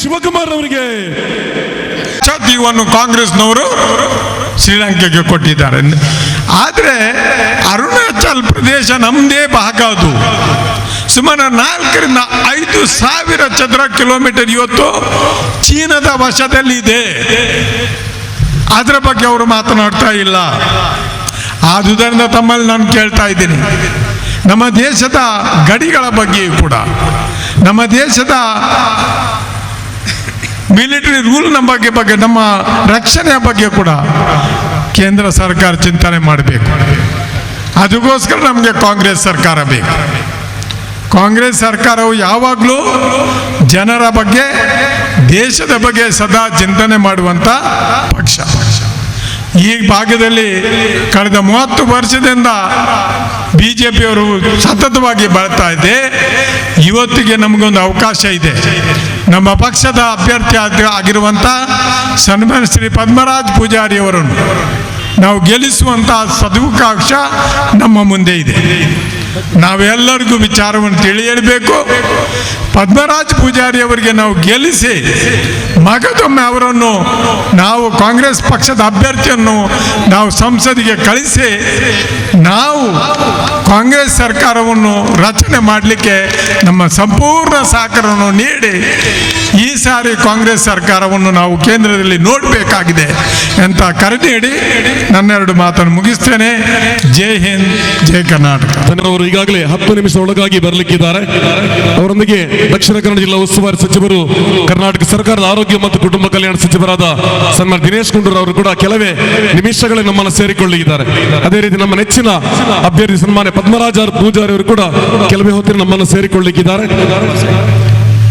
ಶಿವಕುಮಾರ್ ಅವರಿಗೆ. ದ್ವೀಪವನ್ನು ಕಾಂಗ್ರೆಸ್ನವರು ಶ್ರೀಲಂಕೆಗೆ ಕೊಟ್ಟಿದ್ದಾರೆ. ಆದರೆ ಅರುಣಾಚಲ್ ಪ್ರದೇಶ ನಮ್ಮದೇ ಭಾಗ. ಅದು ಸುಮಾರು 4ರಿಂದ 5 ಸಾವಿರ ಚದರ ಕಿಲೋಮೀಟರ್ ಇವತ್ತು ಚೀನಾದ ವಶದಲ್ಲಿ ಇದೆ. ಅದರ ಬಗ್ಗೆ ಅವರು ಮಾತನಾಡ್ತಾ ಇಲ್ಲ. ಆದುದರಿಂದ ತಮ್ಮಲ್ಲಿ ನಾನು ಕೇಳ್ತಾ ಇದ್ದೀನಿ, ನಮ್ಮ ದೇಶದ ಗಡಿಗಳ ಬಗ್ಗೆಯೂ ಕೂಡ, ನಮ್ಮ ದೇಶದ ಮಿಲಿಟರಿ ರೂಲ್ನ ಬಗ್ಗೆ ಬಗ್ಗೆ ನಮ್ಮ ರಕ್ಷಣೆಯ ಬಗ್ಗೆ ಕೂಡ ಕೇಂದ್ರ ಸರ್ಕಾರ ಚಿಂತನೆ ಮಾಡಬೇಕು. ಅದಕ್ಕೋಸ್ಕರ ನಮಗೆ ಕಾಂಗ್ರೆಸ್ ಸರ್ಕಾರ ಬೇಕು. ಕಾಂಗ್ರೆಸ್ ಸರ್ಕಾರವು ಯಾವಾಗಲೂ ಜನರ ಬಗ್ಗೆ, ದೇಶದ ಬಗ್ಗೆ ಸದಾ ಚಿಂತನೆ ಮಾಡುವಂಥ ಪಕ್ಷ. ಈ ಭಾಗದಲ್ಲಿ ಕಳೆದ 30 ವರ್ಷದಿಂದ ಬಿಜೆಪಿಯವರು ಸತತವಾಗಿ ಬರ್ತಾ ಇದೆ. ಇವತ್ತಿಗೆ ನಮಗೊಂದು ಅವಕಾಶ ಇದೆ. ನಮ್ಮ ಪಕ್ಷದ ಅಭ್ಯರ್ಥಿ ಆಗಿರುವಂಥ ಸನ್ಮಾನ್ಯ ಶ್ರೀ ಪದ್ಮರಾಜ್ ಪೂಜಾರಿ ಅವರನ್ನು ನಾವು ಗೆಲ್ಲಿಸುವಂಥ ಸದವಕಾಶ ನಮ್ಮ ಮುಂದೆ ಇದೆ. ನಾವೆಲ್ಲರಿಗೂ ವಿಚಾರವನ್ನು ತಿಳಿಯಬೇಕು. ಪದ್ಮರಾಜ್ ಪೂಜಾರಿ ಅವರಿಗೆ ನಾವು ಗೆಲ್ಲಿಸಿ, ಮಗದೊಮ್ಮೆ ಅವರನ್ನು ನಾವು ಕಾಂಗ್ರೆಸ್ ಪಕ್ಷದ ಅಭ್ಯರ್ಥಿಯನ್ನು ನಾವು ಸಂಸದಿಗೆ ಕಳಿಸಿ, ನಾವು ಕಾಂಗ್ರೆಸ್ ಸರ್ಕಾರವನ್ನು ರಚನೆ ಮಾಡಲಿಕ್ಕೆ ನಮ್ಮ ಸಂಪೂರ್ಣ ಸಹಕಾರವನ್ನು ನೀಡಿ, ಈ ಸಾರಿ ಕಾಂಗ್ರೆಸ್ ಸರ್ಕಾರವನ್ನು ನಾವು ಕೇಂದ್ರದಲ್ಲಿ ನೋಡಬೇಕಾಗಿದೆ ಅಂತ ಕರೆ ನೀಡಿ ನನ್ನೆರಡು ಮಾತನ್ನು ಮುಗಿಸ್ತೇನೆ. ಜೈ ಹಿಂದ್, ಜೈ ಕರ್ನಾಟಕ. ಅವರು ಈಗಾಗಲೇ 10 ನಿಮಿಷ ಒಳಗಾಗಿ ಬರಲಿಕ್ಕಿದ್ದಾರೆ. ಅವರೊಂದಿಗೆ ದಕ್ಷಿಣ ಕನ್ನಡ ಜಿಲ್ಲಾ ಉಸ್ತುವಾರಿ ಸಚಿವರು, ಕರ್ನಾಟಕ ಸರ್ಕಾರದ ಆರೋಗ್ಯ ಮತ್ತು ಕುಟುಂಬ ಕಲ್ಯಾಣ ಸಚಿವರಾದ ಸನ್ಮಾನ್ಯ ದಿನೇಶ್ ಗುಂಡೂರಾವ್ ಅವರು ಕೂಡ ಕೆಲವೇ ನಿಮಿಷಗಳೇ ನಮ್ಮನ್ನು ಸೇರಿಕೊಳ್ಳಲಿದ್ದಾರೆ. ಅದೇ ರೀತಿ ನಮ್ಮ ನೆಚ್ಚಿನ ಅಭ್ಯರ್ಥಿ ಸನ್ಮಾನ್ಯ ಪದ್ಮರಾಜ ಪೂಜಾರಿ ಅವರು ಕೂಡ ಕೆಲವೇ ಹೊತ್ತಿನ ನಮ್ಮನ್ನು ಸೇರಿಕೊಳ್ಳಲಿಕ್ಕಿದ್ದಾರೆ.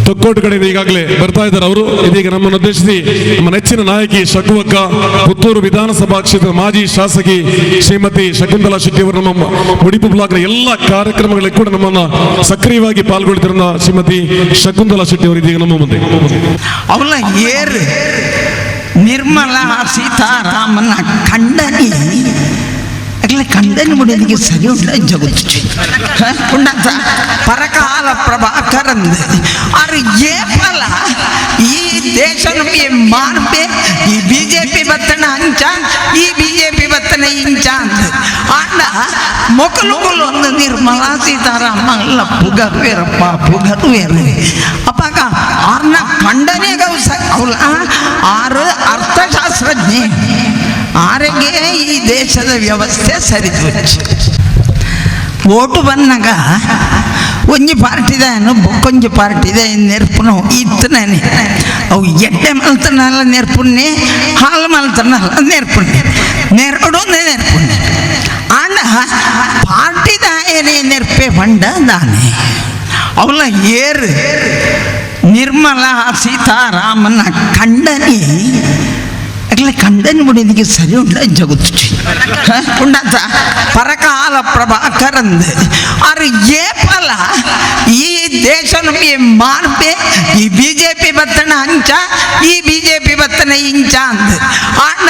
ತೊಕ್ಕೋಟು ಕಡೆಯಿಂದ ಈಗಾಗಲೇ ಬರ್ತಾ ಇದ್ದಾರೆ ಅವರು. ಇದೀಗ ನಮ್ಮನ್ನು ಉದ್ದೇಶಿಸಿ ನಮ್ಮ ನೆಚ್ಚಿನ ನಾಯಕಿ ಶಕುವಕ್ಕ, ಪುತ್ತೂರು ವಿಧಾನಸಭಾ ಕ್ಷೇತ್ರದ ಮಾಜಿ ಶಾಸಕಿ ಶ್ರೀಮತಿ ಶಕುಂತಲಾ ಶೆಟ್ಟಿ ಅವರು, ನಮ್ಮ ಮುಡಿಪು ಬ್ಲಾಕ್ನ ಎಲ್ಲ ಕಾರ್ಯಕ್ರಮಗಳಿಗೆ ಕೂಡ ನಮ್ಮನ್ನ ಸಕ್ರಿಯವಾಗಿ ಪಾಲ್ಗೊಳ್ತಿರುವ ಶ್ರೀಮತಿ ಶಕುಂತಲಾ ಶೆಟ್ಟಿ ಅವರು ಇದೀಗ ನಮ್ಮ ಮುಂದೆ. ಅವಳ ಏರು ನಿರ್ಮಲಾ ಸೀತಾರಾಮನ ಕಂಡನಿ ಅಗಲ ಕಂಡನಿ ಮುಡಿಯನಿಗೆ ಸರಿ ಉಂಡ ಜಗತ್ತು ಉಂಡಂತ ಪರಕಾಲ ಪ್ರಭಾಕರಂದು ಆರು ಏಪಲ ಈ ದೇಶ ಮಾರ್ಪೆ, ಈ ಬಿಜೆಪಿ ಬತ್ತನ ಅಂಚ, ಈ ಬಿಜೆಪಿ ಬತ್ತನ ಇಂಚ ಅಂತ. ಆಂಡ ಮೊಕಲುಗಳು ಒಂದು ನಿರ್ಮಲಾ ಸೀತಾರಾಮನ್ ಪುಗರ್ವೇರಪ್ಪ, ಪುಗರ್ವೇರು. ಅಪ್ಪಾಗ ಆರ್ನ ಕಂಡನೆ ಅವಳ ಆರು ಅರ್ಥಶಾಸ್ತ್ರಜ್ಞೆ. ಆರಿಗೆ ಈ ದೇಶದ ವ್ಯವಸ್ಥೆ ಸರಿದೋಚು. ಓಟು ಬಂದಾಗ ಒಂಜಿ ಪಾರ್ಟಿದ ಬೊಕ್ಕೊಂಜಿ ಪಾರ್ಟಿದ ನೆರ್ಪುನ ಇತ್ತನೇ. ಅವು ಎಡ್ಡೆ ಮಲ್ತನಲ್ಲ ನೆರ್ಪುನ್ನೆ, ಹಾಲು ಮಲ್ತನಲ್ಲ ನೆರ್ಪುನ್ನೆ, ನೆರಡು ನೆರ್ಪುನ್ನೆ. ಆಂಡ ಪಾರ್ಟಿದಾಯನೇ ನೆರ್ಪೆ ಪಂಡ ದಾನೆ ಅವಳ ಏರು ನಿರ್ಮಲಾ ಸೀತಾರಾಮನ ಕಂಡನಿ ಅಗಲ ಕಂಡನಿ ಮುಡಿಯನಿಗೆ ಸರಿ ಉಂಡ ಜಗತ್ತು ಉಂಡಂತ ಪರಕಾಲ ಪ್ರಭಾಕರಂದು ಆರು ಏಪಲ ಈ ದೇಶ ಮಾರ್ಪೆ, ಈ ಬಿಜೆಪಿ ಬತ್ತನ ಅಂಚ, ಈ ಬಿಜೆಪಿ ಬತ್ತನ ಇಂಚ ಅಂದ. ಆಂಡ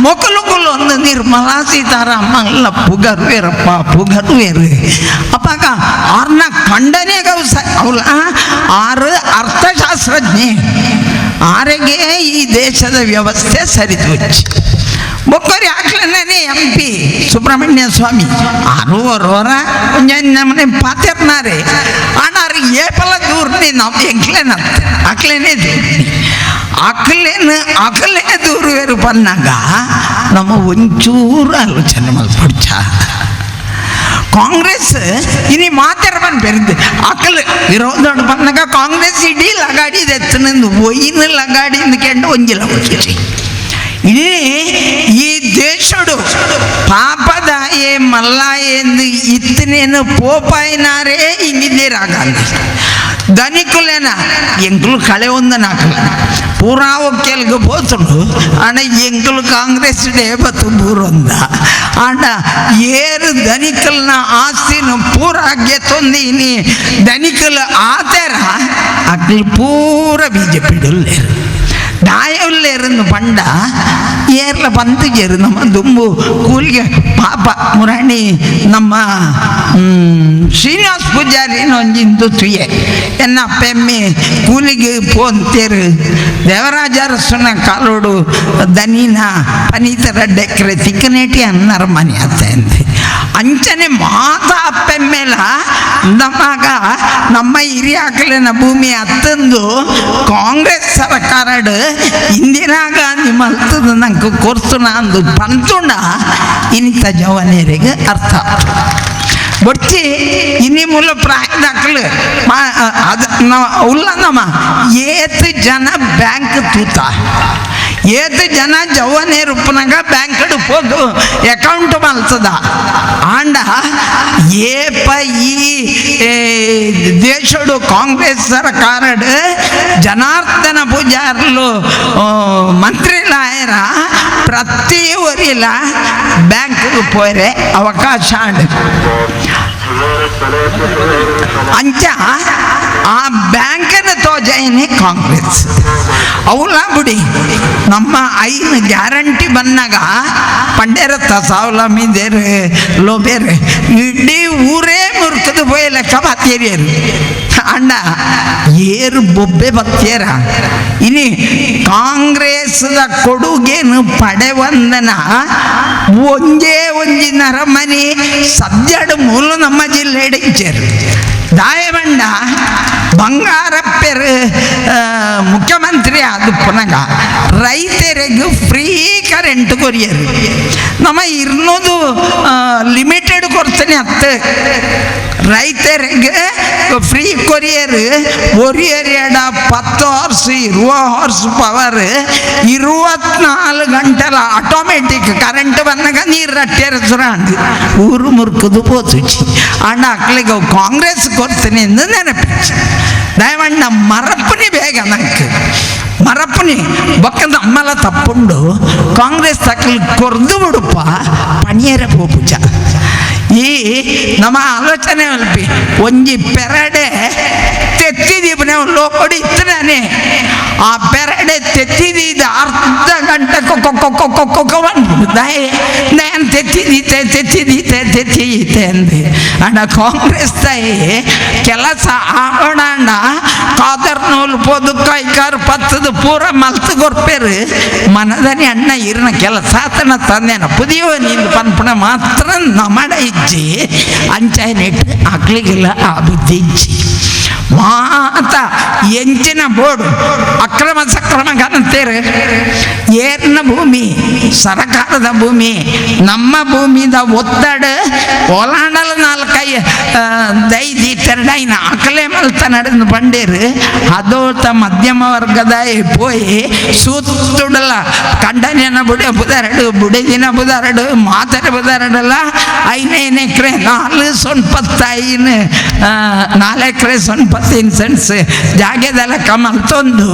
ಮೊಕಲುಗಳು ಒಂದು ನಿರ್ಮಲಾ ಸೀತಾರಾಮನ್ ಪುಗರ್ವೇರಪ್ಪ, ಪುಗರ್ವೇರು. ಅಪ್ಪಾಗ ಆರ್ನ ಕಂಡನೆ ಅವಳ ಆರು ಅರ್ಥಶಾಸ್ತ್ರಜ್ಞೆ. ಆರಿಗೆ ಈ ದೇಶದ ವ್ಯವಸ್ಥೆ ಸರಿದೋಚು. ಬೊಕ್ಕರಿ ಹಾಕ್ಲನೇ ಎಂ ಪಿ ಸುಬ್ರಹ್ಮಣ್ಯ ಸ್ವಾಮಿ ಆರು ವರ ನಮ್ಮನೆ ಪಾತೆರ್ನಾರೆ. ಆನಾರು ಏಪಲ ದೂರ್ನಿ ನಾವು ಎಂಕ್ಲೇನ ಅಕ್ಲೇನೆ ದೂರ್ನಿ ಅಕ್ಲೇನು ಅಕಲೇ ದೂರುವೆರು ಪನ್ನಾಗ ನಮ್ಮ ಒಂಚೂರು ಆಲೋಚನೆ ಮಲ್ಪಡ್ಚ. ಕಾಂಗ್ರೆಸ್ ಇನಿ ಮಾತೆರ ಬನ್ ಪೆರ್ದು ಅಕಲ್ ವಿರೋಧ ಪನ್ನಾಗ ಕಾಂಗ್ರೆಸ್ ಇಡೀ ಲಗಾಡಿ ಎತ್ತನಂದು ಒಯ್ಯಿನ ಲಗಾಡಿ ಕೆಂಡು ಒಂಜಿಲ ಹೋಗಿ. ಇಡೀ ಈ ದೇಶಡು ಪಾಪದಾಯೆ ಮಲ್ಲಾಯೆಂದು ಇತ್ತನೇನು ಪೋಪಾಯಿನಾರೇ ಇಂದಿರಾ ಗಾಂಧಿ. ಧನಿಕುಲೇನ ಎಂಕುಲು ಕಳೆ ಒಂದು ನಾಕಲ ಪೂರಾ ಒಕ್ಕೆಲ್ಗೆ ಪೋತುಂಡು. ಆಂಡ ಎಂಕುಲು ಕಾಂಗ್ರೆಸ್ ಡೇ ಬತ್ತು ಬೂರೊಂದ. ಆಂಡ ಏರು ಧನಿಕಲ್ನ ಆಸ್ತಿನ ಪೂರ ಗೆತ್ತೊಂದು. ಇನಿ ಧನಿಕಲ್ ಆತೆರ ಅಕ್ಲು ಪೂರ ಬಿಜೆಪಿ ಡುಲ್ಲೇರು. ದಾಯವುಲ್ಲೇರನ್ನು ಪಂಡ ಏರ್ಲ ಪಂತುಜೆರು ನಮ್ಮ ದುಂಬು ಕೂಲಿಗೆ ಪಾಪ ಮುರಾಣಿ ನಮ್ಮ ಶ್ರೀನಿವಾಸ ಪೂಜಾರಿನ ಒಂಜಿಂದು ತುಯೆ ಎನ್ನ ಅಪ್ಪೆಮ್ಮೆ ಕೂಲಿಗೆ ಪೋಂತೇರು ದೇವರಾಜ ಅರಸನ ಕಾಲೋಡು ದನಿನ ಪನೀತರ ಡೆಕ್ರೆ ತಿಕ್ಕನೇಟಿ ಅನ್ನರ ಮನೆ ಅತ್ತ ಅಂತೆ. ಅಂಚನೆ ಮಾತ ಅಪ್ಪೆಮ್ಮೆಲ ನಮಗ ನಮ್ಮ ಹಿರಿಯಾಕಲಿನ ಭೂಮಿ ಅತ್ತಂದು ಕಾಂಗ್ರೆಸ್ ಸರ್ಕಾರಡ್ ಇಂದಿರಾ ಗಾಂಧಿ ಮಲ್ತದ ನಂಗೆ ಕೊರ್ತುನ ಅಂದು ಪಂತುಂಡ ಇನಿತ ಜವನೇರಿಗೆ ಅರ್ಥ ಬೊಡ್ಚಿ ಇನಿ ಮೂಲ ಪ್ರಾಯದಾಕಲು ಅದು ಉಲ್ಲ ನಮ್ಮ ಏತ್ ಜನ ಬ್ಯಾಂಕ್ ತೂತ ಏತ್ ಜನ ಜವನೇರು ಉಪ್ಪನಾಗ ಬ್ಯಾಂಕ್ ಪೋದು ಅಕೌಂಟ್ ಮಲ್ತದ ಆಂಡ ಏಪ ಈ ದೇಶಡು ಕಾಂಗ್ರೆಸ್ ಸರ್ಕಾರಡ್ ಜನಾರ್ದನ ಪೂಜಾರ್ಲು ಮಂತ್ರಿಲಾಯರ ಪ್ರತಿ ಊರಿಲ ಬ್ಯಾಂಕ್ ಪೋರೆ ಅವಕಾಶ ಆಂಡ್ ಅಂಚ ಆ ಬ್ಯಾಂಕನ ತೋಜೈನೆ ಕಾಂಗ್ರೆಸ್ ಅವಲ್ಲ ಬಿಡಿ ನಮ್ಮ ಐನು ಗ್ಯಾರಂಟಿ ಬಂದಾಗ ಪಂಡೇರತ್ತ ಸಾವಲ ಮೀದೇರು ಲೋಬೇರು ಇಡೀ ಊರೇ ಮುರ್ಕದು ಪೋಯಿ ಲೆಕ್ಕ ಬತ್ತೇರಿಯರು ಅಣ್ಣ ಏರು ಬೊಬ್ಬೆ ಬತ್ತೇರ ಇನಿ ಕಾಂಗ್ರೆಸ್ದ ಕೊಡುಗೆನು ಪಡೆವಂದನ ಒಂಜೇ ಒಂಜಿ ನರಮನಿ ಸದ್ಯಡು ಮೂಲ ನಮ್ಮ ಜಿಲ್ಲೆ ಇಚ್ಚೇರು ದಾಯಬಂಡ ಬಂಗಾರಪ್ಪರು ಮುಖ್ಯಮಂತ್ರಿ ಆದ ಪುನಗ ರೈತರಿಗೆ free current courier ನಮ್ಮ ಇರ್ನೋದು ಲಿಮಿಟೆಡ್ ಕೊಡ್ತಾನೆ ಅತ್ತ ರೈತರಿಗೆ ಫ್ರೀ ಕೊರಿಯರ್ ಒರಿಯರ್ ಎಡ 10 ಹಾರ್ಸ್ 20 ಹಾರ್ಸ್ ಪವರ್ 24 ಗಂಟೆಲ ಆಟೋಮೆಟಿಕ್ ಕರೆಂಟ್ ಬಂದಾಗ ನೀರು ರಟ್ಟೇರ ಸುರಾಂಡ್ ಊರು ಮುರ್ಕುದು ಪೋತುಚಿ ಅಣ್ಣ ಅಕ್ಲಿಗೆ ಕಾಂಗ್ರೆಸ್ ಕೊಡ್ತೀನಿ ಎಂದು ನೆನಪಿಚ್ಚಿ ದಯವಣ್ಣ ಮರಪ್ಪನಿ ಬೇಗ ನಂಗೆ ಮರಪ್ಪನಿ ಬೊಕ್ಕದ ಅಮ್ಮಲ ತಪ್ಪುಂಡು ಕಾಂಗ್ರೆಸ್ ತಕ್ಕಲಿ ಕೊರ್ದು ಬಿಡುಪ್ಪ ಪಣಿಯರ ಪೋಪುಜ ಈ ನಮ್ಮ ಆಲೋಚನೆ ಅಲ್ಪಿ ಒಂಜಿ ಪೆರಡೆ ತೆತ್ತಿದೀಪನೆ ಲೋಕೊಡಿ ಇತ್ತನೇ ಆ ಪೆರಡೆ ತೆತ್ತಿದ ಅರ್ಧ ಗಂಟೆ ಕೊಕ್ಕ ನಾನು ತೆತ್ತಿದೀತೆ ತೆತ್ತಿದೀತೆ ತೆತ್ತಿದೀತೆ ಅಂದೆ ಅಣ್ಣ ಕಾಂಗ್ರೆಸ್ ತಾಯಿ ಕೆಲಸ ಆಗೋಣ ಅಣ್ಣ ಕಾದರ್ ನೂಲು ಪೋದು ಕೈಕಾರು ಪತ್ತದು ಪೂರ ಮಲ್ತು ಕೊರ್ಪೇರು ಮನದನಿ ಅಣ್ಣ ಇರ್ನ ಕೆಲಸ ಆತನ ತಂದೆನ ಪುದಿಯೋ ನೀನು ಪನ್ಪುಣ ಮಾತ್ರ ನಮಡ ಇಜ್ಜಿ ಅಂಚಾಯನೆಟ್ಟು ಅಕ್ಲಿಗಿಲ್ಲ ಆ ಬುದ್ಧಿ ಇಜ್ಜಿ ಮಾತ ಎಂಚಿನ ಬೋರ್ಡು ಅಕ್ರಮ ಸಕ್ರಮ ಕಾಣುತ್ತೇರು ಏರ್ನ ಭೂಮಿ ಸರಕಾರದ ಭೂಮಿ ನಮ್ಮ ಭೂಮಿದ ಒತ್ತಡ ಒಲಾಂಡಲ ನಾಲ್ಕೈ ದೈದಿ ತೆರಡೈನ ಅಕಲೆ ಮಲ್ತ ನಡೆದು ಬಂಡೇರು ಅದೋತ ಮಧ್ಯಮ ವರ್ಗದ ಪೋಯಿ ಸೂತ್ತುಡಲ ಕಂಡನಿನ ಬುಡೆ ಬುದಾರಡು ಬುಡೆದಿನ ಬುದಾರಡು ಮಾತರೆ ಬುದಾರಡಲ್ಲ 5 ಎಕರೆ 4 ಸೊನ್ಪತ್ತೈನು 4 ಎಕರೆ 15 ಸೆಂಟ್ಸ್ ಜಾಗದಲ್ಲ ಕಮಲ್ತೊಂದು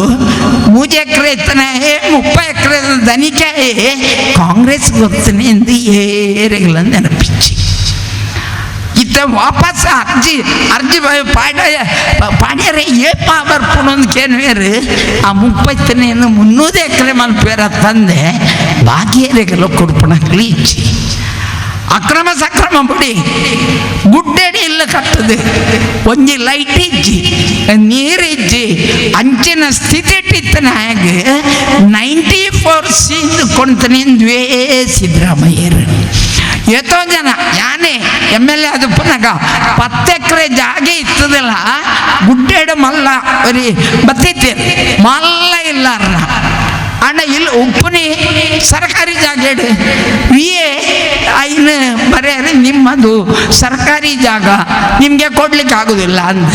3 ಎಕರೆ ಇತ್ತನೆ 30 ಎಕರೆ ದನಿಕೆ ಕಾಂಗ್ರೆಸ್ ಗೊತ್ತನೆ ಎಂದು ಏರೆಗಳ ನೆನಪಿಚ್ಚಿ ಇತ್ತ ವಾಪಸ್ ಅರ್ಜಿ ಅರ್ಜಿ ಪಾಡ ಪಾಡ್ಯರೆ ಏಪ ಬರ್ಪುಣೊಂದು ಕೇನ್ವೇರು ಆ 30 300 ಎಕರೆ ಮಲ್ಪೇರ ತಂದೆ ಬಾಕಿಯರೆಗೆಲ್ಲ ಕೊಡ್ಪಣಕ್ಲಿ ಇಚ್ಚಿ ಅಕ್ರಮ ಸಕ್ರಮ ಬಿಡಿ ಗುಡ್ಡೆಡಿ ಇಲ್ಲ ಕಟ್ಟದು ಒಂಜಿ ಲೈಟ್ ಇಜ್ಜಿ ನೀರು ಇಜ್ಜಿ ಅಂಚಿನ ಸ್ಥಿತಿ ಇಟ್ಟಿತ್ತನ ಹಾಗೆ 94 ಸೀಂದು ಕೊಂತನೆ ದ್ವೇ ಸಿದ್ದರಾಮಯ್ಯರು ಎತ್ತೋ ಜನ ಯಾನೇ MLA ಅದು ಪುನಗ 10 ಎಕರೆ ಜಾಗೆ ಇತ್ತದಲ್ಲ ಗುಡ್ಡೆಡು ಮಲ್ಲ ಬರೀ ಬತ್ತಿತ್ತೆ ಮಲ್ಲ ಇಲ್ಲಾರ್ನ ಅಣ್ಣ ಇಲ್ಲಿ ಉಪ್ಪುನಿ ಸರ್ಕಾರಿ ಜಾಗೇಡು ವಿಎ ಐನು ಬರೆಯರೆ ನಿಮ್ಮದು ಸರ್ಕಾರಿ ಜಾಗ ನಿಮಗೆ ಕೊಡ್ಲಿಕ್ಕೆ ಆಗೋದಿಲ್ಲ ಅಂದ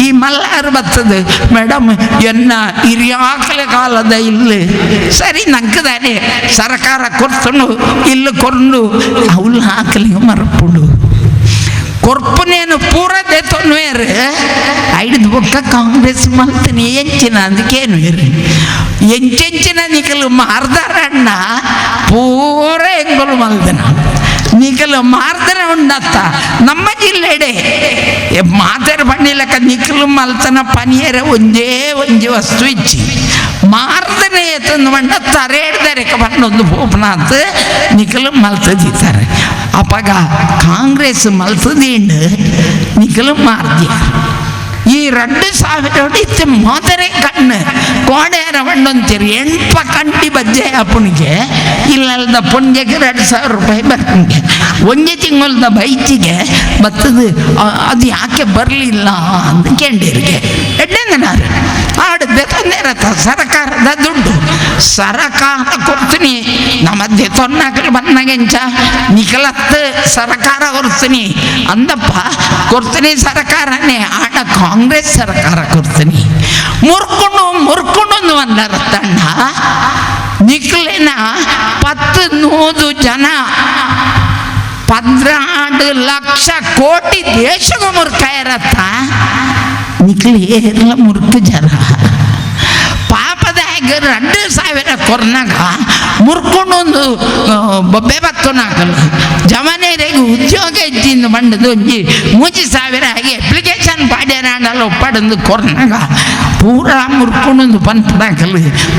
ಈ ಮಲ್ಲಾರು ಬರ್ತದೆ ಮೇಡಮ್ ಎನ್ನ ಹಿರಿಯಾಕಲ ಕಾಲದ ಇಲ್ಲಿ ಸರಿ ನಂಗದಾನೆ ಸರ್ಕಾರ ಕೊಡ್ತನು ಇಲ್ಲಿ ಕೊಂಡು ಅವಳು ಹಾಕಲಿ ಮರಪುಡು ಕೊರ್ಪುನೇನು ಪೂರ ದೇತೊನ್ವೇರು ಐದು ಬೊಕ್ಕ ಕಾಂಗ್ರೆಸ್ ಮಲ್ತನಿ ಎಂಚಿನ ಅದಕ್ಕೇನು ಇರು ಎಂಚೆಂಚಿನ ನಿಕಲು ಮಾರ್ದಾರಣ್ಣ ಪೂರ ಎಂಗಲು ಮಲ್ದನ ನಿಕಲು ಮಾರ್ದನ ಉಂಡತ್ತ ನಮ್ಮ ಜಿಲ್ಲೆಡೆ ಮಾತಾರ ಬಣ್ಣಿಲಕ್ಕ ನಿಕಲು ಮಲ್ತನ ಪನಿಯರ ಒಂದೇ ಒಂಜಿ ವಸ್ತು ಇಚ್ಚಿ ಮಾರ್ದನೆ ಎತ್ತಂದು ಮಂಡ ತರೇಡ್ದರೆಕ ಬಂಡೊಂದು ಪೋಪನಾತ್ ನಿಕಲು ಮಲ್ತದಿದ್ದಾರೆ. ಅಪಗ ಕಾಂಗ್ರೆಸ್ ಮಲ್ತದಿಂಡು ನಿಕಲು ಮಾರ್ದ್ಯ. ಈ 2000 ಇತ್ತು ಮಾತರೆ ಕಣ್ಣು ಕೋಣೆಯರ ಬಂಡೊಂತೀರಿ ಎಂಪ ಕಂಟಿ ಬಜ್ಜೆ ಅಪ್ಪನಿಗೆ ಇಲ್ಲದ ಪುಂಜೆಗೆ 2000 ರೂಪಾಯಿ ಬರ್ತಿಗೆ ಒಂಜೆ ತಿಂಗಳದ ಬೈಚಿಗೆ ಬತ್ತದು. ಅದು ಯಾಕೆ ಬರಲಿಲ್ಲ ಅಂತ ಕೇಂಡಿರಿಗೆ ಎಡ್ಡೆಂದನಾರು ಆಡದ್ದೆ ತೊಂದರೆ. ಸರ್ಕಾರದ ದುಡ್ಡು ಸರಕಾರ ಕೊಡ್ತೀನಿ, ನಮ್ಮ ತೊನ್ನಾಕಲು ಬಂದಾಗೆಂಚ ನಿಖಲತ್ತು ಸರಕಾರ ಕೊಡ್ತೀನಿ ಅಂದಪ್ಪ, ಕೊಡ್ತೀನಿ ಸರ್ಕಾರನೇ ಆಡ ಕಾಂಗ್ರೆಸ್ ಸರ್ಕಾರ ಕೊಡ್ತೀನಿ. ಮುರ್ಕೊಂಡು ಮುರ್ಕೊಂಡು ಬಂದಾರ ತಂಡ ನಿಖಲಿನ 10 ಜನ 12 ಲಕ್ಷ ಕೋಟಿ ದೇಶಗೂ ಮುರ್ಕ ಇರತ್ತ ನಿಖಲಿ ಏರ್ಲ ಮುರ್ಕು ಜರ ಪಾಪದಾಗ 2000 ಕೊರ್ನಾಗ ಮುರ್ಕೊಂಡು ಒಂದು ಬೊಬ್ಬೆ ಬತ್ತನಾಕಲ್ಲ. ಜಮನೇರಿಗೆ ಉದ್ಯೋಗ ಇದ್ದಿಂದ ಬಂಡದು ಒಂಜಿ 3000 ಆಗಿ ಅಪ್ಲಿಕೇಶನ್ ಪಾಡ್ಯನಾಡಲ್ಲ ಒಪ್ಪಡಂದು ಕೊರ್ನಾಗ ಪೂರಾ ಮುರ್ಕೊಂಡು ಪನ್ಪಡಾಕಲ್ಲ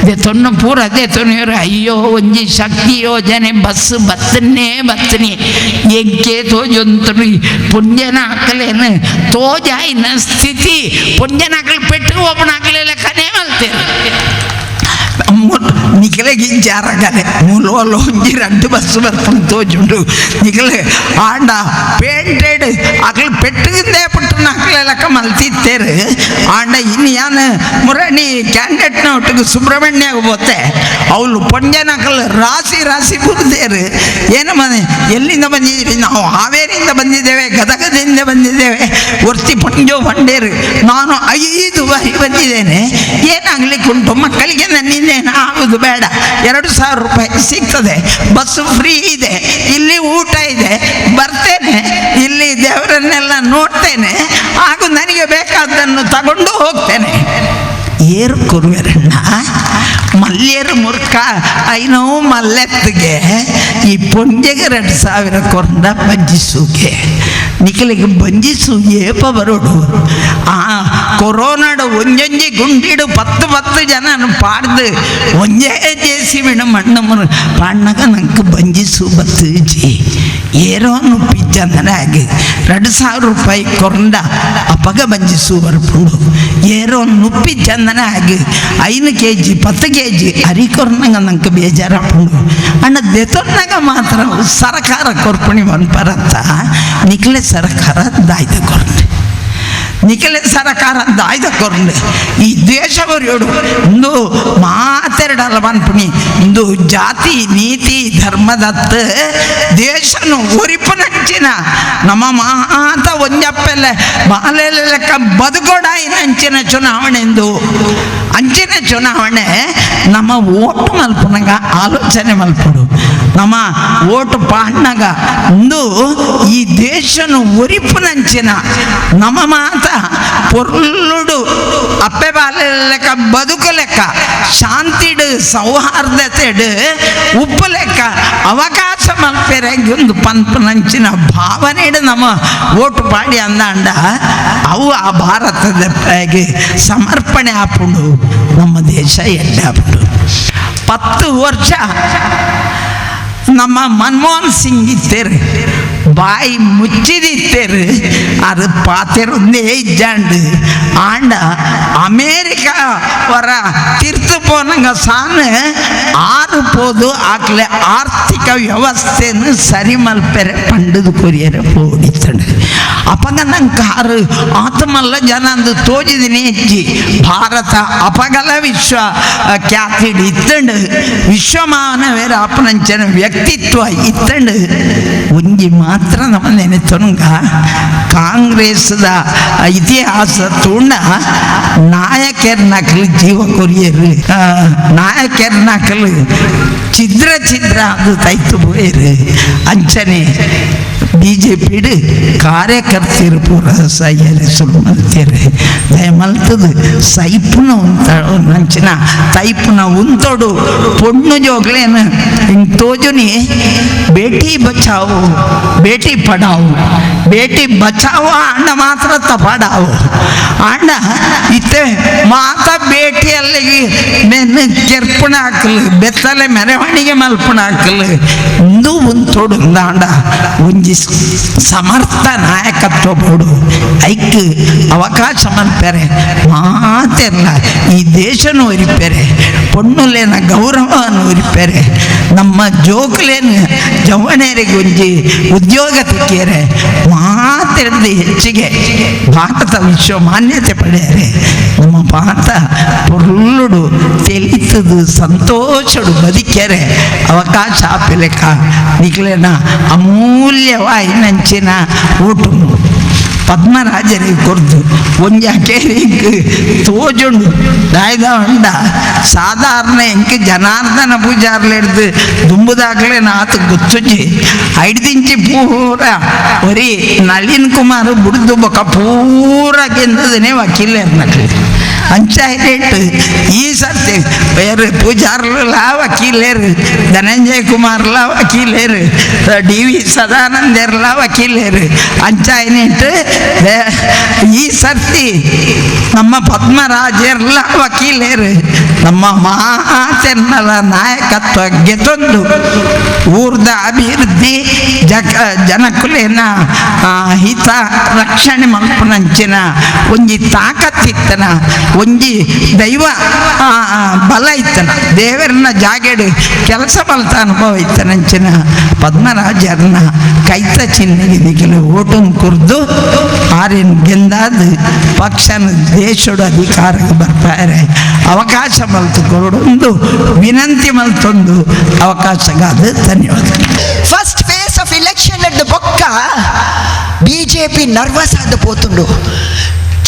they ತೊನ್ನ ಪೂರ ಅದೇ ತೊನ್ನಿಯವರು. ಅಯ್ಯೋ ಒಂಜಿ ಶಕ್ತಿ ಯೋಜನೆ ಬಸ್ ಬತ್ತನ್ನೇ ಬತ್ತನಿ ಎಂಕೆ ತೋಜೊಂತನು ಪುಂಜನ ಹಾಕಲೇನು ತೋಜಾಯಿನ ಸ್ಥಿತಿ ಪುಂಜನ ಹಾಕಲು ಪೆಟ್ಟು ಒಬ್ಬನ ಹಾಕಲಿಲ್ಲ ಕನೇ ಮಲ್ತೇನೆ. ನಿಖಲೆ ಗಿಂಚಾರಗನೆ ಮೂಲೋಲ ಒಂಜಿ 2 ಬಸ್ ಬರ್ಪುಂಡು ತೋಜುಂಡು ನಿಖಲೆ ಆಂಡ ಪೇಂಟೆಡ್ ಅಕಲು ಪೆಟ್ಟಿಂದೇ ಪುಟ್ಟನ ಅಕಲೆಲಕ್ಕ ಮಲ್ತಿತ್ತೇರು. ಆಂಡ ಇನ್ನು ಯಾನ್ ಮುರಣಿ ಕ್ಯಾಂಡಿಡೇಟ್ನ ಒಟ್ಟಿಗೆ ಸುಬ್ರಹ್ಮಣ್ಯಾಗ ಪೋತೆ, ಅವಳು ಪೊಂಜನಕಲ್ ರಾಶಿ ರಾಶಿ ಬುರ್ದೇರು. ಏನು ಮನೆ ಎಲ್ಲಿಂದ ಬಂದಿದ್ದೀರಿ? ನಾವು ಹಾವೇರಿಯಿಂದ ಬಂದಿದ್ದೇವೆ, ಗದಗದಿಂದ ಬಂದಿದ್ದೇವೆ. ಒರ್ತಿ ಪೊಂಜೋ ಬಂಡೇರು, ನಾನು 5 ಬಾರಿ ಬಂದಿದ್ದೇನೆ. ಏನಾಗಲಿಕ್ಕುಂಟು ಮಕ್ಕಳಿಗೆ? ನನ್ನಿಂದೇನು ಆಗುದು ಬೇಡ, 2000 ರೂಪಾಯಿ ಸಿಗ್ತದೆ, ಬಸ್ಸು ಫ್ರೀ ಇದೆ, ಇಲ್ಲಿ ಊಟ ಇದೆ, ಬರ್ತೇನೆ, ಇಲ್ಲಿ ದೇವರನ್ನೆಲ್ಲ ನೋಡ್ತೇನೆ, ಹಾಗೂ ನನಗೆ ಬೇಕಾದ್ದನ್ನು ತಗೊಂಡು ಹೋಗ್ತೇನೆ. ಏರು ಕುರುವೆರಣ್ಣ ಮಲ್ಯರು ಮುರ್ಕ ಐನೋ ಮಲ್ಲೆತ್ತಿಗೆ ಈ ಪೊಂಜೆಗೆ 2000 ಕೊರಂಡ ಬಂಜಿಸೂಗೆ ನಿಖಲಿಗೆ ಬಂಜಿಸು ಏಪ ಬರೋಡು. ಆ ಕೊರೋನಾಡು ಒಂಜೊಂಜಿ ಗುಂಡಿಡು 10 10 ಜನ ಪಾಡ್ದು ಒಂಜೇ ಜೇಸಿ ಬಿಡು ಮಣ್ಣು ಮುರು ಪಾಡ್ನಾಗ ನಂಗೆ ಬಂಜಿಸು ಬತ್ತುಜಿ ಏರೋನು ಪಿಚ್ಚಂದನೆ ಆಗಿ 2000 ರೂಪಾಯಿ ಕೊರಂಡ ಅಪಗ ಬಂಜಿಸು ಬರ್ಪುಂಡು. ಏರೋ ನುಪ್ಪಿ ಚಂದನ ಆಗಿ 5 ಕೆಜಿ 10 ಕೆಜಿ ಅರಿ ಕೊರ್ನಾಗ ನಂಗೆ ಬೇಜಾರಪ್ಪುಂಡು. ಅಣ್ಣ ದೆತೊನ್ನಾಗ ಮಾತ್ರ ಸರಕಾರ ಕೊರ್ಪುಣಿ ಪರತ್ತ ನಿಖಲೆ ಸರಕಾರ ದಾಯ್ದ ಕೊರ್ನೆ, ನಿಖಲೆ ಸರಕಾರ ದಾಯ್ದ ಕೊರ್ನೆ. ಈ ದೇಶವರಿಯೋಡು ಇಂದು ಮಾತೆರಡಲ್ಲ ಪನ್ಪುಣಿ ಇಂದು ಜಾತಿ ನೀತಿ ಧರ್ಮದತ್ತ ದೇಶನು ಒರಿಪುನಂಚಿನ ನಮ್ಮ ಮಾತ ಒಂಜಪ್ಪೆಲ್ಲ ಬಾಲೆಲ್ಲ ಲೆಕ್ಕ ಬದುಕೋಡಾಯಿನ ಅಂಚಿನ ಚುನಾವಣೆ ಎಂದು ಅಂಚಿನ ಚುನಾವಣೆ ನಮ್ಮ ಓಟು ಮಲ್ಪುನಗ ಆಲೋಚನೆ ಮಲ್ಪಡು ನಮ್ಮ ಓಟು ಪಾಡ್ನಾಗ ಇಂದು ಈ ದೇಶನು ಒರಿಪುನಂಚಿನ ನಮ್ಮ ಮಾತ ಪೊರ್ಲುಡು ಅಪ್ಪೆ ಬಾಲೆ ಲೆಕ್ಕ ಬದುಕು ಲೆಕ್ಕ ಶಾಂತಿಡು ಸೌಹಾರ್ದತೆಡು ಉಪ್ಪು ಲೆಕ್ಕ ಅವಕಾಶ ಮಲ್ಪೆರೆಗೆ ಒಂದು ಪನ್ಪುನಂಚಿನ ಭಾವನೆಡು ನಮ್ಮ ಓಟು ಪಾಡಿ ಅಂದಾಂಡ ಅವು ಆ ಭಾರತದ ಸಮರ್ಪಣೆ ಆಪುಂಡು ನಮ್ಮ ದೇಶ ಎಡ್ಡಾಪುಂಡು. 10 ವರ್ಷ ನಮ್ಮ ಮನಮೋಹನ್ ಸಿಂಗ್ ಇತ್ತೇರು ಬಾಯಿ ಮುಚ್ಚಿದಿತ್ತೇರು ಅದು ಪಾತೆರೊಂದೇ ಇಜ್ಜಾಂಡು ಆಂಡ ಅಮೇರಿಕಾ ವರ ತಿರ್ತು ಪೋನಂಗ ಸಾನು ಆರು ಪೋದು ಆಕ್ಲೆ ಆರ್ಥಿಕ ವ್ಯವಸ್ಥೆಯನ್ನು ಸರಿ ಮಲ್ಪೆರೆ ಪಂಡದು ಕೊರಿಯರೆ ಪೋಡಿತ್ತಂಡು. ಅಪಗ ನಂಗೆ ಕಾರು ಆತಮಲ್ಲ ಜನ ಅಂದು ತೋಜಿದಿನಿ ಹೆಚ್ಚಿ ಭಾರತ ಅಪಗಲ ವಿಶ್ವ ಖ್ಯಾತಿ ಇತ್ತಂಡು ವಿಶ್ವಮಾನವೇರ ಅಪನಂಚನ ವ್ಯಕ್ತಿತ್ವ ಇತ್ತಂಡು. ಒಂಜಿ ಮಾತ್ರ ನಮ್ಮ ನೆನೆತೊಂಗ ಕಾಂಗ್ರೆಸ್ದ ಇತಿಹಾಸ ತೂಂಡ ನಾಯಕರ್ ನಕಲು ಜೀವ ಕೊರಿಯರು ನಾಯಕರ್ ನಕಲು ಛಿದ್ರ ಛಿದ್ರ ಅದು ತೈತು ಪೋಯರು. ಅಂಚನೆ ಬಿಜೆಪಿಡು ಕಾರ್ಯಕರ್ತರು ಪೂರ ಸೈಯರೆ ಸುಳ್ಳು ಮಲ್ತೀರಿ ದಯಮಲ್ತದು ಸೈಪುನ ಉಂತ ನಂಚಿನ ತೈಪುನ ಉಂತೋಡು ಪೊಣ್ಣು ಜೋಗ್ಲೇನು ಹಿಂಗೆ ತೋಜುನಿ ಬೇಟಿ ಬಚಾವು ಬೇಟಿ ಪಡಾವು ಬೇಟಿ ಬಚಾವು ಅಣ್ಣ ಮಾತ್ರ ತಪಾಡಾವು ಅಣ್ಣ ಇತ್ತೆ ಮಾತ ಬೇಟಿಯಲ್ಲಿ ಮೆನ್ನು ಕೆರ್ಪುಣ ಹಾಕಲು ಬೆತ್ತಲೆ ಮೆರವಣಿಗೆ ಮಲ್ಪುಣ ಹಾಕಲು ಇಂದು ಉಂತೋಡು ಅಂಡ ಒಂಜಿ ಸಮರ್ಥ ನಾಯಕತ್ವ ಬೋಡು ಐಕ್ ಅವಕಾಶ ಮಲ್ಪೆರೆ ಮಾತೆಲ್ಲ ಈ ದೇಶನೂ ಒರಿಪೆರೆ ಪೊಣ್ಣುಲೇನ ಗೌರವವನ್ನು ಒರಿಪೆರೆ ನಮ್ಮ ಜೋಕುಲೇನು ಜವಣೇರಿಗೆ ಒಂಜಿ ಉದ್ಯೋಗ ತಿಕ್ಕಿಯರೆ ಮಾತಿರದು ಹೆಚ್ಚಿಗೆ ಭಾರತ ವಿಶ್ವ ಮಾನ್ಯತೆ ಪಡೆಯರೆ ನಮ್ಮ ಭಾರತ ಪೊರ್ಲುಡು ತೆಲಿತದು ಸಂತೋಷಡು ಬದುಕ್ಯರೆ ಅವಕಾಶ ಆಪಿಲೆಕ್ಕ ನಿಕ್ಲೇನ ಅಮೂಲ್ಯವಾಯಿ ನಂಚಿನ ಊಟ ಪದ್ಮರಾಜರಿಗೆ ಕೊರ್ದು ಒಂಜಿ ಅಕೇರಿಂಗ್ ತೋಜುಂಡು ದಾಯ್ದ ಉಂಡ ಸಾಧಾರಣ ಎಂಕ್ ಜನಾರ್ದನ ಪೂಜಾರ್ಲೆಡ್ದು ದುಂಬುದಾಗ್ಲೇ ನಾತು ಗೊತ್ತುಜಿ ಐಡ್ದಿಂಚಿ ಪೂರ ಒರಿ ನಳಿನ್ ಕುಮಾರ್ ಬುಡ್ದು ಬೊಕ ಪೂರ ಗೆಂದದನೆ ವಕೀಲರ್ನಕ್ಲು ಅಂಚಾಯ್ರೇಟ್ ಈ ಸರ್ತಿ ಬೇರೆ ಪೂಜಾರ್ಲಾ ವಕೀಲೇರು ಧನಂಜಯ ಕುಮಾರ್ಲಾ ವಕೀಲೇರು ಡಿ ವಿ ಸದಾನಂದರ್ಲಾ ವಕೀಲೇರು ಅಂಚಾಯ್ನೇಟ್ ಈ ಸರ್ತಿ ನಮ್ಮ ಪದ್ಮರಾಜರ್ಲ ವಕೀಲೇರು ನಮ್ಮ ಮಾತೆನ್ನಲ ನಾಯಕತ್ವ ಗೆದ್ದೊಂದು ಊರ್ದ ಅಭಿವೃದ್ಧಿ ಜನಕುಲೇನ ಹಿತ ರಕ್ಷಣೆ ಮಲ್ಪುನಂಚಿನ ಒಂಜಿ ತಾಕತ್ತಿತ್ತನ ಒಂಜಿ ದೈವ ಬಲ ಇತ್ತನ ದೇವರನ್ನ ಜಾಗೆಡು ಕೆಲಸ ಮಲ್ತ ಅನುಭವ ಇತ್ತನಂಚಿನ ಪದ್ಮರಾಜರ್ನ ಕೈತ ಚಿಹ್ನೆಗೆ ನಿಖಲು ಓಟನ್ ಕುರ್ದು ಆರಿನ ಗೆಂದಾದ ಪಕ್ಷನ ದೇಶದ ಅಧಿಕಾರಕ್ಕೆ ಬರ್ತಾರೆ ಅವಕಾಶ ಮಲ್ತು ಕೊಡೊಂದು ವಿನಂತಿ ಮಲ್ತೊಂದು ಅವಕಾಶಗಾದ ಧನ್ಯವಾದ. First phase of election at ಬೊಕ್ಕ ಬಿಜೆಪಿ ನರ್ವಸ್ ಆದ ಪೋತುಂಡು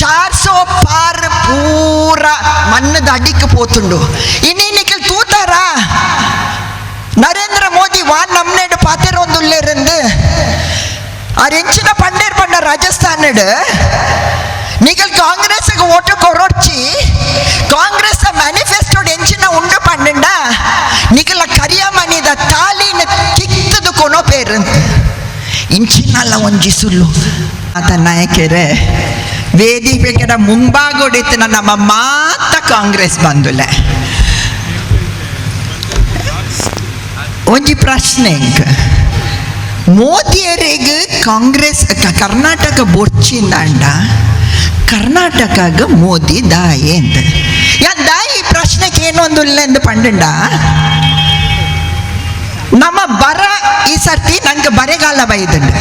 400 ಪಾರ್ ಪೂರ ಮಣ್ಣದ ಅಡಿಕ್ ಪೋತುಂಡು ಇನಿ ನಿಖಲ್ ತೂತಾರ ನರೇಂದ್ರ ಮೋದಿ ವಾನ್ ನಮ್ನೇಡು ಪಾತೆರೊಂದುಲ್ಲೇರಂದು ಆರ್ ಎಂಚಿನ ಪಂಡೇರ್ ಪಂಡ ರಾಜಸ್ಥಾನಡ್ ನಿಖಲ್ ಕಾಂಗ್ರೆಸ್ ಓಟು ಕೊರೊಡ್ಚಿ ಕಾಂಗ್ರೆಸ್ ಮ್ಯಾನಿಫೆಸ್ಟೋ ಎಂಚಿನ ಉಂಡು ಪಂಡ ನಿಖಲ ಕರಿಯ ಮನಿದ ತಾಲಿನ ಕಿತ್ತದು ಕೊನೋ ಪೇರಂತ ಇಂಚಿನಲ್ಲ ಒಂಜಿ ಸುಳ್ಳು ಆತ ನಾಯಕರೇ ವೇದಿಕೆಡ ಮುಂಭಾಗೊಡಿತ್ತು ನಮ್ಮ ಮಾತ ಕಾಂಗ್ರೆಸ್ ಬಂದುಲೆ ಒಂಜಿ ಪ್ರಶ್ನೆ ಮೋದಿಯರಿಗೆ ಕಾಂಗ್ರೆಸ್ ಕರ್ನಾಟಕ ಬೊರ್ಚಿಂದಾಂಡ ಕರ್ನಾಟಕಗ ಮೋದಿ ದಾಯಿ ಅಂತ ಯಾನ್ ದಾಯಿ ಈ ಪ್ರಶ್ನೆಗೆ ಏನೊಂದು ಎಂದು ಪಂಡಂಡ ನಮ್ಮ ಬರ ಈ ಸರ್ತಿ ನಂಗೆ ಬರೆಗಾಲ ಬೈದುಂಡು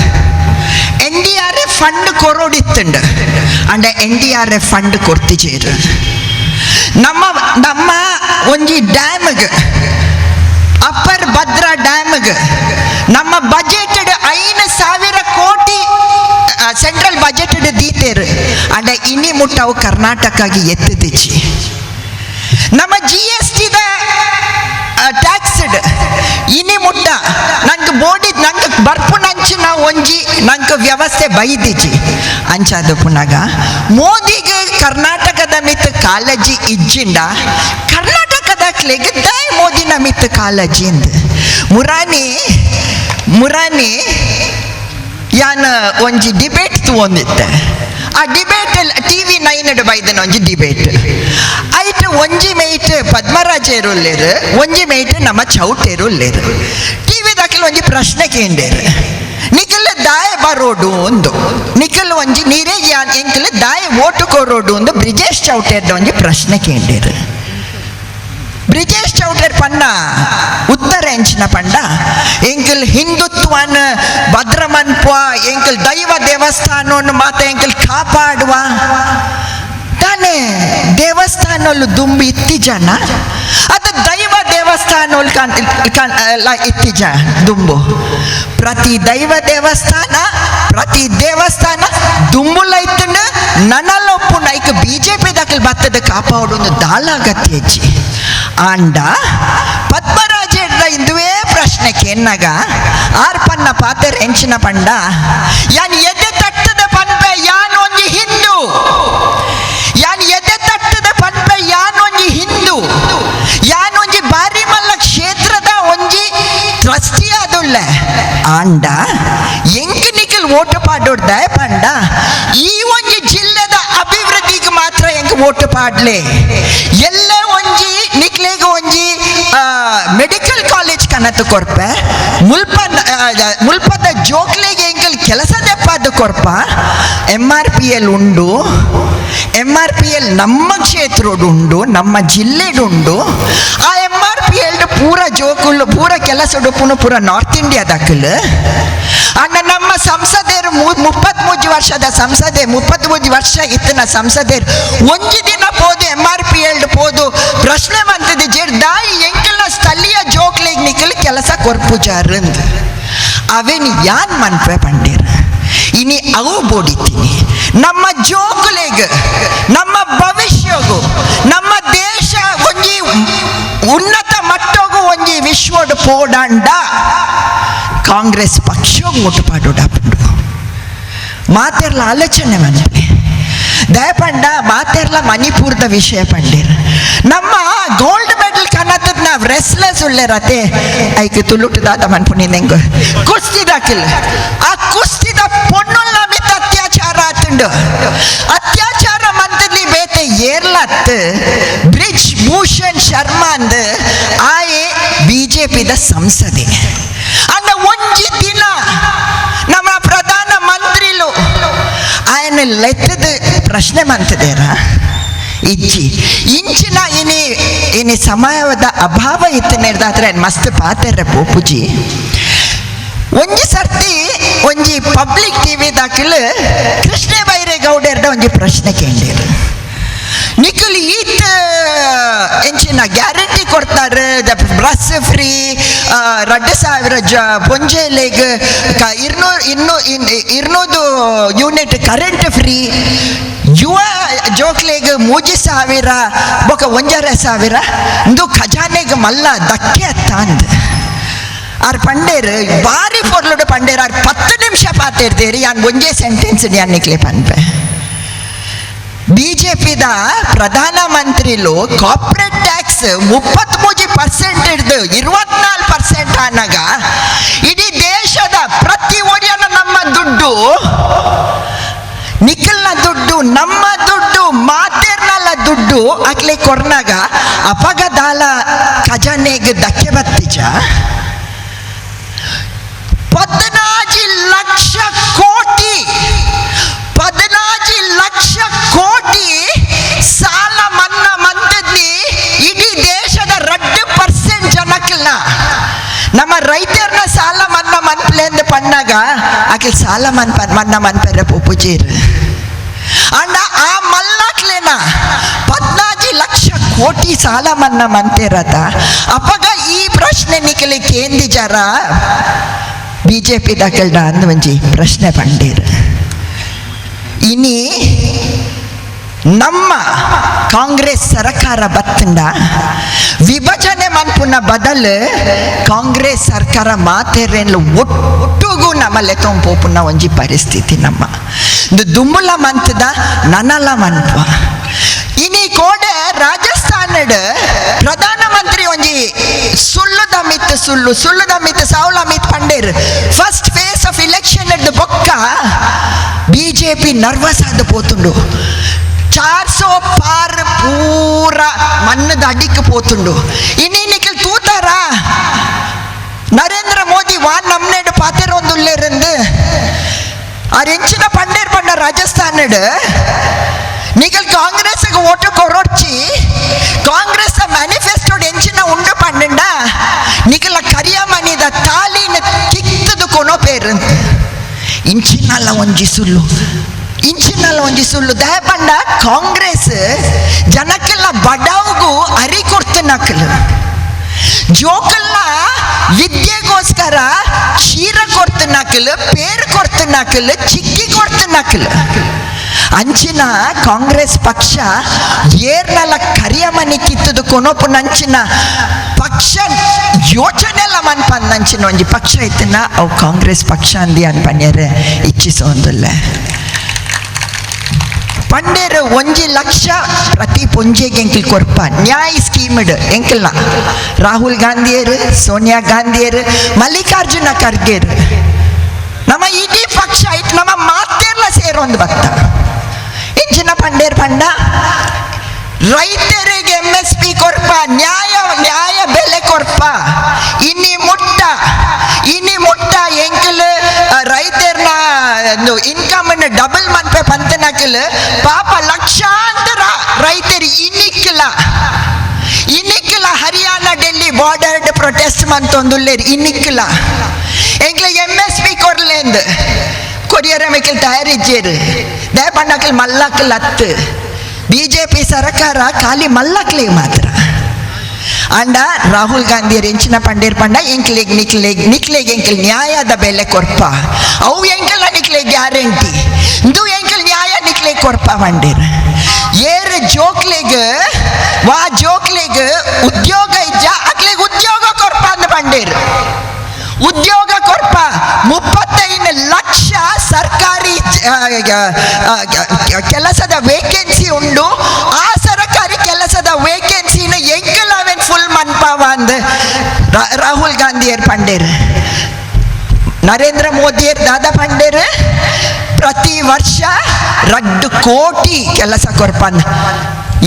N D R F fund ಕೊರೋಡಿತ್ತುಂಡು and N D R F fund ಕೊರ್ತಿಜೇರು ನಮ್ಮ ನಮ್ಮ ಒಂಜಿ ಡ್ಯಾಮ್ಗೆ ಅಪ್ಪರ್ ಭದ್ರಾ ಡ್ಯಾಮ್ಗೆ ನಮ್ಮ ಬಜೆಟ್ 5,000 ಕೋಟಿ ಸೆಂಟ್ರಲ್ ಬಜೆಟ್ ದೀತೇರು ಅಂಡ ಇನಿ ಮುಟ್ಟವು ಕರ್ನಾಟಕಗೆ ಎತ್ತದಿಚ್ಚಿ ನಮ್ಮ ಜಿ ಎಸ್ ಟಿದ ಟ್ಯಾಕ್ಸ್ಡ್ ಇನಿ ಮುಟ್ಟ ನಂಗೆ ಬೋಡಿ ನಂಗೆ ಬರ್ಪುನಂಚಿನ ಒಂಜಿ ನಂಗೆ ವ್ಯವಸ್ಥೆ ಬೈದಿಜಿ ಅಂಚಾದ ಪುನಗ ಮೋದಿಗೆ ಕರ್ನಾಟಕದ ಮಿತ್ ಕಾಳಜಿ ಇಜ್ಜಿಂಡ ಕರ್ನಾಟಕದ ಕ್ಲೆಗ್ ದಾಯ್ ಮೋದಿನ ಮಿತ್ ಕಾಳಜಿ ಇಂದ ಮುರಾನಿ ಮುರಾನಿ ಯಾನ್ ಒಂಜಿ ಡಿಬೇಟ್ ತೂವೊಂದಿತ್ತೆ ಆ ಡಿಬೇಟ್ TV9 ಬೈದನ ಒಂಜಿ ಡಿಬೇಟ್ ಐಟ್ ಒಂಜಿ ಮೇಟ್ ಪದ್ಮರಾಜೇರುಲ್ಲೇರು ಒಂಜಿ ಮೇಟ್ ನಮ್ಮ ಚೌಟೇರುಲ್ಲೇರು ಟಿವಿ ದಾಖಲೆ ಒಂಜಿ ಪ್ರಶ್ನೆ ಕೇಂಡೇರು ನಿಖಲ್ ದಾಯ ಬರೋಡು ಒಂದು ನಿಖಲ್ ಒಂಜಿ ನೀರೇ ಯಾನ್ ಎಂಕಲ್ ದಾಯ ಓಟು ಕೊರೋಡು ಒಂದು ಬ್ರಿಜೇಶ್ ಚೌಟೇರ್ದ ಒಂಜಿ ಪ್ರಶ್ನೆ ಕೇಂಡೇರು ಬ್ರಿಜೇಶ್ ಚೌಟರ್ ಪಣ್ಣ ಉತ್ತರ ಎಂಚಿನ ಪಂಡ ಎಂಕಲ್ ಹಿಂದುತ್ವನ ಭದ್ರಮನ್ಪುವ ಎಂಕಲ್ ದೈವ ದೇವಸ್ಥಾನವನ್ನು ಮಾತ ಎಂಕಲ್ ಕಾಪಾಡುವ ತಾನೇ ದೇವಸ್ಥಾನಲ್ಲೂ ದುಂಬಿ ಇತ್ತಿ ಜನ ಅದು ದೈವ ದೇವಸ್ಥಾನ ಇತ್ತಿ ಜ ದುಂಬು ಪ್ರತಿ ದೈವ ದೇವಸ್ಥಾನ ಪ್ರತಿ ದೇವಸ್ಥಾನ ದುಂಬುಲೈತನ ನನಲೊಪ್ಪು ನೈಕ್ ಬಿಜೆಪಿ ದಾಖಲು ಬತ್ತದ ಕಾಪಾಡು ದಾಲಾಗತ್ತಿ ಹೆಚ್ಚಿ ಆಂಡ ಪದ್ಮರಾಜ ಇಂದುವೇ ಪ್ರಶ್ನೆ ಕೇನ್ನಾಗ ಆರ್ ಪನ್ನ ಪಾತೆರ್ ಎಂಚಿನ ಪಂಡ ಯಾನ್ ಎದೆ ತಟ್ಟದ ಪನ್ಪೆ ಯಾನ್ ಒಂಜಿ ಹಿಂದೂ, ಯಾನ್ ಎದೆ ತಟ್ಟದ ಪನ್ಪೆ ಯಾನ್ ಒಂಜಿ ಹಿಂದೂ, ಯಾನ್ ಒಂಜಿ ಬಾರಿ ಮಲ್ಲ ಕ್ಷೇತ್ರದ ಒಂಜಿ ಟ್ರಸ್ಟಿ ಆದುಲ್ಲ ಆಂಡ ಎಂಕ್ ನಿಖಲ್ ಓಟು ಪಾಡೋಡ್ದ ಪಂಡ ಈ ಒಂಜಿ ಜಿಲ್ಲೆದ ಅಭಿವೃದ್ಧಿಗೆ ಮಾತ್ರ ಎಂಕ್ ಓಟು ಪಾಡ್ಲೆ. ಎಲ್ಲ ಒಂಜಿ ನಿಕ್ಲೆಗ್ ಒಂಜಿ ಮೆಡಿಕಲ್ ಕಾಲೇಜ್ ಕನತು ಕೊರ್ಪೆ, ಮುಲ್ಪ ಮುಲ್ಪದ ಜೋಕ್ಲೆಗೆ ಎಂಕಲ್ ಕೆಲಸ ದೆಪ್ಪಾದ ಕೊರ್ಪ. M R P L ಉಂಡು, M R P L ನಮ್ಮ ಕ್ಷೇತ್ರಡುಂಡು, ನಮ್ಮ ಜಿಲ್ಲೆಡುಂಡು. ಆ M R P L ಪೂರ ಜೋಕುಲು ಪೂರ ಕೆಲಸ ಉಡುಪುನು ಪೂರ ನಾರ್ತ್ ಇಂಡಿಯಾದಕ್ಕಲು. ಅಣ್ಣ ನಮ್ಮ ಸಂಸದರು 33 ವರ್ಷದ ಸಂಸದೆ, 33 ವರ್ಷ ಇತ್ತಿನ ಸಂಸದರು ಒಂಜಿ ದಿನ ಪೋದು M R P L ಪೋದು ಪ್ರಶ್ನೆ ಮಂತದ ದಾಯಿ ಎಂಕಲ್ನ ಸ್ಥಳೀಯ ಜೋಕ್ಲೆಗ್ ನಿಕಲ್ ಕೆಲಸ ಕೊರ್ಪುಜಾರಂದ್ ಅವೇನ್ ಯಾನ್ ಮನ್ಪೆ ಪಂಡೇರ್. ಇನಿ ಅವು ಬೋಡಿತೀನಿ ನಮ್ಮ ಜೋಕುಲೆಗ್, ನಮ್ಮ ಭವಿಷ್ಯಗು, ನಮ್ಮ ದೇಶ ಒಂಜಿ ಉನ್ನತ ಮಟ್ಟಗು ಒಂಜಿ ವಿಶ್ವಡ್ ಪೋಡಾಂಡ ಕಾಂಗ್ರೆಸ್ ಪಕ್ಷ ಓಟು ಪಾಡೋಡಾಪುಂಡು. ಮಾತೆರ್ಲ ಆಲೋಚನೆ ಮನ್ಪೆ ದಯಪಂಡ ಮಾತೆರ್ಲ ಮಣಿಪುರದ ವಿಷಯ ಪಂಡೇರ್. ನಮ್ಮ ಗೋಲ್ಡ್ ಮೆಡಲ್ ಕನತದ ನಾವು ರೆಸ್ಲರ್ಸ್ ಉಳ್ಳೇರತೆ ಐಕ್ ತುಳುಟು ದಾದ ಮನ್ಪುನಿ ನೆಂಗು ಕುಸ್ತಿದಾಕಿಲ್ ಆ ಕುಸ್ತಿದ ಪೊಣ್ಣುಲ್ಲ ಮಿತ್ ಅತ್ಯಾಚಾರ ಆತುಂಡು. ಅತ್ಯಾಚಾರ ಮಂತಲಿ ಬೇತೆ ಏರ್ಲತ್ ಬ್ರಿಜ್ ಭೂಷಣ್ ಶರ್ಮಾ ಅಂದ್ ಆಯೆ ಬಿಜೆಪಿದ ಸಂಸದೆ. ಅಂಡ ಒಂಜಿ ದಿನ ನಮ್ಮ ಪ್ರಧಾನ ಮಂತ್ರಿಲು ಆಯನ ಲೆತ್ತದ ಪ್ರಶ್ನೆ ಮಂತದೇರ ಇಜ್ಜಿ ಇಂಚಿನ ಇನಿ ಇನಿ ಸಮಯದ ಅಭಾವ ಇತ್ತು ನೆಡ್ದಾದ್ರೆ ಮಸ್ತ್ ಪಾತೆರ ಪೋಪುಜಿ. ಒಂಜಿ ಸರ್ತಿ ಒಂಜಿ ಪಬ್ಲಿಕ್ ಟಿವಿ ದಾಖಲು ಕೃಷ್ಣ ಬೈರೇಗೌಡರ್ದ ಒಂಜಿ ಪ್ರಶ್ನೆ ಕೇಳಿರು, ನಿಖಲ್ ಈತ್ ಎಂಚಿನ ಗ್ಯಾರಂಟಿ ಕೊಡ್ತಾರೆ bus free 2000 ಪೊಂಜೆಲೆಗ್ 200 unit current free, ಯುವ ಜೋಕ್ಲೆಗ್ 3000 ಬೊಕ 1500 ಇಂದು ಖಜಾನೆಗ್ ಮಲ್ಲ ಧಕ್ಕೆ ಅತ್ತ ಅಂದ್ ಆರ್ ಪಂಡೇರು ಬಾರಿ ಪೊರ್ಲುಡು ಪಂಡೇರು. ಆರ್ 10 ನಿಮಿಷ ಪಾತಿರ್ತೀರಿ ಯಾನ್ ಒಂಜೇ ಸೆಂಟೆನ್ಸ್ ಯಾನ್ ನಿಕ್ಲೆ ಪನ್ಪೆ. ಬಿಜೆಪಿದ ಪ್ರಧಾನ ಮಂತ್ರಿಲು ಕಾರ್ಪೊರೇಟ್ ಟ್ಯಾಕ್ಸ್ 33% ಹಿಡ್ದು 24% ಆನಾಗ ಇಡೀ ದೇಶದ ಪ್ರತಿ ಒರಿಯನ ನಮ್ಮ ದುಡ್ಡು, ನಿಖಲ್ನ ದುಡ್ಡು, ನಮ್ಮ ದುಡ್ಡು, ಮಾತೇರ್ನಲ್ಲ ದುಡ್ಡು ಅಕ್ಲೆ ಕೊರ್ನಾಗ ಅಪಗದಾಲ ಖಜಾನೆಗೆ ಧಕ್ಕೆ ಬತ್ತಿಜ. 14 ಲಕ್ಷ ಕೋಟಿ, 14 ಲಕ್ಷ ಕೋಟಿ ಸಾಲ ಮನ್ನಾ ಮಂತದ್ನಿ ಇಡೀ ದೇಶದ 2% ಜನಕ್ಕೆಲ್ಲ ನಮ್ಮ ರೈತರನ್ನ ಸಾಲ ಮನ್ನಾ ಮನ್ಪ್ಲೆ ಪಣ್ಣಾಗ ಆಕೆ ಸಾಲ ಮನ್ನಾ ಮನ್ಪೆರ ಪೂಜೀರ್ ಅಂಡ ಆ ಮಲ್ಲಾಕ್ಲೇನ 14 ಲಕ್ಷ ಕೋಟಿ ಸಾಲ ಮನ್ನಾ ಮಂತಿರತ. ಅಪಗ ಈ ಪ್ರಶ್ನೆ ನಿಖಲಿ ಕೇಂದಿಜಾರ ಬಿಜೆಪಿ ದಾಖಲ್ಡ ಅಂದ್ ಒಂಜಿ ಪ್ರಶ್ನೆ ಪಂಡೀರ್. ಇನಿ ನಮ್ಮ ಕಾಂಗ್ರೆಸ್ ಸರ್ಕಾರ ಬತ್ತಂಡ ವಿಭಜನೆ ಮನ್ಪುನ ಬದಲು ಕಾಂಗ್ರೆಸ್ ಸರ್ಕಾರ ಮಾತೇರೇನ್ಲು ಒಟ್ಟುಗೂ ನಮ್ಮಲ್ಲೇ ತೊಂಪೋಪುನ ಒಂಜಿ ಪರಿಸ್ಥಿತಿ ನಮ್ಮ ದುಮ್ಮುಲ ಮಂತದ ನನಲ ಮನ್ಪ. ಇನಿ ಕೋಡೆ ರಾಜಸ್ಥಾನಡ್ ಪ್ರಧಾನಮಂತ್ರಿ ಒಂಜಿ ಸುಳ್ಳುದ ಮಿತ್ ಸುಳ್ಳು, ಸುಳ್ಳುದ ಮಿತ್ ಸಾವುಲ ಮಿತ್ ಪಂಡೇರ್. First face of election ಬೊಕ್ಕ ಬಿಜೆಪಿ ನರ್ವಸ್ ಆದ ಪೋತುಂಡು. 400 ಪಾರ್ ಪೂರ ಮಣ್ಣದ ಅಡಿಕ್ ಪೋತುಂಡು. ಇನಿ ನಿಖಲ್ ತೂತಾರ ನರೇಂದ್ರ ಮೋದಿ ವಾನ್ ನಮ್ನೇಡು ಪಾತೆರೊಂದುಲ್ಲೇರಂದು ಆರ್ ಎಂಚಿನ ಪಂಡೇರ್ ಪಂಡ ರಾಜಸ್ಥಾನಡ್ ನಿಖಲ್ ಕಾಂಗ್ರೆಸ್ ಓಟು ಕೊರೊಡ್ಚಿ ಕಾಂಗ್ರೆಸ್ ಮ್ಯಾನಿಫೆಸ್ಟೋ ಎಂಚಿನ ಉಂಡು ಪಂಡ ನಿಖಲ ಕರಿಯ ಮನಿದ ತಾಲಿನ ಕಿತ್ತದು ಕೊನೋ ಪೇರಂತ. ಇಂಚಿನಲ್ಲ ಒಂಜಿ ಸುಳ್ಳು, ಇಂಚಿನಲ್ಲ ಒಂಜಿ ಸುಳ್ಳು. ದಯಪಂಡ ಕಾಂಗ್ರೆಸ್ ಜನಕ್ಕೆಲ್ಲ ಬಡವಗೂ ಅರಿ ಕೊಡ್ತು ನಕಲು, ಜೋಕಲ್ನ ವಿದ್ಯೆಗೋಸ್ಕರ ಚೀರ ಕೊಡ್ತು ನಕಲು, ಪೇರು ಕೊಡ್ತು ನಕಲು, ಚಿಕ್ಕಿ ಕೊಡ್ತು ನಕಲು. ಅಂಚಿನ ಕಾಂಗ್ರೆಸ್ ಪಕ್ಷ ಏರ್ನಲ್ಲ ಕರಿಯ ಮನಿ ಕಿತ್ತದು ಕೊನೋಪು ನಂಚಿನ ಪಕ್ಷ ಯೋಚನೆಲ್ಲ ಮನ್ಪನ್ನಂಚಿನ ಒಂಜಿ ಪಕ್ಷ ಇತ್ತನ ಅವು ಕಾಂಗ್ರೆಸ್ ಪಕ್ಷ ಅಂದಿ ಅನ್ಪನ್ಯರೆ ಇಚ್ಛಿಸೋಂದಿಲ್ಲ. ಪಂಡೇರು 1 ಲಕ್ಷ ಪ್ರತಿ ಪೊಂಜೆಗೆ ಎಂಕಿಲ್ ಕೊರ್ಪ ನ್ಯಾಯ ಸ್ಕೀಮ್ ಎಂಕಿಲ್ನ ರಾಹುಲ್ ಗಾಂಧಿಯರು, ಸೋನಿಯಾ ಗಾಂಧಿಯರು, ಮಲ್ಲಿಕಾರ್ಜುನ ಖರ್ಗೆರು ನಮ್ಮ ಇಡೀ ಪಕ್ಷ ಇಟ್ಟು ನಮ್ಮ ಮಾತೆಲ್ಲ ಸೇರೊಂದು ಭಕ್ತ ಇಂಚಿನ ಪಂಡೇರ್ ಪಂಡ ರೈತರಿಗೆ MSP ಕೊರ್ಪ, ನ್ಯಾಯ ನ್ಯಾಯ ಬೆಲೆ ಕೊರ್ಪ. ಇನಿ ಮುಟ್ಟ ಇನಿ ಮುಟ್ಟ ಎಂಕಲ್ ರೈತರ್ನ ಇನ್ಕಮ್ ಡಬಲ್ ಮನ್ಪೆ ಪಂತನಕಲ್ ಪಾಪ ಲಕ್ಷಾಂತರ ರೈತರು ಇನಿಕ್ಲ ಇನಿಕ್ಲ ಹರಿಯಾಣ ಡೆಲ್ಲಿ ಬಾರ್ಡರ್ ಪ್ರೊಟೆಸ್ಟ್ ಮಂತೊಂದುಲ್ಲೇರು ಇನಿಕ್ಲ ಎಂಕ್ಲ MSP ಕೊರ್ಲೇಂದು ಕೊರಿಯರ ಮೇಕಲ್ ತಯಾರಿಜ್ಜೇರು ದಯಪಣ್ಣಕಲ್ ಮಲ್ಲಕ್ಕಲ್ ಹತ್ತು ಬಿಜೆಪಿ ಸರ್ಕಾರ ಖಾಲಿ ಮಲ್ಲಕ್ಲಿಗೆ ಮಾತ್ರ. ಅಂಡ ರಾಹುಲ್ ಗಾಂಧಿಯರು ಎಂಚಿನ ಪಂಡೇರ್ ಪಂಡ ಎಂಕ್ಲೆಗ್ ನಿಕ್ಲೆಗ್ ನಿಕ್ಲೆಗ್ ಎಂಕಲ್ ನ್ಯಾಯದ ಬೆಲೆ ಕೊರ್ಪ, ಅವು ಎಂಕಲ್ನ ನಿಕ್ಲೆ ಗ್ಯಾರಂಟಿ, ಇಂದು ಎಂಕಲ್ ನ್ಯಾಯ ನಿಕ್ಲೆ ಕೊರ್ಪ ಪಂಡೇರ್. ಏರು ಜೋಕ್ಲೆಗ್ ವಾ ಜೋಕ್ಲೆಗ್ ಉದ್ಯೋಗ ಇಜ್ಜ ಅಕ್ಲೆಗ್ ಉದ್ಯೋಗ ಕೊರ್ಪ ಅಂದ ಪಂಡೇರ್. ಉದ್ಯೋಗ ಕೊರ್ಪ 35 ಲಕ್ಷ ಸರ್ಕಾರಿ ಕೆಲಸದ ವೇಕೆನ್ಸಿ ಉಂಡು. ಆ ಸರ್ಕಾರಿ ಕೆಲಸದ ವೇಕೆನ್ಸಿನ ಎಂಕಲ್ ಅವೆನ್ ಫುಲ್ ಮನ್ಪಾವ ಅಂದ್ ರಾಹುಲ್ ಗಾಂಧಿಯರ್ ಪಂಡೇರ್. ನರೇಂದ್ರ ಮೋದಿಯರ್ ದಾದಾ ಪಂಡೇರ್ ಪ್ರತಿ ವರ್ಷ 2 ಕೋಟಿ ಕೆಲಸ ಕೊರ್ಪನ್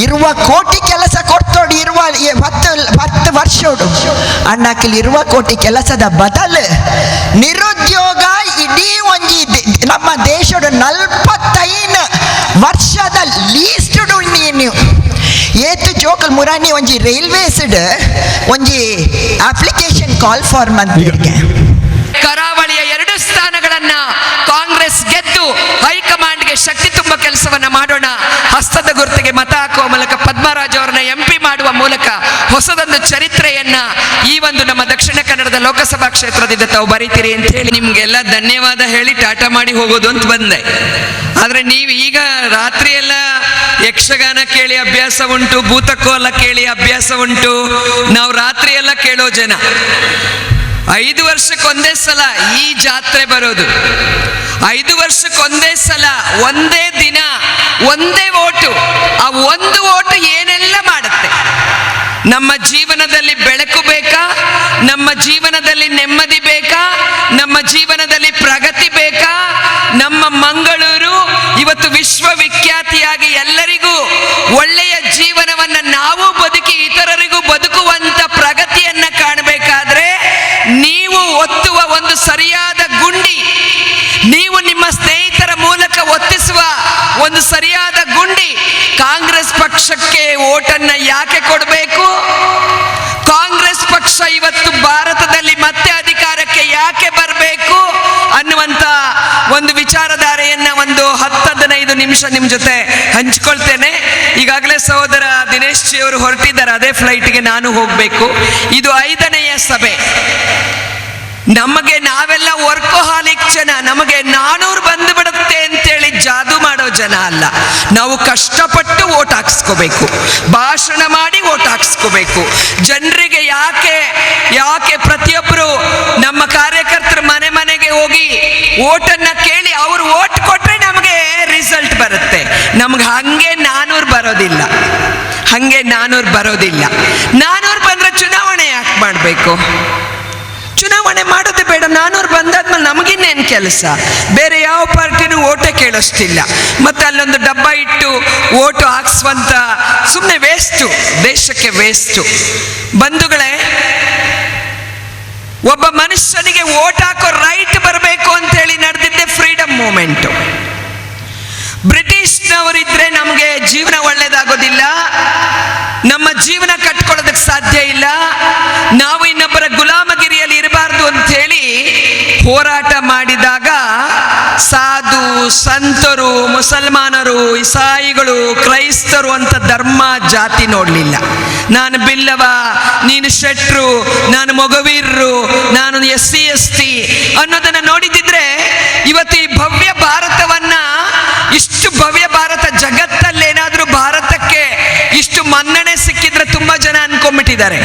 ಇರುವ ಕೋಟಿ ಕೆಲಸ ಕೊಡ್ತೋಡು ಇರುವ 10 ವರ್ಷೋಡು ಅಣ್ಣಾಕಿಲ್ ಇರುವ ಕೋಟಿ ಕೆಲಸದ ಬದಲು ನಿರುದ್ಯೋಗ ಇಡೀ ಒಂಜಿ ನಮ್ಮ ದೇಶದ 45 ವರ್ಷದ ಲೀಸ್ಟ್ ನೀನು ಏತು ಜೋಕಲ್ ಮುರಾನಿ ಒಂಜಿ ರೈಲ್ವೇಸ್ ಒಂಜಿ application call form ಅಂತ. ಕರಾವಳಿಯ 2 ಸ್ಥಾನಗಳನ್ನ ಕಾಂಗ್ರೆಸ್ ಗೆದ್ದು ಹೈಕಮಾಂಡ್ಗೆ ಶಕ್ತಿ ತುಂಬ ಕೆಲಸವನ್ನ ಮಾಡೋಣ. ಹಸ್ತದ ಗುರುತಿಗೆ ಮತ ಹಾಕುವ ಮೂಲಕ ಪದ್ಮರಾಜ್ ಅವರನ್ನ MP ಮಾಡುವ ಮೂಲಕ ಹೊಸದೊಂದು ಚರಿತ್ರೆಯನ್ನ ಈ ಒಂದು ನಮ್ಮ ದಕ್ಷಿಣ ಕನ್ನಡದ ಲೋಕಸಭಾ ಕ್ಷೇತ್ರದಿಂದ ತಾವು ಬರೀತೀರಿ ಅಂತ ಹೇಳಿ ನಿಮ್ಗೆಲ್ಲ ಧನ್ಯವಾದ ಹೇಳಿ ಟಾಟಾ ಮಾಡಿ ಹೋಗೋದು ಅಂತ ಬಂದೆ. ಆದ್ರೆ ನೀವು ಈಗ ರಾತ್ರಿ ಎಲ್ಲ ಯಕ್ಷಗಾನ ಕೇಳಿ ಅಭ್ಯಾಸ ಉಂಟು, ಭೂತಕೋಲ ಕೇಳಿ ಅಭ್ಯಾಸ ಉಂಟು, ನಾವು ರಾತ್ರಿ ಎಲ್ಲ ಕೇಳೋ ಜನ. 5 ವರ್ಷಕ್ಕೊಂದೇ ಸಲ ಈ ಜಾತ್ರೆ ಬರೋದು, 5 ವರ್ಷಕ್ಕೊಂದೇ ಸಲ, ಒಂದೇ ದಿನ, ಒಂದೇ ಓಟು. ಆ ಒಂದು ಓಟು ಏನೆಲ್ಲ ಮಾಡುತ್ತೆ. ನಮ್ಮ ಜೀವನದಲ್ಲಿ ಬೆಳಕು ಬೇಕಾ, ನಮ್ಮ ಜೀವನದಲ್ಲಿ ನೆಮ್ಮದಿ ಬೇಕಾ, ನಮ್ಮ ಜೀವನದಲ್ಲಿ ಪ್ರಗತಿ ಬೇಕಾ? ನಮ್ಮ ಮಂಗಳೂರು ಇವತ್ತು ವಿಶ್ವವಿಖ್ಯಾತಿಯಾಗಿ ಎಲ್ಲರಿಗೂ ಒಳ್ಳೆಯ ಜೀವನವನ್ನ ನಾವು ಬದುಕಿ ಇತರರಿಗೂ ಬದುಕುವಂತ ಪ್ರಗತಿಯನ್ನ ಕಾಣಬೇಕಾದ್ರೆ ನೀವು ಒತ್ತುವ ಒಂದು ಸರಿಯಾದ ಗುಂಡಿ, ನೀವು ನಿಮ್ಮ ಸ್ನೇಹಿತರ ಮೂಲಕ ಒತ್ತಿಸುವ ಒಂದು ಸರಿಯಾದ ಗುಂಡಿ ಕಾಂಗ್ರೆಸ್ ಪಕ್ಷಕ್ಕೆ ಓಟನ್ನ ಯಾಕೆ ಕೊಡಬೇಕು? ಕಾಂಗ್ರೆಸ್ ಪಕ್ಷ ಇವತ್ತು ಭಾರತದಲ್ಲಿ ಮತ್ತೆ ಅಧಿಕಾರಕ್ಕೆ ಯಾಕೆ ಬರಬೇಕು ಅನ್ನುವಂತ ಒಂದು ವಿಚಾರಧಾರೆಯನ್ನ ಒಂದು 10-15 ನಿಮಿಷ ನಿಮ್ಮ ಜೊತೆ ಹಂಚ್ಕೊಳ್ತೇನೆ. ಈಗಾಗಲೇ ಸಹೋದರ ದಿನೇಶ್ ಜಿ ಅವರು ಹೊರಟಿದ್ದಾರೆ, ಅದೇ ಫ್ಲೈಟ್ಗೆ ನಾನು ಹೋಗಬೇಕು. ಇದು 5ನೇ ಸಭೆ. ನಮಗೆ ನಾವೆಲ್ಲ ವರ್ಕೋಹಾಲಿಕ್ ಜನ, ನಮಗೆ 400 ಬಂದು ಬಿಡುತ್ತೆ ಅಂತೇಳಿ ಜಾದೂ ಮಾಡೋ ಜನ ಅಲ್ಲ. ನಾವು ಕಷ್ಟಪಟ್ಟು ಓಟ್ ಹಾಕ್ಸ್ಕೋಬೇಕು, ಭಾಷಣ ಮಾಡಿ ಓಟ್ ಹಾಕ್ಸ್ಕೋಬೇಕು. ಜನರಿಗೆ ಯಾಕೆ ಯಾಕೆ ಪ್ರತಿಯೊಬ್ಬರು ನಮ್ಮ ಕಾರ್ಯಕರ್ತರು ಮನೆ ಮನೆಗೆ ಹೋಗಿ ಓಟನ್ನ ಕೇಳಿ ಅವರು ಓಟ್ ಕೊಟ್ರೆ ನಮಗೆ ರಿಸಲ್ಟ್ ಬರುತ್ತೆ. ನಮ್ಗೆ ಹಂಗೆ 400 ಬರೋದಿಲ್ಲ, ಹಂಗೆ 400 ಬರೋದಿಲ್ಲ. 400 ಬಂದ್ರೆ ಚುನಾವಣೆ ಯಾಕೆ ಮಾಡಬೇಕು? ಚುನಾವಣೆ ಮಾಡೋದೇ ಬೇಡ. 400 ಬಂದಾದ್ಮೇಲೆ ನಮಗಿನ್ನೇನು ಕೆಲಸ? ಬೇರೆ ಯಾವ ಪಾರ್ಟಿನೂ ಓಟೇ ಕೇಳೋಷ್ಟಿಲ್ಲ. ಮತ್ತೆ ಅಲ್ಲೊಂದು ಡಬ್ಬ ಇಟ್ಟು ಓಟು ಹಾಕ್ಸುವಂತ ಸುಮ್ಮನೆ ವೇಸ್ಟು, ದೇಶಕ್ಕೆ ವೇಸ್ಟು. ಬಂಧುಗಳೇ, ಒಬ್ಬ ಮನುಷ್ಯನಿಗೆ ಓಟ್ ಹಾಕೋ ರೈಟ್ ಬರಬೇಕು ಅಂತ ಹೇಳಿ ನಡೆದಿದ್ದೆ ಫ್ರೀಡಮ್ ಮೂವ್ಮೆಂಟು. ಬ್ರಿಟಿಷ್ನವರಿದ್ರೆ ನಮಗೆ ಜೀವನ ಒಳ್ಳೇದಾಗೋದಿಲ್ಲ, ನಮ್ಮ ಜೀವನ ಕಟ್ಕೊಳ್ಳೋದಕ್ಕೆ ಸಾಧ್ಯ ಇಲ್ಲ, ನಾವು ಇನ್ನೊಬ್ಬರ ಗುಲಾಮಗಿರಿಯಲ್ಲಿ ಇರಬಾರ್ದು ಅಂತ ಹೇಳಿ ಹೋರಾಟ ಮಾಡಿದಾಗ ಸಾಧು ಸಂತರು, ಮುಸಲ್ಮಾನರು, ಇಸಾಯಿಗಳು, ಕ್ರೈಸ್ತರು ಅಂತ ಧರ್ಮ ಜಾತಿ ನೋಡಲಿಲ್ಲ. ನಾನು ಬಿಲ್ಲವ, ನೀನು ಶೆಟ್ರು, ನಾನು ಮೊಗವೀರರು, ನಾನು SC ST ಅನ್ನೋದನ್ನು ನೋಡಿದಿದ್ರೆ ಇವತ್ತು ಈ ಭವ್ಯ ಭಾರತವನ್ನ, ಇಷ್ಟು ಭವ್ಯ ಭಾರತ ಜಗತ್ತಲ್ಲೇನಾದ್ರೂ ಭಾರತಕ್ಕೆ ಇಷ್ಟು ಮನ್ನಣೆ ಸಿಕ್ಕಿದ್ರೆ ತುಂಬಾ ಜನ ಅನ್ಕೊಂಡ್ಬಿಟ್ಟಿದ್ದಾರೆ.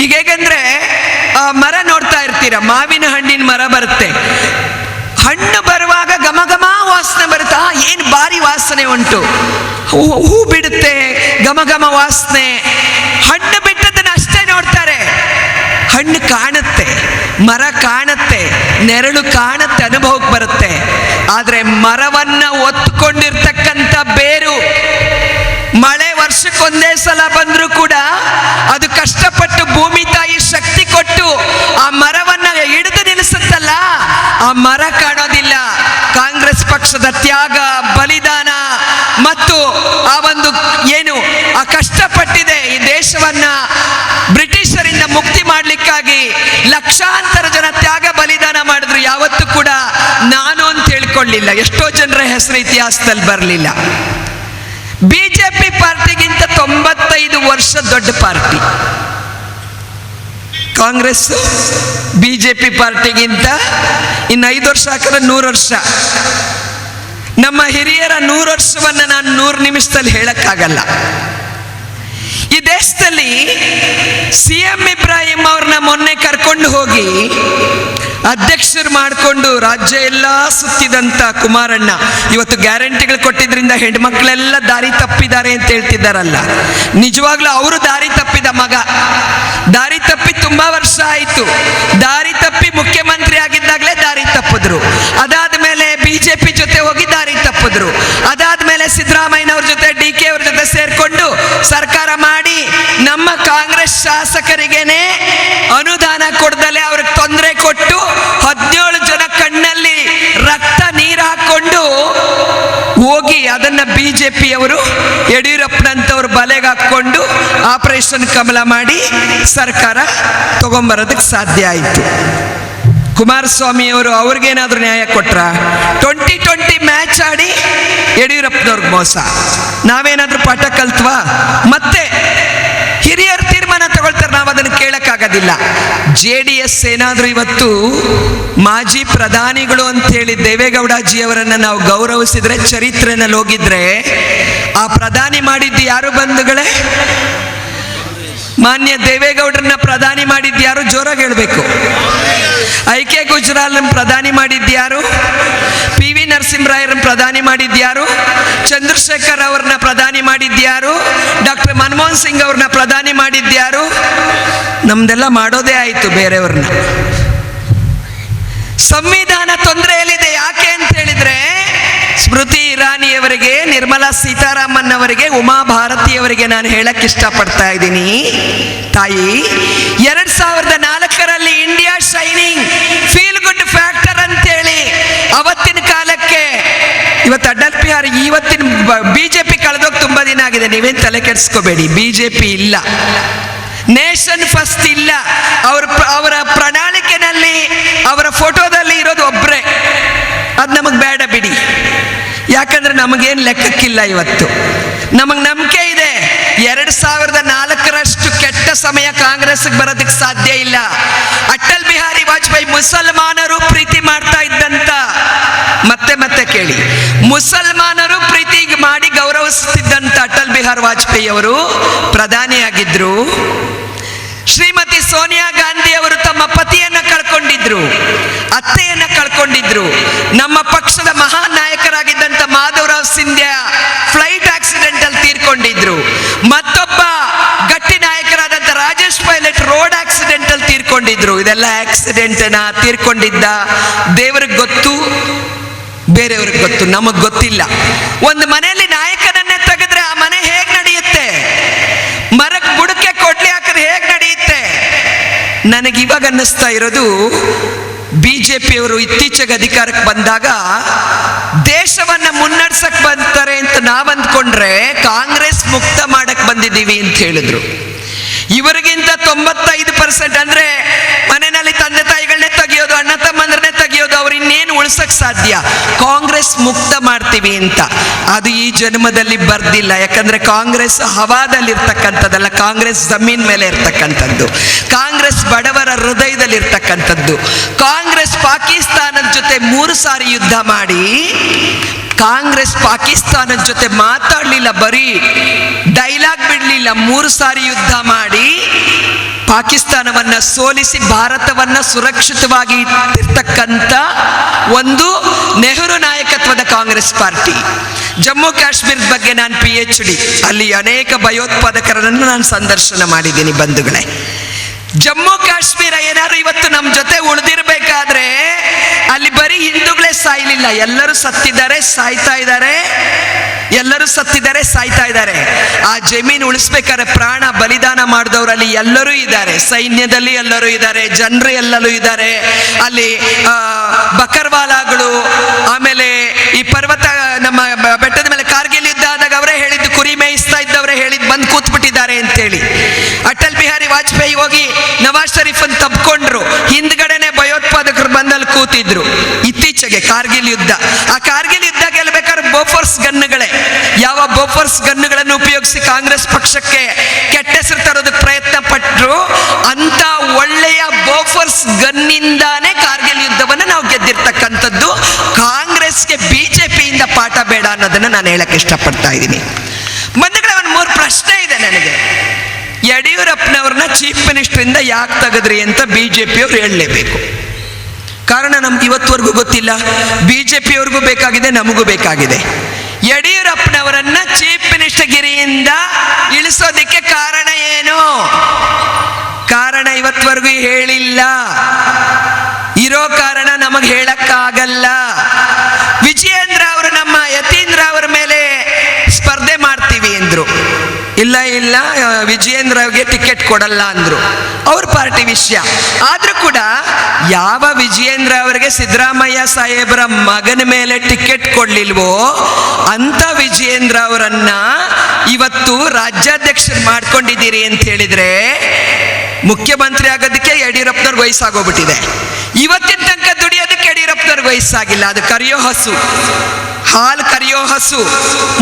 ಈಗ ಹೇಗಂದ್ರೆ ಇರ್ತೀರ, ಮಾವಿನ ಹಣ್ಣಿನ ಮರ ಬರುತ್ತೆ, ಹಣ್ಣು ಬರುವಾಗ ಘಮ ಘಮ ವಾಸನೆ ಬರುತ್ತಾ, ಏನು ಭಾರಿ ವಾಸನೆ ಉಂಟು, ಹೂ ಬಿಡುತ್ತೆ, ಘಮ ಘಮ ವಾಸನೆ. ಹಣ್ಣು ಬಿಟ್ಟದನ್ನ ಅಷ್ಟೇ ನೋಡ್ತಾರೆ, ಹಣ್ಣು ಕಾಣುತ್ತೆ, ಮರ ಕಾಣುತ್ತೆ, ನೆರಳು ಕಾಣುತ್ತೆ, ಅನುಭವಕ್ಕೆ ಬರುತ್ತೆ. ಆದರೆ ಮರವನ್ನ ಒತ್ತುಕೊಂಡಿರ್ತಕ್ಕಂಥ ಬೇರು ಮಳೆ ವರ್ಷಕ್ಕೊಂದೇ ಸಲ ಬಂದರೂ ಕೂಡ ಅದು ಕಷ್ಟಪಟ್ಟು ಭೂಮಿ ತಾಯಿ ಶಕ್ತಿ ಕೊಟ್ಟು ಆ ಮರವನ್ನ ಹಿಡಿದು ನಿಲ್ಲಿಸುತ್ತಲ್ಲ, ಆ ಮರ ಕಾಣೋದಿಲ್ಲ. ಕಾಂಗ್ರೆಸ್ ಪಕ್ಷದ ತ್ಯಾಗ, ಬಲಿದಾನ ಮತ್ತು ಆ ಒಂದು ಏನು ಆ ಕಷ್ಟಪಟ್ಟಿದೆ ಈ ದೇಶವನ್ನ ಬ್ರಿಟಿಷರಿಂದ ಮುಕ್ತಿ ಮಾಡಲಿಕ್ಕಾಗಿ ಲಕ್ಷಾಂತರ ಜನ ತ್ಯಾಗ ಬಲಿದಾನ ಮಾಡಿದ್ರು. ಯಾವತ್ತೂ ಕೂಡ ನಾನು ಅಂತ ಹೇಳ್ಕೊಳ್ಳಿಲ್ಲ, ಎಷ್ಟೋ ಜನರ ಹೆಸರು ಇತಿಹಾಸದಲ್ಲಿ ಬರಲಿಲ್ಲ. ಬಿಜೆಪಿ ಪಾರ್ಟಿಗಿಂತ 95 ವರ್ಷ ದೊಡ್ಡ ಪಾರ್ಟಿ ಕಾಂಗ್ರೆಸ್. ಬಿಜೆಪಿ ಪಾರ್ಟಿಗಿಂತ ಇನ್ನು 5 ವರ್ಷ ಹಾಕಿದ್ರೆ 100 ವರ್ಷ. ನಮ್ಮ ಹಿರಿಯರ 100 ವರ್ಷವನ್ನು ನಾನು 100 ನಿಮಿಷದಲ್ಲಿ ಹೇಳಕ್ಕಾಗಲ್ಲ. ಈ ದೇಶದಲ್ಲಿ ಸಿಎಂ ಇಬ್ರಾಹಿಂ ಅವ್ರನ್ನ ಮೊನ್ನೆ ಕರ್ಕೊಂಡು ಹೋಗಿ ಅಧ್ಯಕ್ಷರು ಮಾಡಿಕೊಂಡು ರಾಜ್ಯ ಎಲ್ಲ ಸುತ್ತಿದಂತ ಕುಮಾರಣ್ಣ ಇವತ್ತು ಗ್ಯಾರಂಟಿಗಳು ಕೊಟ್ಟಿದ್ರಿಂದ ಹೆಣ್ಮಕ್ಳೆಲ್ಲ ದಾರಿ ತಪ್ಪಿದ್ದಾರೆ ಅಂತ ಹೇಳ್ತಿದ್ದಾರಲ್ಲ, ನಿಜವಾಗ್ಲೂ ಅವರು ದಾರಿ ತಪ್ಪಿದ ಮಗ. ದಾರಿ ತಪ್ಪಿ ತುಂಬಾ ವರ್ಷ ಆಯಿತು. ದಾರಿ ತಪ್ಪಿ ಮುಖ್ಯಮಂತ್ರಿ ಆಗಿದ್ದಾಗಲೇ ದಾರಿ ತಪ್ಪಿದ್ರು. ಅದಾದ ಮೇಲೆ ಬಿಜೆಪಿ ಜೊತೆ ಹೋಗಿ ದಾರಿ ತಪ್ಪಿದ್ರು. ಅದಾದ ಮೇಲೆ ಸಿದ್ದರಾಮಯ್ಯನವ್ರ ಜೊತೆ, ಡಿ ಕೆ ಅವ್ರ ಜೊತೆ ಸೇರ್ಕೊಂಡು ಸರ್ಕಾರ ಮಾಡಿ ನಮ್ಮ ಕಾಂಗ್ರೆಸ್ ಶಾಸಕರಿಗೇನೆ ಅನುದಾನ ಕೊಡ್ದಲೆ ಅವ್ರಿಗೆ ತೊಂದರೆ ಕೊಟ್ಟು 17 ಜನ ಕಣ್ಣಲ್ಲಿ ರಕ್ತ ನೀರು ಹಾಕೊಂಡು ಹೋಗಿ ಅದನ್ನ ಬಿಜೆಪಿಯವರು ಯಡಿಯೂರಪ್ಪನಂತವ್ರು ಬಲೆಗೆ ಹಾಕೊಂಡು ಆಪರೇಷನ್ ಕಮಲ ಮಾಡಿ ಸರ್ಕಾರ ತಗೊಂಬರೋದಕ್ಕೆ ಸಾಧ್ಯ ಆಯಿತು. ಕುಮಾರಸ್ವಾಮಿಯವರು ಅವ್ರಿಗೇನಾದ್ರೂ ನ್ಯಾಯ ಕೊಟ್ರ? 20-20 ಮ್ಯಾಚ್ ಆಡಿ ಯಡಿಯೂರಪ್ಪನವ್ರಿಗೆ ಮೋಸ. ನಾವೇನಾದ್ರೂ ಪಾಠ ಕಲ್ತ್ವಾ? ಮತ್ತೆ ಹಿರಿಯರು ತೀರ್ಮಾನ ತಗೊಳ್ತಾರೆ, ನಾವು ಅದನ್ನು ಕೇಳಕ್ಕಾಗೋದಿಲ್ಲ. JDS ಏನಾದರೂ ಇವತ್ತು ಮಾಜಿ ಪ್ರಧಾನಿಗಳು ಅಂತೇಳಿ ದೇವೇಗೌಡಜಿಯವರನ್ನು ನಾವು ಗೌರವಿಸಿದ್ರೆ, ಚರಿತ್ರೆನಲ್ಲಿ ಹೋಗಿದ್ರೆ, ಆ ಪ್ರಧಾನಿ ಮಾಡಿದ್ದು ಯಾರು ಬಂಧುಗಳೇ? ಮಾನ್ಯ ದೇವೇಗೌಡರನ್ನ ಪ್ರಧಾನಿ ಮಾಡಿದ್ದು ಯಾರು? ಜೋರಾಗಿ ಹೇಳಬೇಕು. I K Gujral ಪ್ರಧಾನಿ ಮಾಡಿದ್ಯಾರು? ಪಿ ವಿ ನರಸಿಂಹರಾಯರನ್ನ ಪ್ರಧಾನಿ ಮಾಡಿದ್ಯಾರು? ಚಂದ್ರಶೇಖರ್ ಅವ್ರನ್ನ ಪ್ರಧಾನಿ ಮಾಡಿದ್ಯಾರು? ಡಾಕ್ಟರ್ ಮನಮೋಹನ್ ಸಿಂಗ್ ಅವ್ರನ್ನ ಪ್ರಧಾನಿ ಮಾಡಿದ್ಯಾರು? ನಮ್ದೆಲ್ಲ ಮಾಡೋದೇ ಆಯಿತು ಬೇರೆಯವ್ರನ್ನ. ಸಂವಿಧಾನ ತೊಂದರೆಯಲ್ಲಿದೆ ಯಾಕೆ ಅಂತ ಹೇಳಿದ್ರೆ, ಸ್ಮೃತಿ ಇರಾನಿಯವರಿಗೆ, ನಿರ್ಮಲಾ ಸೀತಾರಾಮನ್ ಅವರಿಗೆ, ಉಮಾ ಭಾರತಿಯವರಿಗೆ ನಾನು ಹೇಳಕ್ಕೆ ಇಷ್ಟಪಡ್ತಾ ಇದ್ದೀನಿ ತಾಯಿ, 2004ರಲ್ಲಿ India shining feel good factor ಅಂತೇಳಿ ಅವತ್ತಿನ ಕಾಲಕ್ಕೆ, ಇವತ್ತು ಅಟಲ್ ಬಿಹಾರಿ, ಇವತ್ತಿನ ಬಿಜೆಪಿ ಕಳೆದೋಗಿ ತುಂಬಾ ದಿನ ಆಗಿದೆ, ನೀವೇನು ತಲೆ ಕೆಡಿಸ್ಕೋಬೇಡಿ. ಬಿಜೆಪಿ ಇಲ್ಲ, ನೇಷನ್ ಫಸ್ಟ್ ಇಲ್ಲ. ಅವರ ಪ್ರಣಾಳಿಕೆನಲ್ಲಿ ಅವರ ಫೋಟೋದಲ್ಲಿ ಇರೋದು ಒಬ್ಬರೇ, ಅದು ನಮಗೆ ಬೇಡ ಬಿಡಿ. ಯಾಕಂದ್ರೆ ನಮಗೇನು ಲೆಕ್ಕಕ್ಕಿಲ್ಲ. ಇವತ್ತು ನಮಗೆ ನಂಬಿಕೆ ಇದೆ, 2004ರಷ್ಟು ಕೆಟ್ಟ ಸಮಯ ಕಾಂಗ್ರೆಸ್ಗೆ ಬರೋದಕ್ಕೆ ಸಾಧ್ಯ ಇಲ್ಲ. ಅಟಲ್ ಬಿಹಾರಿ ವಾಜಪೇಯಿ ಮುಸಲ್ಮಾನರು ಪ್ರೀತಿ ಮಾಡ್ತಾ ಇದ್ದಂತ, ಮತ್ತೆ ಮತ್ತೆ ಕೇಳಿ, ಮುಸಲ್ಮಾನರು ಪ್ರೀತಿ ಮಾಡಿ ಗೌರವಿಸುತ್ತಿದ್ದಂತ ಅಟಲ್ ಬಿಹಾರಿ ವಾಜಪೇಯಿ ಅವರು ಪ್ರಧಾನಿಯಾಗಿದ್ರು. ಶ್ರೀಮತಿ ಸೋನಿಯಾ ಗಾಂಧಿ ಅವರು ತಮ್ಮ ಪತಿಯನ್ನ ಕಳ್ಕೊಂಡಿದ್ರು, ಅತ್ತೆಯನ್ನ ಕಳ್ಕೊಂಡಿದ್ರು. ನಮ್ಮ ಪಕ್ಷದ ಮಹಾನ್ ನಾಯಕರಾಗಿದ್ದಂತ ಮಾಧವರಾವ್ ಸಿಂಧ್ಯಾ ಫ್ಲೈಟ್ ಆಕ್ಸಿಡೆಂಟ್ ಅಲ್ಲಿ ತೀರ್ಕೊಂಡಿದ್ರು. ಮತ್ತೊಬ್ಬ ಗಟ್ಟಿ ನಾಯಕರಾದಂತ ರಾಜೇಶ್ ಪೈಲಟ್ ರೋಡ್ ಆಕ್ಸಿಡೆಂಟ್ ಅಲ್ಲಿ ತೀರ್ಕೊಂಡಿದ್ರು. ಇದೆಲ್ಲ ಆಕ್ಸಿಡೆಂಟ್ ನ ತೀರ್ಕೊಂಡಿದ್ದ ದೇವ್ರಿಗೆ ಗೊತ್ತು, ಬೇರೆಯವ್ರಿಗೆ ಗೊತ್ತು, ನಮಗ್ ಗೊತ್ತಿಲ್ಲ. ಒಂದು ಮನೆಯಲ್ಲಿ ನಾಯಕನನ್ನೇ ತೆಗೆದ್ರೆ ಆ ಮನೆ ಹೇಗ್ ನಡೆಯುತ್ತೆ? ಮರಕ್ ಬುಡಕ್ಕೆ ಕೊಡ್ಲಿ ಹಾಕಿದ್ರೆ ಹೇಗ್ ನಡೆಯುತ್ತೆ? ನನಗೆ ಇವಾಗ ಅನ್ನಿಸ್ತಾ ಇರೋದು, ಬಿಜೆಪಿಯವರು ಇತ್ತೀಚೆಗೆ ಅಧಿಕಾರಕ್ಕೆ ಬಂದಾಗ ದೇಶವನ್ನ ಮುನ್ನಡ್ಸಕ್ ಬಂತಾರೆ ಅಂತ ನಾವ್ ಅಂದ್ಕೊಂಡ್ರೆ ಕಾಂಗ್ರೆಸ್ ಮುಕ್ತ ಮಾಡಕ್ ಬಂದಿದ್ದೀವಿ ಅಂತ ಹೇಳಿದ್ರು. ಇವರಿಗಿಂತ 95% ಅಂದ್ರೆ ಮನೆಯಲ್ಲಿ ತಂದೆ ತಾಯಿಗಳನ್ನೇ ತೆಗಿಯೋದು, ಅಣ್ಣ ತಮ್ಮಂದ್ರನ್ನೇ ತೆಗಿಯೋದು, ಅವ್ರು ಇನ್ನೇನು ಉಳ್ಸಕ್ ಸಾಧ್ಯ? ಕಾಂಗ್ರೆಸ್ ಮುಕ್ತ ಮಾಡ್ತೀವಿ ಅಂತ. ಅದು ಈ ಜನ್ಮದಲ್ಲಿ ಬರ್ದಿಲ್ಲ. ಯಾಕಂದ್ರೆ ಕಾಂಗ್ರೆಸ್ ಹವಾದಲ್ಲಿರ್ತಕ್ಕಂಥದ್ದಲ್ಲ, ಕಾಂಗ್ರೆಸ್ ಜಮೀನ್ ಮೇಲೆ ಇರ್ತಕ್ಕಂಥದ್ದು, ಕಾಂಗ್ರೆಸ್ ಬಡವರ ಹೃದಯದಲ್ಲಿ ಇರ್ತಕ್ಕಂಥದ್ದು. ಕಾಂಗ್ರೆಸ್ ಪಾಕಿಸ್ತಾನದ ಜೊತೆ 3 ಸಾರಿ ಯುದ್ಧ ಮಾಡಿ ಕಾಂಗ್ರೆಸ್ ಪಾಕಿಸ್ತಾನದ ಜೊತೆ ಮಾತಾಡಲಿಲ್ಲ, ಬರೀ ಡೈಲಾಗ್ ಬಿಡಲಿಲ್ಲ. 3 ಸಾರಿ ಯುದ್ಧ ಮಾಡಿ ಪಾಕಿಸ್ತಾನವನ್ನು ಸೋಲಿಸಿ ಭಾರತವನ್ನು ಸುರಕ್ಷಿತವಾಗಿ ಇಟ್ಟಿರ್ತಕ್ಕಂಥ ಒಂದು ನೆಹರು ನಾಯಕತ್ವದ ಕಾಂಗ್ರೆಸ್ ಪಾರ್ಟಿ. ಜಮ್ಮು ಕಾಶ್ಮೀರದ ಬಗ್ಗೆ ನಾನು PhD, ಅಲ್ಲಿ ಅನೇಕ ಭಯೋತ್ಪಾದಕರನ್ನು ನಾನು ಸಂದರ್ಶನ ಮಾಡಿದ್ದೀನಿ ಬಂಧುಗಳೇ. ಜಮ್ಮು ಕಾಶ್ಮೀರ ಏನಾದ್ರು ಇವತ್ತು ನಮ್ಮ ಜೊತೆ ಉಳಿದಿರ್ಬೇಕಾದ್ರೆ ಅಲ್ಲಿ ಬರೀ ಹಿಂದೂಗಳೇ ಸಾಯ್ಲಿಲ್ಲ, ಎಲ್ಲರೂ ಸತ್ತಿದ್ದಾರೆ, ಸಾಯ್ತಾ ಇದ್ದಾರೆ, ಎಲ್ಲರೂ ಸತ್ತಿದ್ದಾರೆ, ಸಾಯ್ತಾ ಇದ್ದಾರೆ. ಆ ಜಮೀನು ಉಳಿಸ್ಬೇಕಾದ್ರೆ ಪ್ರಾಣ ಬಲಿದಾನ ಮಾಡಿದವರಲ್ಲಿ ಎಲ್ಲರೂ ಇದ್ದಾರೆ, ಸೈನ್ಯದಲ್ಲಿ ಎಲ್ಲರೂ ಇದ್ದಾರೆ, ಜನರು ಎಲ್ಲರೂ ಇದ್ದಾರೆ. ಅಲ್ಲಿ ಬಕರ್ವಾಲಾಗಳು, ಆಮೇಲೆ ಈ ಪರ್ವತ ನಮ್ಮ ಬೆಟ್ಟದ ಮೇಲೆ ಕಾರ್ಗಿಲ್ ಯುದ್ಧ ಆದಾಗ ಅವರೇ ಹೇಳಿದ್ದು, ಕುರಿ ಮೇಯಿಸ್ತಾ ಇದ್ದವರೇ ಹೇಳಿದ್ದು ಬಂದು ಕೂತ್ಬಿಟ್ಟಿದ್ದಾರೆ ಅಂತೇಳಿ. ಅಟಲ್ ಬಿಹಾರಿ ವಾಜಪೇಯಿ ಹೋಗಿ ನವಾಜ್ ಶರೀಫ್ ಅನ್ನು ತಬ್ಕೊಂಡ್ರು, ಹಿಂದ್ಗಡೆನೆ ಭಯೋತ್ಪಾದಕರು ಬಂದಲ್ಲಿ ಕೂತಿದ್ರು. ಇತ್ತೀಚೆಗೆ ಕಾರ್ಗಿಲ್ ಯುದ್ಧ, ಆ ಕಾರ್ಗಿಲ್ ಯುದ್ಧ ಗೆಲ್ಲಬೇಕಾದ್ರೆ ಬೋಫೋರ್ಸ್ ಗನ್ನುಗಳೇ, ಯಾವ ಬೋಫೋರ್ಸ್ ಗನ್ನುಗಳನ್ನು ಉಪಯೋಗಿಸಿ ಕಾಂಗ್ರೆಸ್ ಪಕ್ಷಕ್ಕೆ ಕೆಟ್ಟ ಹೆಸರು ತರೋದಕ್ಕೆ ಪ್ರಯತ್ನ ಪಟ್ಟರು, ಅಂತ ಒಳ್ಳೆಯ ಬೋಫೋರ್ಸ್ ಗನ್ನಿಂದಾನೇ ಕಾರ್ಗಿಲ್ ಯುದ್ಧವನ್ನು ನಾವು ಗೆದ್ದಿರ್ತಕ್ಕಂಥದ್ದು. ಕಾಂಗ್ರೆಸ್ಗೆ ಬಿಜೆಪಿಯಿಂದ ಪಾಠ ಬೇಡ ಅನ್ನೋದನ್ನ ನಾನು ಹೇಳಕ್ಕೆ ಇಷ್ಟಪಡ್ತಾ ಇದ್ದೀನಿ. ಬಂಧುಗಳೇ, ಒಂದು 3 ಪ್ರಶ್ನೆ ಇದೆ ನನಗೆ. ಯಡಿಯೂರಪ್ಪನವ್ರನ್ನ ಚೀಫ್ ಮಿನಿಸ್ಟರ್ ಇಂದ ಯಾಕೆ ತೆಗೆದ್ರಿ ಅಂತ ಬಿಜೆಪಿಯವ್ರು ಹೇಳಲೇಬೇಕು. ಕಾರಣ ನಮ್ಗೆ ಇವತ್ತುವರೆಗೂ ಗೊತ್ತಿಲ್ಲ. ಬಿಜೆಪಿಯವ್ರಿಗೂ ಬೇಕಾಗಿದೆ, ನಮಗೂ ಬೇಕಾಗಿದೆ. ಯಡಿಯೂರಪ್ಪನವರನ್ನ ಚೀಫ್ ಮಿನಿಸ್ಟರ್ ಗಿರಿಯಿಂದ ಇಳಿಸೋದಿಕ್ಕೆ ಕಾರಣ ಏನು? ಕಾರಣ ಇವತ್ತವರೆಗೂ ಹೇಳಿಲ್ಲ. ಇರೋ ಕಾರಣ ನಮಗೆ ಹೇಳಕ್ಕಾಗಲ್ಲ. ವಿಜಯೇಂದ್ರ ಅವರು ನಮ್ಮ ಯತೀಂದ್ರ ಅವರ ಮೇಲೆ ಸ್ಪರ್ಧೆ ಮಾಡ್ತೀವಿ ಅಂದ್ರು. ಇಲ್ಲ ಇಲ್ಲ, ವಿಜಯೇಂದ್ರ ಅವ್ರಿಗೆ ಟಿಕೆಟ್ ಕೊಡಲ್ಲ ಅಂದ್ರು. ಅವ್ರ ಪಾರ್ಟಿ ವಿಷಯ. ಆದ್ರೂ ಕೂಡ ಯಾವ ವಿಜಯೇಂದ್ರ ಅವರಿಗೆ ಸಿದ್ದರಾಮಯ್ಯ ಸಾಹೇಬರ ಮಗನ ಮೇಲೆ ಟಿಕೆಟ್ ಕೊಡ್ಲಿಲ್ವೋ ಅಂತ ವಿಜಯೇಂದ್ರ ಅವರನ್ನ ಇವತ್ತು ರಾಜ್ಯಾಧ್ಯಕ್ಷರು ಮಾಡ್ಕೊಂಡಿದ್ದೀರಿ ಅಂತ ಹೇಳಿದ್ರೆ ಮುಖ್ಯಮಂತ್ರಿ ಆಗೋದಕ್ಕೆ ಯಡಿಯೂರಪ್ಪನವ್ರಿಗೆ ವಯಸ್ಸಾಗೋಗ್ಬಿಟ್ಟಿದೆ. ಇವತ್ತಿನ ತನಕ ದುಡಿಯೋದಕ್ಕೆ ಯಡಿಯೂರಪ್ಪನವ್ರಿಗೆ ವಯಸ್ಸಾಗಿಲ್ಲ. ಅದು ಕರಿಯೋ ಹಸು, ಹಾಲು ಕರಿಯೋ ಹಸು.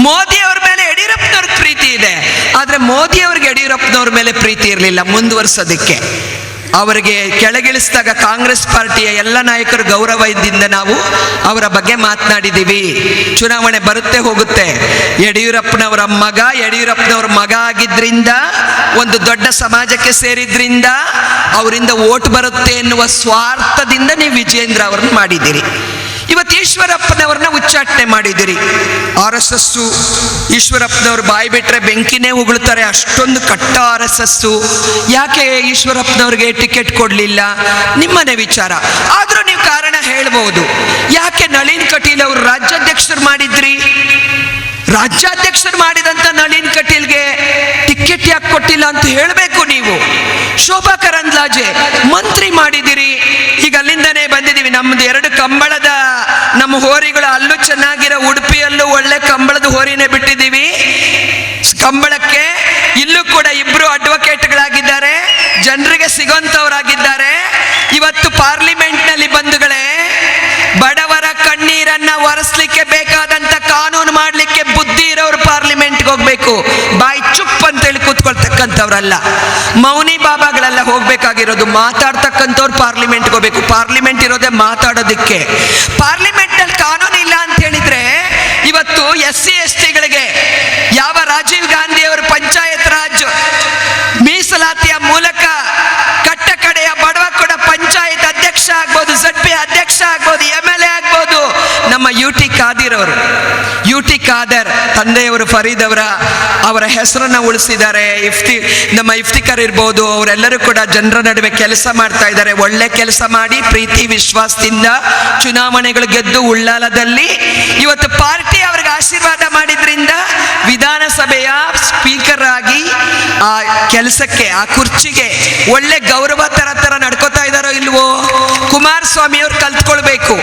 ಮೋದಿ ಅವ್ರ ಮೇಲೆ ಯಡಿಯೂರಪ್ಪನವ್ರಿಗೆ ಪ್ರೀತಿ ಇದೆ, ಆದ್ರೆ ಮೋದಿ ಅವ್ರಿಗೆ ಯಡಿಯೂರಪ್ಪನವ್ರ ಮೇಲೆ ಪ್ರೀತಿ ಇರಲಿಲ್ಲ ಮುಂದುವರ್ಸೋದಕ್ಕೆ. ಅವರಿಗೆ ಕೆಳಗಿಳಿಸಿದಾಗ ಕಾಂಗ್ರೆಸ್ ಪಾರ್ಟಿಯ ಎಲ್ಲ ನಾಯಕರು ಗೌರವದಿಂದ ನಾವು ಅವರ ಬಗ್ಗೆ ಮಾತನಾಡಿದ್ದೀವಿ. ಚುನಾವಣೆ ಬರುತ್ತೆ ಹೋಗುತ್ತೆ. ಯಡಿಯೂರಪ್ಪನವರ ಮಗ, ಯಡಿಯೂರಪ್ಪನವರ ಮಗ ಆಗಿದ್ರಿಂದ, ಒಂದು ದೊಡ್ಡ ಸಮಾಜಕ್ಕೆ ಸೇರಿದ್ರಿಂದ ಅವರಿಂದ ಓಟ್ ಬರುತ್ತೆ ಎನ್ನುವ ಸ್ವಾರ್ಥದಿಂದ ನೀವು ವಿಜಯೇಂದ್ರ ಅವರನ್ನು ಮಾಡಿದ್ದೀರಿ. ಇವತ್ತು ಈಶ್ವರಪ್ಪನವ್ರನ್ನ ಉಚ್ಚಾಟನೆ ಮಾಡಿದ್ದೀರಿ. RSS ಈಶ್ವರಪ್ಪನವ್ರು ಬಾಯಿ ಬಿಟ್ರೆ ಬೆಂಕಿನೇ ಉಗುಳ್ತಾರೆ, ಅಷ್ಟೊಂದು ಕಟ್ಟ RSS. ಯಾಕೆ ಈಶ್ವರಪ್ಪನವ್ರಿಗೆ ಟಿಕೆಟ್ ಕೊಡಲಿಲ್ಲ? ನಿಮ್ಮನೆ ವಿಚಾರ. ಆದರೂ ನೀವು ಕಾರಣ ಹೇಳ್ಬೋದು. ಯಾಕೆ ನಳಿನ್ ಕಟೀಲ್ ಅವರು ರಾಜ್ಯಾಧ್ಯಕ್ಷರು ಮಾಡಿದ್ರಿ? ರಾಜ್ಯಾಧ್ಯಕ್ಷರು ಮಾಡಿದಂತ ನಳಿನ್ ಕಟೀಲ್ಗೆ ಟಿಕೆಟ್ ಯಾಕೆ ಕೊಟ್ಟಿಲ್ಲ ಅಂತ ಹೇಳಬೇಕು ನೀವು. ಶೋಭಾ ಕರಂದ್ಲಾಜೆ ಮಂತ್ರಿ ಮಾಡಿದಿರಿ. ಈಗ ಅಲ್ಲಿಂದನೇ ಬಂದಿದ್ದೀವಿ. ನಮ್ದು 2 ಕಂಬಳದ ನಮ್ಮ ಹೋರಿಗಳು ಅಲ್ಲೂ ಚೆನ್ನಾಗಿರೋ ಉಡುಪಿಯಲ್ಲೂ ಒಳ್ಳೆ ಕಂಬಳದ ಹೋರಿನೇ ಬಿಟ್ಟಿದ್ದೀವಿ ಕಂಬಳಕ್ಕೆ. ಇಲ್ಲೂ ಕೂಡ 2 ಅಡ್ವೊಕೇಟ್ಗಳಾಗಿದ್ದಾರೆ, ಜನರಿಗೆ ಸಿಗೋಂಥವರಾಗಿದ್ದಾರೆ. ಇವತ್ತು ಪಾರ್ಲಿಮೆಂಟ್ನಲ್ಲಿ ಬಂಧುಗಳೇ, ಬಡವರ ಕಣ್ಣೀರನ್ನ ಒರೆಸ್ಲಿಕ್ಕೆ ಬೇಕಾದಂತ ಕಾನೂನು ಮಾಡ್ಲಿಕ್ಕೆ ಬುದ್ಧಿ ಇರೋರು ಪಾರ್ಲಿಮೆಂಟ್ಗೆ ಹೋಗ್ಬೇಕು. ಬಾಯಿ ಚುಪ್ ಅಂತೇಳಿ ಕೂತ್ಕೊಳ್ತಕ್ಕಂಥವ್ರಲ್ಲ, ಮೌನಿ ಬಾಬಾಗಳೆಲ್ಲ ಹೋಗ್ಬೇಕಾಗಿರೋದು. ಮಾತಾಡ್ತಕ್ಕಂಥವ್ರು ಪಾರ್ಲಿಮೆಂಟ್ಗೆ ಹೋಗ್ಬೇಕು. ಪಾರ್ಲಿಮೆಂಟ್ ಇರೋದೇ ಮಾತಾಡೋದಕ್ಕೆ. ಪಾರ್ಲಿಮೆಂಟ್ನಲ್ಲಿ ಕಾನೂನು ಇಲ್ಲ ಅಂತ ಹೇಳಿದ್ರೆ ಇವತ್ತು SC STಗಳಿಗೆ ಯಾವ ರಾಜೀವ್ ಗಾಂಧಿ ಅವರು ಪಂಚಾಯತ್ ರಾಜ್ ಮೀಸಲಾತಿಯ ಮೂಲಕ ಕಟ್ಟ ಕಡೆಯ ಬಡವ ಕೂಡ ಪಂಚಾಯತ್ ಅಧ್ಯಕ್ಷ ಆಗ್ಬೋದು, ZP ಅಧ್ಯಕ್ಷ ಆಗ್ಬೋದು, MLA ಆಗ್ಬೋದು. ನಮ್ಮ UT Khader ಅವರು, UT Khader ತಂದೆಯವರು ಫರೀದ್ ಅವರ ಹೆಸರನ್ನ ಉಳಿಸಿದ್ದಾರೆ. ನಮ್ಮ ಇಫ್ತಿಕರ್ ಇರ್ಬೋದು, ಅವರೆಲ್ಲರೂ ಕೂಡ ಜನರ ನಡುವೆ ಕೆಲಸ ಮಾಡ್ತಾ ಇದ್ದಾರೆ. ಒಳ್ಳೆ ಕೆಲಸ ಮಾಡಿ ಪ್ರೀತಿ ವಿಶ್ವಾಸದಿಂದ ಚುನಾವಣೆಗಳು ಗೆದ್ದು ಉಳ್ಳಾಲದಲ್ಲಿ ಇವತ್ತು ಪಾರ್ಟಿ ಅವ್ರಿಗೆ ಆಶೀರ್ವಾದ ಮಾಡಿದ್ರಿಂದ ವಿಧಾನಸಭೆಯ ಸ್ಪೀಕರ್ ಆಗಿ ಆ ಕೆಲಸಕ್ಕೆ, ಆ ಕುರ್ಚಿಗೆ ಒಳ್ಳೆ ಗೌರವ ತರ ತರ ನಡ್ಕೋತಾ ಇದ್ದಾರೋ ಇಲ್ವೋ? ಕುಮಾರಸ್ವಾಮಿ ಅವ್ರು ಕಲ್ತ್ಕೊಳ್ಬೇಕು.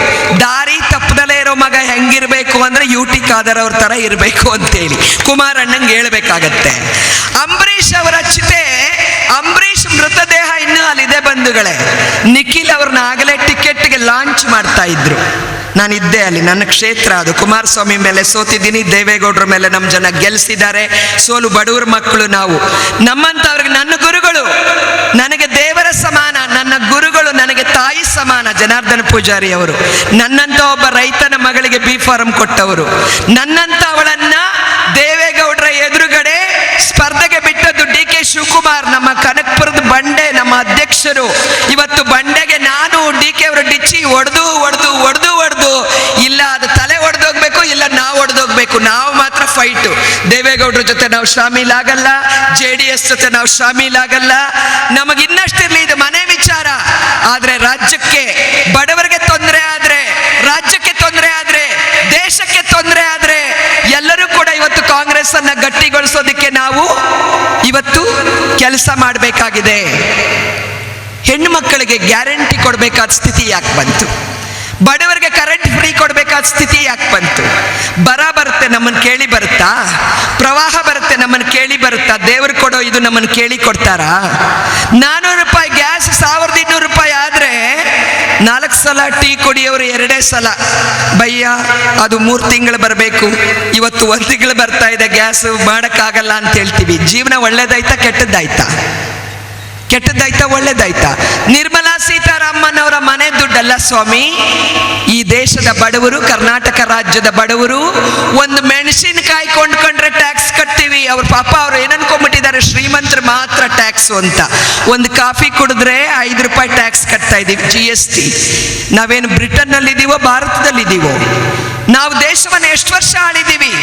ದಾರಿ ತಪ್ಪದಲ್ಲೇ ಇರೋ ಮಗ ಹೆಂಗಿರ್ಬೇಕು ಅಂದ್ರೆ UT Khader ಅವ್ರ ತರ ಇರಬೇಕು ಅಂತೇಳಿ ಕುಮಾರಣ್ಣಂಗೆ ಹೇಳ್ಬೇಕಾಗತ್ತೆ. ಅಂಬರೀಷ್ ಅವರ ಚಿತೆ, ಅಂಬರೀಷ್ ಮೃತದೇಹ ಇನ್ನೂ ಅಲ್ಲಿದೆ ಬಂಧುಗಳೇ. ನಿಖಿಲ್ ಅವ್ರನ್ನ ಆಗಲೇ ಟಿಕೆಟ್ಗೆ ಲಾಂಚ್ ಮಾಡ್ತಾ ಇದ್ರು. ನಾನಿದ್ದೆ ಅಲ್ಲಿ, ನನ್ನ ಕ್ಷೇತ್ರ ಅದು. ಕುಮಾರಸ್ವಾಮಿ ಮೇಲೆ ಸೋತಿದ್ದೀನಿ, ದೇವೇಗೌಡರ ಮೇಲೆ ನಮ್ಮ ಜನ ಗೆಲ್ಲಿಸಿದ್ದಾರೆ. ಸೋಲು ಬಡವರ ಮಕ್ಕಳು ನಾವು. ನಮ್ಮಂಥವ್ರಿಗೆ ನನ್ನ ಗುರುಗಳು ನನಗೆ ದೇವರ ಸಮಾನ, ನನ್ನ ಗುರುಗಳು ನನಗೆ ತಾಯಿ ಸಮಾನ. ಜನಾರ್ದನ ಪೂಜಾರಿ ಅವರು ನನ್ನಂಥ ಒಬ್ಬ ರೈತನ ಮಗಳಿಗೆ ಬಿ ಫಾರಂ ಕೊಟ್ಟವರು. ನನ್ನಂಥ ಅವಳನ್ನ ದೇವೇಗೌಡರ ಎದುರುಗಡೆ ಸ್ಪರ್ಧೆಗೆ ಬಿಟ್ಟದ್ದು DK Shivakumar, ನಮ್ಮ ಕನಕಪುರದ ಬಂಡೆ, ನಮ್ಮ ಅಧ್ಯಕ್ಷರು. ಇವತ್ತು ಬಂಡೆಗೆ ನಾನು ಡಿ ಕೆ ಅವರು ಡಿಚ್ಚಿ ಹೊಡೆದು ಹೊಡೆದು ಹೊಡೆದು ಹೊಡೆದು, ಇಲ್ಲ ಅದು ತಲೆ ಹೊಡೆದೋಗ್ಬೇಕು, ಇಲ್ಲ ನಾವು ಹೊಡೆದೋಗ್ಬೇಕು. ನಾವು ಮಾತ್ರ ಫೈಟು. ದೇವೇಗೌಡರ ಜೊತೆ ನಾವು ಶಾಮೀಲಾಗಲ್ಲ, JDS ಜೊತೆ ನಾವು ಶಾಮೀಲಾಗಲ್ಲ. ನಮಗಿನ್ನಷ್ಟಿರ್ಲಿ, ಇದು ಮನೆ ವಿಚಾರ. ಆದ್ರೆ ರಾಜ್ಯಕ್ಕೆ ಬಡವರಿಗೆ ತೊಂದರೆ ಆದ್ರೆ, ರಾಜ್ಯಕ್ಕೆ ತೊಂದರೆ ಆದ್ರೆ, ದೇಶಕ್ಕೆ ತೊಂದರೆ ಆದ್ರೆ ಎಲ್ಲರೂ ಕೂಡ ಇವತ್ತು ಕಾಂಗ್ರೆಸ್ ಅನ್ನ ಗಟ್ಟಿಗೊಳಿಸೋದಕ್ಕೆ ನಾವು ಇವತ್ತು ಕೆಲಸ ಮಾಡಬೇಕಾಗಿದೆ. ಹೆಣ್ಣು ಮಕ್ಕಳಿಗೆ ಗ್ಯಾರಂಟಿ ಕೊಡಬೇಕಾದ ಸ್ಥಿತಿ ಯಾಕೆ ಬಂತು? ಬಡವರಿಗೆ ಕರೆಂಟ್ ಫ್ರೀ ಕೊಡಬೇಕಾದ ಸ್ಥಿತಿ ಯಾಕೆ ಬಂತು? ಬರ ಬರುತ್ತೆ, ನಮ್ಮನ್ನು ಕೇಳಿ ಬರುತ್ತಾ? ಪ್ರವಾಹ ಬರುತ್ತೆ, ನಮ್ಮನ್ನು ಕೇಳಿ ಬರುತ್ತಾ? ದೇವರು ಕೊಡೋ ಇದು ನಮ್ಮನ್ನು ಕೇಳಿ ಕೊಡ್ತಾರಾ? 400 ರೂಪಾಯಿ ಗ್ಯಾಸ್ 1200 ರೂಪಾಯಿ ಆದ್ರೆ 4 ಸಲ ಟೀ ಕುಡಿಯೋರು 2 ಸಲ, ಬಯ್ಯ ಅದು 3 ತಿಂಗಳು ಬರಬೇಕು, ಇವತ್ತು 1 ತಿಂಗಳು ಬರ್ತಾ ಇದೆ, ಗ್ಯಾಸ್ ಮಾಡೋಕ್ಕಾಗಲ್ಲ ಅಂತ ಹೇಳ್ತೀವಿ. ಜೀವನ ಒಳ್ಳೇದಾಯ್ತಾ ಕೆಟ್ಟದ್ದಾಯ್ತಾ? ಕೆಟ್ಟದ್ದಾಯ್ತಾ ಒಳ್ಳೇದಾಯ್ತಾ? ನಿರ್ಮಲಾ ಸೀತಾರಾಮನ್ ಅವರ ಮನೆ ದುಡ್ಡಲ್ಲ ಸ್ವಾಮಿ, ಈ ದೇಶದ ಬಡವರು, ಕರ್ನಾಟಕ ರಾಜ್ಯದ ಬಡವರು ಒಂದು ಮೆಣಸಿನಕಾಯಿ ಕೊಂಡ್ಕೊಂಡ್ರೆ ಟ್ಯಾಕ್ಸ್ ಕಟ್ತೀವಿ. ಅವ್ರ ಪಾಪ ಅವ್ರು ಏನನ್ಕೊಂಡ್ಬಿಟ್ಟಿದ್ದಾರೆ, ಶ್ರೀಮಂತರು ಮಾತ್ರ ಟ್ಯಾಕ್ಸು ಅಂತ. ಒಂದು ಕಾಫಿ ಕುಡಿದ್ರೆ 5 ರೂಪಾಯಿ ಟ್ಯಾಕ್ಸ್ ಕಟ್ತಾ ಇದೀವಿ, GST. ನಾವೇನು ಬ್ರಿಟನ್ನಲ್ಲಿದ್ದೀವೋ ಭಾರತದಲ್ಲಿದ್ದೀವೋ? ನಾವು ದೇಶವನ್ನು ಎಷ್ಟು ವರ್ಷ ಆಳಿದ್ದೀವಿ?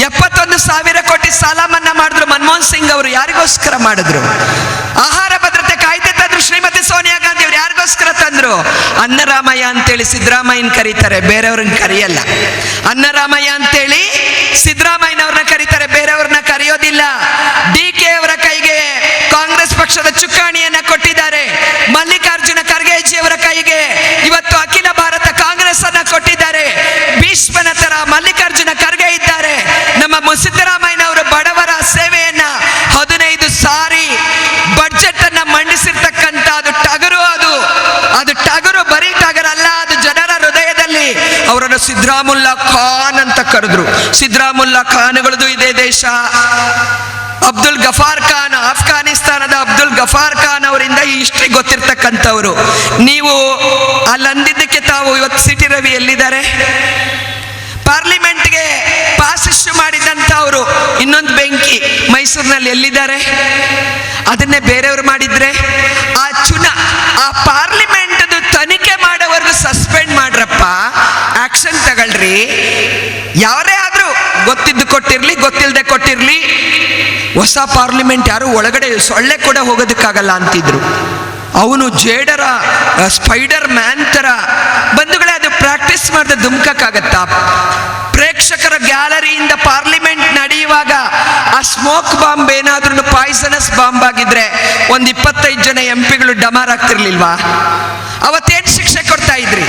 71,000 ಕೋಟಿ ಸಾಲ ಮನ್ನಾ ಮಾಡಿದ್ರು ಮನಮೋಹನ್ ಸಿಂಗ್ ಅವರು, ಯಾರಿಗೋಸ್ಕರ ಮಾಡಿದ್ರು? ಆಹಾರ ಭದ್ರತೆ ಕಾಯ್ದೆ ತಂದ್ರು ಶ್ರೀಮತಿ ಸೋನಿಯಾ ಗಾಂಧಿ ಅವರು, ಯಾರಿಗೋಸ್ಕರ ತಂದ್ರು? ಅನ್ನರಾಮಯ್ಯ ಅಂತೇಳಿ ಸಿದ್ದರಾಮಯ್ಯನ ಕರೀತಾರೆ, ಬೇರೆಯವ್ರನ್ನ ಕರೆಯಲ್ಲ. ಅನ್ನರಾಮಯ್ಯ ಅಂತೇಳಿ ಸಿದ್ದರಾಮಯ್ಯನವ್ರನ್ನ ಕರೀತಾರೆ, ಬೇರೆಯವ್ರನ್ನ ಕರೆಯೋದಿಲ್ಲ. ಡಿ ಕೆ ಅವರ ಕೈಗೆ ಕಾಂಗ್ರೆಸ್ ಪಕ್ಷದ ಚುಕ್ಕಾಣಿಯನ್ನ ಕೊಟ್ಟಿದ್ದಾರೆ. ಮಲ್ಲಿಕಾರ್ಜುನ ಖರ್ಗೆಜಿ ಅವರ ಕೈಗೆ ಇವತ್ತು ಅಖಿಲ ಭಾರತ ಕಾಂಗ್ರೆಸ್ ಅನ್ನ ಕೊಟ್ಟಿದ್ದಾರೆ. ಭೀಷ್ಮನ ತರ ಮಲ್ಲಿಕಾರ್ಜುನ ಖರ್ಗೆ ಇದ್ದಾರೆ. ನಮ್ಮ ಸಿದ್ದರಾಮಯ್ಯನವರು ಬಡವರ ಸೇವೆಯನ್ನ 15 ಸಾರಿ ಬಡ್ಜೆಟ್ ಅನ್ನ ಮಂಡಿಸಿರ್ತಕ್ಕಂಥ ಅದು ಟಗರು, ಅದು ಅದು ಟಗರು, ಬರೀ ಟಗರಲ್ಲ, ಅದು ಜನರ ಹೃದಯದಲ್ಲಿ. ಅವರನ್ನು ಸಿದ್ದರಾಮುಲ್ಲಾ ಖಾನ್ ಅಂತ ಕರೆದ್ರು. ಸಿದ್ದರಾಮುಲ್ಲಾ ಖಾನ್ಗಳದು ಇದೇ ದೇಶ. ಅಬ್ದುಲ್ ಗಫಾರ್ ಖಾನ್, ಆಫ್ಘಾನಿಸ್ತಾನದ ಅಬ್ದುಲ್ ಗಫಾರ್ ಖಾನ್ ಅವರಿಂದ ಈ ಹಿಸ್ಟ್ರಿ ಗೊತ್ತಿರ್ತಕ್ಕಂಥವ್ರು. ನೀವು ಅಲ್ಲಂದಿದ್ದಕ್ಕೆ ತಾವು ಇವತ್ತು ಸಿಟಿ ರವಿ ಎಲ್ಲಿದ್ದಾರೆ? ಪಾರ್ಲಿಮೆಂಟ್ಗೆ ಪಾಸ್ ಇಶ್ಯೂ ಮಾಡಿದಂಥವ್ರು ಇನ್ನೊಂದು ಬೆಂಕಿ ಮೈಸೂರಿನಲ್ಲಿ ಎಲ್ಲಿದ್ದಾರೆ? ಅದನ್ನೇ ಬೇರೆಯವರು ಮಾಡಿದ್ರೆ ಆ ಪಾರ್ಲಿಮೆಂಟ್ ತನಿಖೆ ಮಾಡೋವರೆಗೂ ಸಸ್ಪೆಂಡ್ ಮಾಡ್ರಪ್ಪ, ಆಕ್ಷನ್ ತಗೊಳ್ರಿ. ಯಾರೇ ಆದ್ರೂ ಗೊತ್ತಿದ್ದು ಕೊಟ್ಟಿರ್ಲಿ, ಗೊತ್ತಿಲ್ಲದೆ ಕೊಟ್ಟಿರ್ಲಿ, ಹೊಸ ಪಾರ್ಲಿಮೆಂಟ್ ಯಾರು ಒಳಗಡೆ ಸೊಳ್ಳೆ ಕೂಡ ಹೋಗೋದಕ್ಕಾಗಲ್ಲ ಅಂತಿದ್ರು. ಅವನು ಜೇಡರ ಸ್ಪೈಡರ್ ಮ್ಯಾನ್ ತರ. ಬಂಧುಗಳೇ, ಅದು ಪ್ರಾಕ್ಟೀಸ್ ಮಾಡಿದ್ರೆ ಧುಮ್ಕಕ್ಕಾಗತ್ತಾ? ಪ್ರೇಕ್ಷಕರ ಗ್ಯಾಲರಿಯಿಂದ ಪಾರ್ಲಿಮೆಂಟ್ ನಡೆಯುವಾಗ ಆ ಸ್ಮೋಕ್ ಬಾಂಬ್ ಏನಾದ್ರೂ ಪಾಯ್ಸನಸ್ ಬಾಂಬ್ ಆಗಿದ್ರೆ ಒಂದು 25 ಜನ ಎಂ ಪಿಗಳು ಡಮಾರ್ ಆಗ್ತಿರ್ಲಿಲ್ವಾ? ಅವತ್ತೇನ್ ಶಿಕ್ಷೆ ಕೊಡ್ತಾ ಇದ್ರಿ?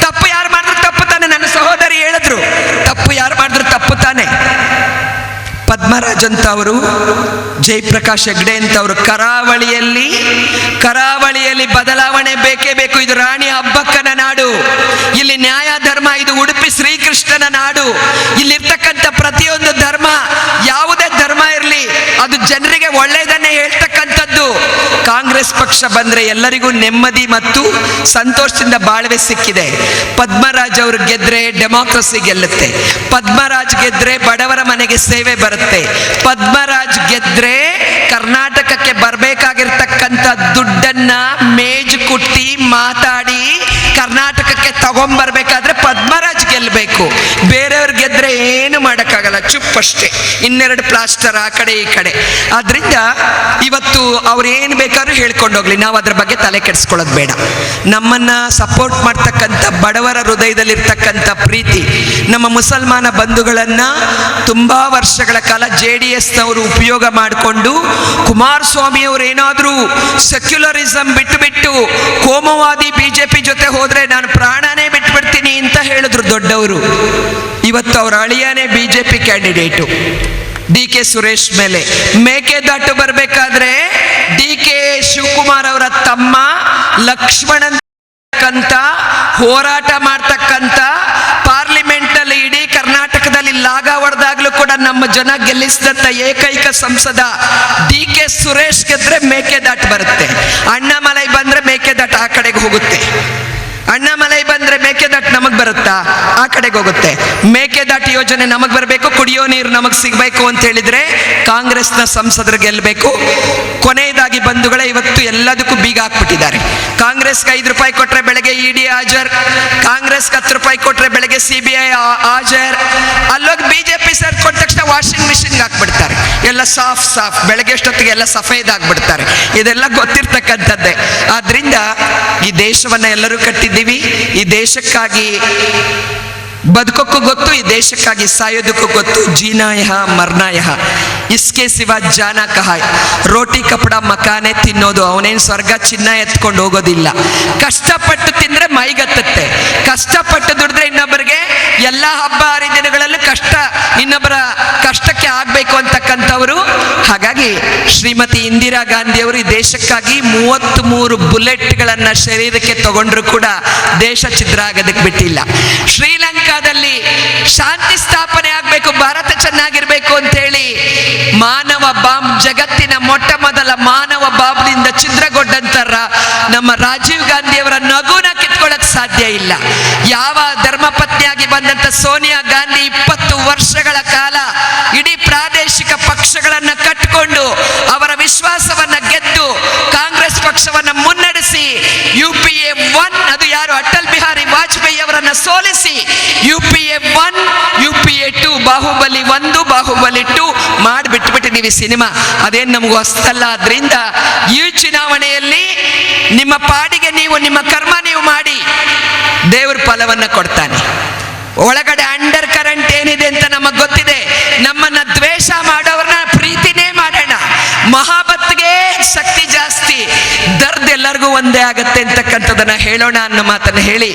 ತಪ್ಪು ಯಾರು ಮಾಡಿದ್ರು ತಪ್ಪು ತಾನೆ. ನನ್ನ ಸಹೋದರಿ ಹೇಳಿದ್ರು, ತಪ್ಪು ಯಾರು ಮಾಡಿದ್ರು ತಪ್ಪು ತಾನೆ. ಪದ್ಮರಾಜ್ ಅಂತ ಅವರು, ಜಯಪ್ರಕಾಶ್ ಹೆಗ್ಡೆ ಅಂತವರು, ಕರಾವಳಿಯಲ್ಲಿ ಕರಾವಳಿಯಲ್ಲಿ ಬದಲಾವಣೆ ಬೇಕೇ ಬೇಕು. ಇದು ರಾಣಿ ಹಬ್ಬಕ್ಕನ ನಾಡು, ಇಲ್ಲಿ ನ್ಯಾಯ ಧರ್ಮ, ಇದು ಉಡುಪಿ ಶ್ರೀಕೃಷ್ಣನ ನಾಡು. ಇಲ್ಲಿರ್ತಕ್ಕಂಥ ಪ್ರತಿಯೊಂದು ಧರ್ಮ, ಯಾವುದೇ ಧರ್ಮ ಇರಲಿ, ಅದು ಜನರಿಗೆ ಒಳ್ಳೆಯದನ್ನೇ ಹೇಳ್ತಕ್ಕಂಥದ್ದು. ಕಾಂಗ್ರೆಸ್ ಪಕ್ಷ ಬಂದ್ರೆ ಎಲ್ಲರಿಗೂ ನೆಮ್ಮದಿ ಮತ್ತು ಸಂತೋಷದಿಂದ ಬಾಳ್ವೆ ಸಿಕ್ಕಿದೆ. ಪದ್ಮರಾಜ್ ಅವರು ಗೆದ್ರೆ ಡೆಮಾಕ್ರಸಿ ಗೆಲ್ಲುತ್ತೆ, ಪದ್ಮರಾಜ್ ಗೆದ್ರೆ ಬಡವರ ಮನೆಗೆ ಸೇವೆ ಬರುತ್ತೆ, ಪದ್ಮರಾಜ್ ಗೆದ್ರೆ ಕರ್ನಾಟಕಕ್ಕೆ ಬರಬೇಕಾಗಿರ್ತಕ್ಕಂಥ ದುಡ್ಡನ್ನ ಮೇಜು ಕುಟ್ಟಿ ಮಾತಾಡಿ ಕರ್ನಾಟಕಕ್ಕೆ ತಗೊಂಬರ್ಬೇಕಾದ್ರೆ ಪದ್ಮರಾಜ್ ಗೆಲ್ಲಬೇಕು. ಬೇರೆಯವ್ರು ಗೆದ್ರೆ ಏನು ಮಾಡೋಕ್ಕಾಗಲ್ಲ, ಚುಪ್ ಅಷ್ಟೇ, ಇನ್ನೆರಡು ಪ್ಲಾಸ್ಟರ್ ಆ ಕಡೆ ಈ ಕಡೆ. ಆದ್ರಿಂದ ಇವತ್ತು ಅವ್ರು ಏನು ಬೇಕಾದ್ರೂ ಹೇಳ್ಕೊಂಡೋಗ್ಲಿ, ನಾವು ಅದ್ರ ಬಗ್ಗೆ ತಲೆ ಕೆಡಿಸ್ಕೊಳ್ಳೋದು ಬೇಡ. ನಮ್ಮನ್ನ ಸಪೋರ್ಟ್ ಮಾಡ್ತಕ್ಕಂಥ ಬಡವರ ಹೃದಯದಲ್ಲಿರ್ತಕ್ಕಂಥ ಪ್ರೀತಿ, ನಮ್ಮ ಮುಸಲ್ಮಾನ ಬಂಧುಗಳನ್ನ ತುಂಬಾ ವರ್ಷಗಳ ಕಾಲ JDSನವರು ಉಪಯೋಗ ಮಾಡಿಕೊಂಡು, ಕುಮಾರಸ್ವಾಮಿ ಅವರು ಏನಾದರೂ ಸೆಕ್ಯುಲರಿಸಂ ಬಿಟ್ಟು ಬಿಟ್ಟು ಕೋಮುವಾದಿ BJP ಜೊತೆ ಹೋದ್ರೆ ನಾನು ಪ್ರಾಣನೇ ಬಿಟ್ಬಿಡ್ತೀನಿ ಅಂತ ಹೇಳಿದ್ರು ದೊಡ್ಡವರು. ಇವತ್ತು ಅವರ ಅಳಿಯನೇ BJP candidate DK Suresh ಮೇಲೆ. ಮೇಕೆದಾಟು ಬರಬೇಕಾದ್ರೆ DK Shivakumar ಅವರ ತಮ್ಮ ಲಕ್ಷ್ಮಣನ್ ಹೋರಾಟ ಮಾಡ್ತಕ್ಕಂಥ, ಪಾರ್ಲಿಮೆಂಟ್ ನಲ್ಲಿ ಇಡೀ ಕರ್ನಾಟಕದಲ್ಲಿ ಲಾಗ ಹೊಡೆದಾಗ್ಲೂ ಕೂಡ ನಮ್ಮ ಜನ ಗೆಲ್ಲಿಸಿದಂತ ಏಕೈಕ ಸಂಸದ DK Suresh ಗೆದ್ರೆ ಮೇಕೆದಾಟು ಬರುತ್ತೆ. ಅಣ್ಣಾಮಲೈ ಬಂದ್ರೆ ಮೇಕೆದಾಟು ಆ ಕಡೆಗೆ ಹೋಗುತ್ತೆ, ಅಣ್ಣಾಮಲೈ ಬಂದ್ರೆ ಮೇಕೆದಾಟು ನಮಗ್ ಬರುತ್ತಾ? ಆ ಕಡೆಗೆ ಹೋಗುತ್ತೆ. ಮೇಕೆದಾಟು ಯೋಜನೆ ನಮಗ್ ಬರಬೇಕು, ಕುಡಿಯೋ ನೀರು ನಮಗ್ ಸಿಗಬೇಕು ಅಂತ ಹೇಳಿದ್ರೆ ಕಾಂಗ್ರೆಸ್ನ ಸಂಸದರು ಗೆಲ್ಲಬೇಕು. ಕೊನೆಯದಾಗಿ ಬಂಧುಗಳೇ, ಇವತ್ತು ಎಲ್ಲದಕ್ಕೂ ಬೀಗ ಹಾಕ್ಬಿಟ್ಟಿದ್ದಾರೆ. ಕಾಂಗ್ರೆಸ್ಗೆ 5 ರೂಪಾಯಿ ಕೊಟ್ರೆ ಬೆಳಗ್ಗೆ ಇಡಿ ಹಾಜರ್, ಕಾಂಗ್ರೆಸ್ಗೆ 10 ರೂಪಾಯಿ ಕೊಟ್ರೆ ಬೆಳಗ್ಗೆ ಸಿಬಿಐ ಹಾಜರ್. ಅಲ್ಲೋಗಿ ಬಿಜೆಪಿ ಸರ್ ಕೊಟ್ಟ ತಕ್ಷಣ ವಾಷಿಂಗ್ ಮಿಷಿನ್ಗೆ ಹಾಕ್ಬಿಡ್ತಾರೆ. ಎಲ್ಲ ಸಾಫ್ ಸಾಫ್, ಬೆಳಗ್ಗೆ ಅಷ್ಟೊತ್ತಿಗೆ ಎಲ್ಲ ಸಫೇದ್ ಆಗ್ಬಿಡ್ತಾರೆ. ಇದೆಲ್ಲ ಗೊತ್ತಿರ್ತಕ್ಕಂಥದ್ದೇ. ಆದ್ರಿಂದ ಈ ದೇಶವನ್ನ ಎಲ್ಲರೂ ಕಟ್ಟಿದ್ದೀವಿ. ಈ ದೇಶಕ್ಕಾಗಿ ಬದುಕೋಕ್ಕೂ ಗೊತ್ತು, ಈ ದೇಶಕ್ಕಾಗಿ ಸಾಯೋದಕ್ಕೂ ಗೊತ್ತು. ಜೀನಾ ಯಹ ಮರ್ನಾ ಯಹ, ಇಸ್ಕೆ ಸಿವ ಜಾನ ಕಹ. ರೋಟಿ ಕಪಡ ಮಕಾನೆ ತಿನ್ನೋದು, ಅವನೇನು ಸ್ವರ್ಗ ಚಿನ್ನ ಎತ್ಕೊಂಡು ಹೋಗೋದಿಲ್ಲ. ಕಷ್ಟಪಟ್ಟು ತಿಂದ್ರೆ ಮೈಗತ್ತತ್ತೆ, ಕಷ್ಟಪಟ್ಟು ದುಡಿದ್ರೆ ಇನ್ನೊಬ್ಬರಿಗೆ ಎಲ್ಲ ಹಬ್ಬ ಹರಿದಿನಗಳಲ್ಲೂ ಕಷ್ಟ, ಇನ್ನೊಬ್ಬರ ಕಷ್ಟಕ್ಕೆ ಆಗ್ಬೇಕು ಅಂತಕ್ಕಂಥವ್ರು. ಹಾಗಾಗಿ ಶ್ರೀಮತಿ ಇಂದಿರಾ ಗಾಂಧಿಯವರು ಈ ದೇಶಕ್ಕಾಗಿ 33 ಬುಲೆಟ್ಗಳನ್ನ ಶರೀರಕ್ಕೆ ತಗೊಂಡ್ರು ಕೂಡ ದೇಶ ಛಿದ್ರ ಆಗೋದಕ್ಕೆ ಬಿಟ್ಟಿಲ್ಲ. ಶ್ರೀಲಂಕಾದಲ್ಲಿ ಶಾಂತಿ ಸ್ಥಾಪನೆ ಆಗ್ಬೇಕು, ಭಾರತ ಚೆನ್ನಾಗಿರ್ಬೇಕು ಅಂತ ಹೇಳಿ ಮಾನವ ಬಾಂಬ್, ಜಗತ್ತಿನ ಮೊಟ್ಟ ಮೊದಲ ಮಾನವ ಬಾಂಬ್ನಿಂದ ಛಿದ್ರಗೊಂಡಂತ ನಮ್ಮ ರಾಜೀವ್ ಗಾಂಧಿಯವರ ನಗುನ ಕಿತ್ಕೊಳ್ಳಕ್ ಸಾಧ್ಯ ಇಲ್ಲ. ಯಾವ ಧರ್ಮಪತ್ನಿಯಾಗಿ ಬಂದಂತ ಸೋನಿಯಾ ಗಾಂಧಿ 20 ವರ್ಷಗಳ ಕಾಲ ಇಡೀ ಪ್ರಾದೇಶಿಕ ಪಕ್ಷಗಳನ್ನ ಕಟ್ಟಿಕೊಂಡು ಅವರ ವಿಶ್ವಾಸವನ್ನ ಗೆದ್ದು ಕಾಂಗ್ರೆಸ್ ಪಕ್ಷವನ್ನ ಮುನ್ನಡೆಸಿ UPA 1, ಅದು ಯಾರು, ಅಟಲ್ ಬಿಹಾರಿ ವಾಜಪೇಯಿ ಅವರನ್ನ ಸೋಲಿಸಿ UPA 1, UPA 2, Bahubali 1, Bahubali 2 ಮಾಡಿಬಿಟ್ಬಿಟ್ಟು ನೀವು ಈ ಸಿನಿಮಾ ಅದೇನು ನಮಗೂ ಹೊಸ್ತಲ್ಲ. ಆದ್ರಿಂದ ಈ ಚುನಾವಣೆಯಲ್ಲಿ ನಿಮ್ಮ ಪಾಡಿಗೆ ನೀವು ನಿಮ್ಮ ಕರ್ಮ ನೀವು ಮಾಡಿ, ದೇವ್ರ ಫಲವನ್ನ ಕೊಡ್ತಾನೆ. ಒಳಗಡೆ ಅಂಡರ್ ಕರೆಂಟ್ ಏನಿದೆ ಅಂತ ನಮಗ್ ಗೊತ್ತಿದೆ. ನಮ್ಮನ್ನ ದ್ವೇಷ ಮಾಡೋರ್ನ ಪ್ರೀತಿನೇ ಮಾಡೋಣ. ಮಹಾಬತ್ಗೆ ಶಕ್ತಿ ಜಾಸ್ತಿ, ದರ್ದ್ ಎಲ್ಲರಿಗೂ ಒಂದೇ ಆಗತ್ತೆ ಅಂತಕ್ಕಂಥದ್ದನ್ನ ಹೇಳೋಣ ಅನ್ನೋ ಮಾತನ್ನ ಹೇಳಿ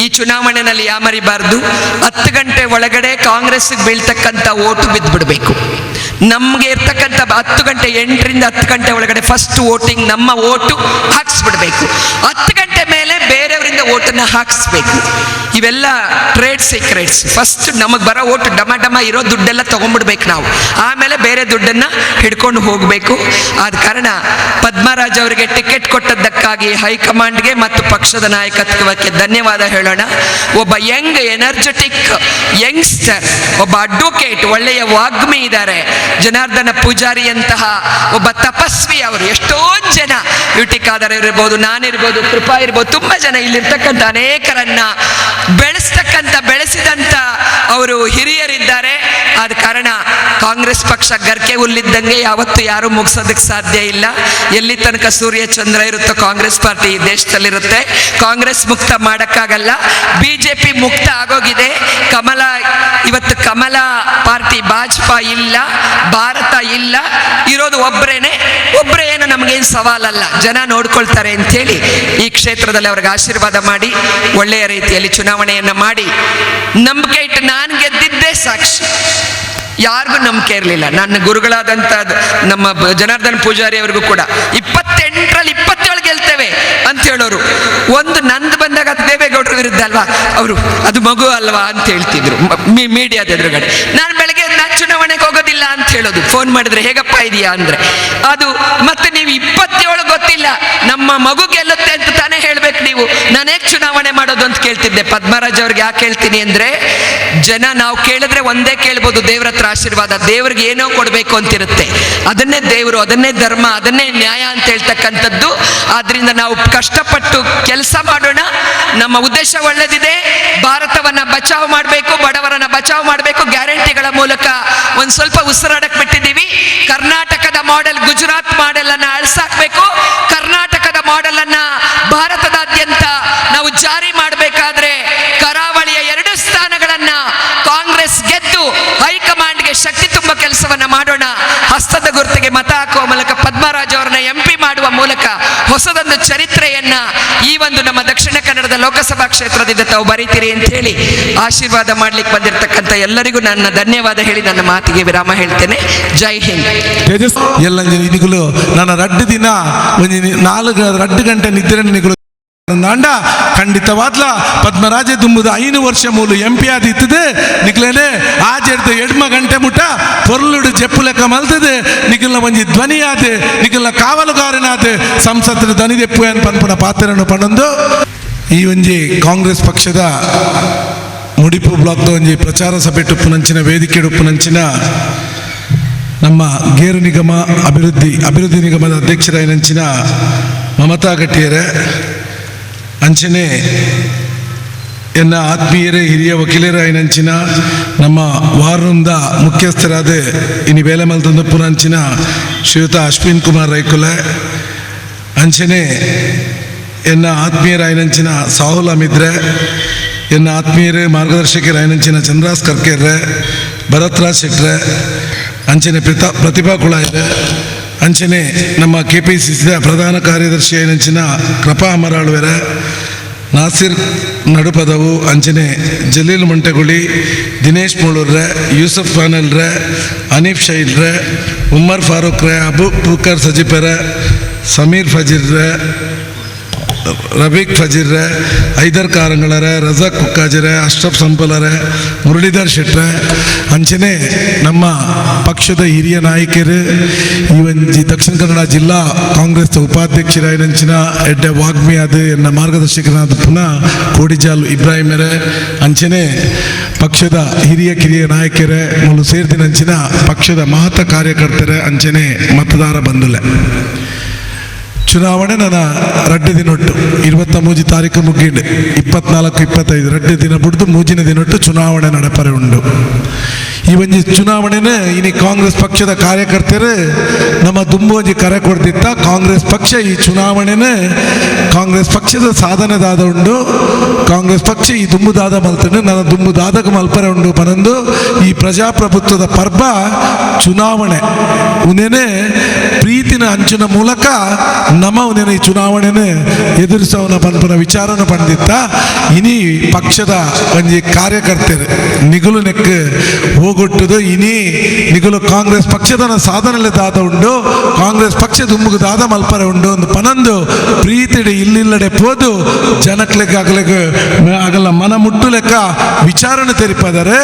ಈ ಚುನಾವಣೆಯಲ್ಲಿ ಯಾಮರಿಬಾರ್ದು. 10 ಗಂಟೆ ಒಳಗಡೆ ಕಾಂಗ್ರೆಸ್ಗೆ ಬೀಳ್ತಕ್ಕಂಥ ಓಟು ಬಿದ್ದುಬಿಡ್ಬೇಕು. ನಮ್ಗೆ ಇರ್ತಕ್ಕಂಥ 10 ಗಂಟೆ, 8ರಿಂದ 10 ಗಂಟೆ ಒಳಗಡೆ ಫಸ್ಟ್ ವೋಟಿಂಗ್ ನಮ್ಮ ಓಟು ಹಾಕ್ಸ್ಬಿಡ್ಬೇಕು. 10 ಗಂಟೆ ಮೇಲೆ ಬೇರೆಯವರಿಂದ ಓಟನ್ನು ಹಾಕಿಸ್ಬೇಕು. ಇವೆಲ್ಲ ಟ್ರೇಡ್ ಸೀಕ್ರೆಟ್ಸ್. ಫಸ್ಟ್ ನಮಗೆ ಬರೋ ಓಟು ಡಮ ಡಮ ಇರೋ ದುಡ್ಡೆಲ್ಲ ತಗೊಂಡ್ಬಿಡ್ಬೇಕು ನಾವು, ಆಮೇಲೆ ಬೇರೆ ದುಡ್ಡನ್ನು ಹಿಡ್ಕೊಂಡು ಹೋಗಬೇಕು. ಆದ ಕಾರಣ ಪದ್ಮರಾಜ್ ಅವರಿಗೆ ಟಿಕೆಟ್ ಕೊಟ್ಟದ್ದಕ್ಕಾಗಿ ಹೈಕಮಾಂಡ್ಗೆ ಮತ್ತು ಪಕ್ಷದ ನಾಯಕತ್ವಕ್ಕೆ ಧನ್ಯವಾದ ಹೇಳೋಣ. ಒಬ್ಬ ಯಂಗ್ ಎನರ್ಜೆಟಿಕ್ ಯಂಗ್ಸ್ಟರ್, ಒಬ್ಬ ಅಡ್ವೊಕೇಟ್, ಒಳ್ಳೆಯ ವಾಗ್ಮಿ ಇದ್ದಾರೆ. ಜನಾರ್ದನ ಪೂಜಾರಿಯಂತಹ ಒಬ್ಬ ತಪಸ್ವಿ ಅವರು. ಎಷ್ಟೊಂದು ಜನ ಯುಟಿ ಖಾದರ್ ಇರ್ಬೋದು, ನಾನಿರ್ಬೋದು, ಕೃಪಾ ಇರ್ಬೋದು, ತುಂಬ ಜನ ಇಲ್ಲಿರ್ತಕ್ಕಂಥ ಅನೇಕರನ್ನ ಬೆಳೆಸಿದಂಥ ಅವರು ಹಿರಿಯರಿದ್ದಾರೆ. ಆದ ಕಾರಣ ಕಾಂಗ್ರೆಸ್ ಪಕ್ಷ ಗರ್ಕೆ ಹುಲ್ಲಿದ್ದಂಗೆ ಯಾವತ್ತು ಯಾರು ಮುಗಿಸೋದಕ್ಕೆ ಸಾಧ್ಯ ಇಲ್ಲ. ಎಲ್ಲಿ ತನಕ ಸೂರ್ಯ ಚಂದ್ರ ಇರುತ್ತೋ ಕಾಂಗ್ರೆಸ್ ಪಾರ್ಟಿ ಈ ದೇಶದಲ್ಲಿರುತ್ತೆ. ಕಾಂಗ್ರೆಸ್ ಮುಕ್ತ ಮಾಡೋಕ್ಕಾಗಲ್ಲ. ಬಿಜೆಪಿ ಮುಕ್ತ ಆಗೋಗಿದೆ. ಕಮಲ ಇವತ್ತು ಕಮಲ ಪಾರ್ಟಿ, ಭಾಜಪಾ ಇಲ್ಲ, ಭಾರತ ಇಲ್ಲ, ಇರೋದು ಒಬ್ಬರೇನೆ. ಒಬ್ಬರೇ ಏನು ನಮಗೇನು ಸವಾಲಲ್ಲ, ಜನ ನೋಡ್ಕೊಳ್ತಾರೆ ಅಂಥೇಳಿ ಈ ಕ್ಷೇತ್ರದಲ್ಲಿ ಅವ್ರಿಗೆ ಆಶೀರ್ವಾದ ಮಾಡಿ ಒಳ್ಳೆಯ ರೀತಿಯಲ್ಲಿ ಚುನಾವಣೆಯನ್ನು ಮಾಡಿ ನಂಬಿಕೆ ಇಟ್ಟು ನಾನು ಗೆದ್ದಿದ್ದೇ ಸಾಕ್ಷಿ. ಯಾರಿಗೂ ನಂಬಿಕೆ ಇರಲಿಲ್ಲ. ನನ್ನ ಗುರುಗಳಾದಂಥ ನಮ್ಮ ಜನಾರ್ದನ್ ಪೂಜಾರಿ ಅವ್ರಿಗೂ ಕೂಡ 28ರಲ್ಲಿ 27 ಗೆಲ್ತೇವೆ ಅಂತ ಹೇಳೋರು. ಒಂದು ನಂದು ಬಂದಾಗ ಅದು ದೇವೇಗೌಡರ ವಿರುದ್ಧ ಅಲ್ವಾ, ಅವರು ಅದು ಮಗು ಅಲ್ವಾ ಅಂತ ಹೇಳ್ತಿದ್ರು ಮೀಡಿಯಾದ ಎದುರುಗಡೆ. ನಾನು ಬೆಳಗ್ಗೆ ನಾನು ಚುನಾವಣೆಗೆ ಹೋಗೋದಿಲ್ಲ ಅಂತ ಹೇಳೋದು. ಫೋನ್ ಮಾಡಿದ್ರೆ ಹೇಗಪ್ಪ ಇದೆಯಾ ಅಂದ್ರೆ ಅದು ಮತ್ತೆ ನೀವು 27 ಗೊತ್ತಿಲ್ಲ, ನಮ್ಮ ಮಗು ಗೆಲ್ಲುತ್ತೆ ಅಂತ ತಾನೇ ಹೇಳ್ಬೇಕು ನೀವು, ನಾನೇಕ್ ಚುನಾವಣೆ ಮಾಡೋದು ಅಂತ ಕೇಳ್ತಿದ್ದೆ. ಪದ್ಮರಾಜ್ ಅವ್ರಿಗೆ ಯಾಕೆ ಹೇಳ್ತೀನಿ ಅಂದ್ರೆ, ಜನ ನಾವು ಕೇಳಿದ್ರೆ ಒಂದೇ ಕೇಳ್ಬೋದು, ದೇವ್ರ ಹತ್ರ ಆಶೀರ್ವಾದ, ದೇವ್ರಿಗೆ ಏನೋ ಕೊಡ್ಬೇಕು ಅಂತಿರುತ್ತೆ, ಅದನ್ನೇ ದೇವರು, ಅದನ್ನೇ ಧರ್ಮ, ಅದನ್ನೇ ನ್ಯಾಯ ಅಂತ ಹೇಳ್ತಕ್ಕಂಥದ್ದು. ಆದ್ರಿಂದ ನಾವು ಕಷ್ಟಪಟ್ಟು ಕೆಲಸ ಮಾಡೋಣ. ನಮ್ಮ ಉದ್ದೇಶ ಒಳ್ಳೇದಿದೆ, ಭಾರತವನ್ನ ಬಚಾವ್ ಮಾಡಬೇಕು, ಬಡವರನ್ನ ಬಚಾವ್ ಮಾಡಬೇಕು. ಗ್ಯಾರಂಟಿಗಳ ಮೂಲಕ ಒಂದ್ ಸ್ವಲ್ಪ ಉಸಿರಾಡಕ್ ಬಿಟ್ಟಿದ್ದೀವಿ. ಕರ್ನಾಟಕದ ಮಾಡೆಲ್, ಗುಜರಾತ್ ಮಾಡೆಲ್ ಅನ್ನ ಅಳಸಾಕ್ಬೇಕು. ಕರ್ನಾಟಕದ ಮಾಡೆಲ್ ಅನ್ನ ಭಾರತದಾದ್ಯಂತ ನಾವು ಜಾರಿ ಮಾಡಬೇಕಾದ್ರೆ ಕರಾವಳಿಯ 2 ಸ್ಥಾನಗಳನ್ನ ಕಾಂಗ್ರೆಸ್ ಗೆದ್ದು ಹೈಕಮಾಂಡ್ಗೆ ಶಕ್ತಿ ತುಂಬ ಕೆಲಸವನ್ನ ಮಾಡೋಣ. ಹಸ್ತದ ಗುರುತಿಗೆ ಮತ ಹಾಕುವ ಮೂಲಕ ಪದ್ಮರಾಜ್ ಅವರನ್ನ ಎಂಪಿ ಮಾಡುವ ಮೂಲಕ ಹೊಸದೊಂದು ಚರಿತ್ರೆಯನ್ನ ಈ ಒಂದು ನಮ್ಮ ದಕ್ಷಿಣ ಕನ್ನಡದ ಲೋಕಸಭಾ ಕ್ಷೇತ್ರದಿಂದ ತಾವು ಬರೀತೀರಿ ಅಂತ ಹೇಳಿ ಆಶೀರ್ವಾದ ಮಾಡ್ಲಿಕ್ಕೆ ಬಂದಿರತಕ್ಕಂಥ ಎಲ್ಲರಿಗೂ ನನ್ನ ಧನ್ಯವಾದ ಹೇಳಿ ನನ್ನ ಮಾತಿಗೆ ವಿರಾಮ ಹೇಳ್ತೇನೆ. ಜೈ ಹಿಂದ್. ತೇಜಸ್ ಎಲ್ಲ ನಿಗುಲು ನನ್ನ ರಡ್ಡು ದಿನ ಒಂಜಿ 4 ರಡ್ಡು ಗಂಟೆ ನಿದ್ರೆ ನಿಗುಲು ಅಂಡ ಖಂಡಿತವಾದ್ಲ ಪದ್ಮರಾಜ ದುಂಬುದ 5 ವರ್ಷ ಮೂಲು ಎಂ ಪಿ ಆದಿತ್ತದೆ ನಿಕ್ಲೇನೆ ಆಜೆಡ್ದು ಎಡ್ಮ ಗಂಟೆ ಮುಟ್ಟ ಪೊರ್ಲುಡು ಜೆಪ್ಪು ಲೆಕ್ಕ ಮಲ್ತದೆ ನಿಖಲ್ನ ಒಂಜಿ ಧ್ವನಿ ಆತೆ ನಿಖಲ್ನ ಕಾವಲುಗಾರನಾತೆ ಸಂಸತ್ತಿನ ಧ್ವನಿ ದೆಪ್ಪು ಏನ್ ಪನ್ಪುನ ಪಾತ್ರನು ಪಣೊಂದು. ಈ ಒಂಜಿ ಕಾಂಗ್ರೆಸ್ ಪಕ್ಷದ ಮುಡಿಪು ಬ್ಲಾಕ್ದ ಒಂಜಿ ಪ್ರಚಾರ ಸಭೆ ಉಪ್ಪುನಂಚಿನ ವೇದಿಕೆ ಉಪ್ಪುನಂಚಿನ ನಮ್ಮ ಗೇರು ನಿಗಮ ಅಭಿವೃದ್ಧಿ ಅಭಿವೃದ್ಧಿ ನಿಗಮದ ಅಧ್ಯಕ್ಷರಾಯಿನಂಚಿನ ಮಮತಾ ಗಟ್ಟಿಯರೇ, ಅಂಚನೆ ಎನ್ನ ಆತ್ಮೀಯರೇ ಹಿರಿಯ ವಕೀಲರಾಯಿನಂಚಿನ ನಮ್ಮ ವಾರ್ರೂಮ್ದ ಮುಖ್ಯಸ್ಥರಾದ ಇನಿ ಬೇಲೆಮಲ್ತಂದಪ್ಪುನಂಚಿನ ಶ್ರೀಯುತ ಅಶ್ವಿನ್ ಕುಮಾರ್ ರೈಕುಲೆ, ಅಂಚನೆ ಎನ್ನ ಆತ್ಮೀಯರಾಯಿನಂಚಿನ ಸಾಹುಲ್ ಅಮಿದ್ರೆ, ಎನ್ನ ಆತ್ಮೀಯರೇ ಮಾರ್ಗದರ್ಶಕರಾಯಿನಂಚಿನ ಚಂದ್ರಾಸ್ ಕರ್ಕೆರ್ರೆ, ಭರತ್ರಾಜ್ ಶೆಟ್ರೆ, ಅಂಚನೆ ಪ್ರತಿಭಾ ಕುಳಾಯ್ರೆ, ಅಂಚನೆ ನಮ್ಮ K P C ಸಿದ ಪ್ರಧಾನ ಕಾರ್ಯದರ್ಶಿ ಐನಂಚಿನ ಕೃಪಾ ಅಮರಾಳ್ವೆರೆ, ನಾಸಿರ್ ನಡುಪದವು, ಅಂಚನೆ ಜಲೀಲ್ ಮಂಟೆಗುಳಿ, ದಿನೇಶ್ ಮುಳೂರ್ರೆ, ಯೂಸುಫ್ ಪಾನಲ್ರೆ, ಅನೀಫ್ ಶೈಲ್ರೆ, ಉಮ್ಮರ್ ಫಾರೂಕ್ರೆ, ಅಬು ಬುಕರ್ ಸಜಿಪರೆ, ಸಮೀರ್ ಫಜಿರ್ರೆ, ರಬೀಕ್ ಫಜಿರ್ರೆ, ಐದರ್ ಕಾರಂಗಳರೆ, ರಜಾಕ್ ಕುಕ್ಕಾಜರೆ, ಅಶ್ರಫ್ ಸಂಪಲರೆ, ಮುರಳೀಧರ್ ಶೆಟ್ರೆ, ಅಂಚನೆ ನಮ್ಮ ಪಕ್ಷದ ಹಿರಿಯ ನಾಯಕರು ಈ ಒಂಜಿ ದಕ್ಷಿಣ ಕನ್ನಡ ಜಿಲ್ಲಾ ಕಾಂಗ್ರೆಸ್ ಉಪಾಧ್ಯಕ್ಷರಾಯಿನಂಚಿನ ಎಡ್ಡೆ ವಾಗ್ಮಿಯಾದ ಎನ್ನ ಮಾರ್ಗದರ್ಶಕರಾದ ಪುನಃ ಕೋಡಿಜಾಲ್ ಇಬ್ರಾಹಿಮರೆ, ಅಂಚನೆ ಪಕ್ಷದ ಹಿರಿಯ ಕಿರಿಯ ನಾಯಕರೇ ಮುಲು ಸೇರ್ದಿನಂಚಿನ ಪಕ್ಷದ ಮಹತ್ತ ಕಾರ್ಯಕರ್ತರೆ, ಅಂಚನೆ ಮತದಾರ ಬಂಧುಲೆ. ಚುನಾವಣೆ ನನ್ನ ರಡ್ಡು ದಿನೊಟ್ಟು 23 ತಾರೀಕು ಮುಗ್ಗಿಂಡು 24 25 ರಡ್ಡು ದಿನ ಬಿಡ್ದು ಮೂಜಿನ ದಿನೊಟ್ಟು ಚುನಾವಣೆ ನಡಪರೆ ಉಂಡು. ಈ ಒಂಜಿ ಚುನಾವಣೆನೇ ಇನಿ ಕಾಂಗ್ರೆಸ್ ಪಕ್ಷದ ಕಾರ್ಯಕರ್ತರು ನಮ್ಮ ದುಂಬು ಒಂಜಿ ಕರೆ ಕೊಡ್ತಿತ್ತ. ಕಾಂಗ್ರೆಸ್ ಪಕ್ಷ ಈ ಚುನಾವಣೆನೇ ಕಾಂಗ್ರೆಸ್ ಪಕ್ಷದ ಸಾಧನೆ ದಾದ ಉಂಡು. ಕಾಂಗ್ರೆಸ್ ಪಕ್ಷ ಈ ದುಂಬು ದಾದ ಮಲ್ತಂಡು ನನ್ನ ದುಂಬು ದಾದಕ ಮಲ್ಪರೆ ಉಂಡು ಪನಂದು ಈ ಪ್ರಜಾಪ್ರಭುತ್ವದ ಪರ್ಬ ಚುನಾವಣೆ ಉನೇನೆ ಪ್ರೀತಿನ ಅಂಚಿನ ಮೂಲಕ ನಮ್ಮ ಉನೇನೆ ಈ ಚುನಾವಣೆನೇ ಎದುರಿಸವನ ಪನ್ಪನ ವಿಚಾರನ ಪಂಡಿತ್ತ. ಇನಿ ಪಕ್ಷದ ಒಂಜಿ ಕಾರ್ಯಕರ್ತರು ನಿಗುಲು ನೆಕ್ ಹೋಗೊಟ್ಟುದು ಇನಿ ನಿಗುಲು ಕಾಂಗ್ರೆಸ್ ಪಕ್ಷದ ಸಾಧನೆಲೆ ದಾದ ಉಂಡು, ಕಾಂಗ್ರೆಸ್ ಪಕ್ಷ ದುಂಬುಗು ದಾದ ಮಲ್ಪರೆ ಉಂಡು ಒಂದು ಪನಂದು ಪ್ರೀತಿಡಿ ಇಲ್ಲಿಲ್ಲಡೆ ಪೋದು ಜನಕ್ಲೆಗ್ ಅಗಲೆಗ್ ಅಗಲ ಮನ ಮುಟ್ಟು ಲೆಕ್ಕ ವಿಚಾರಣೆ ತೆರಿಪದರೆ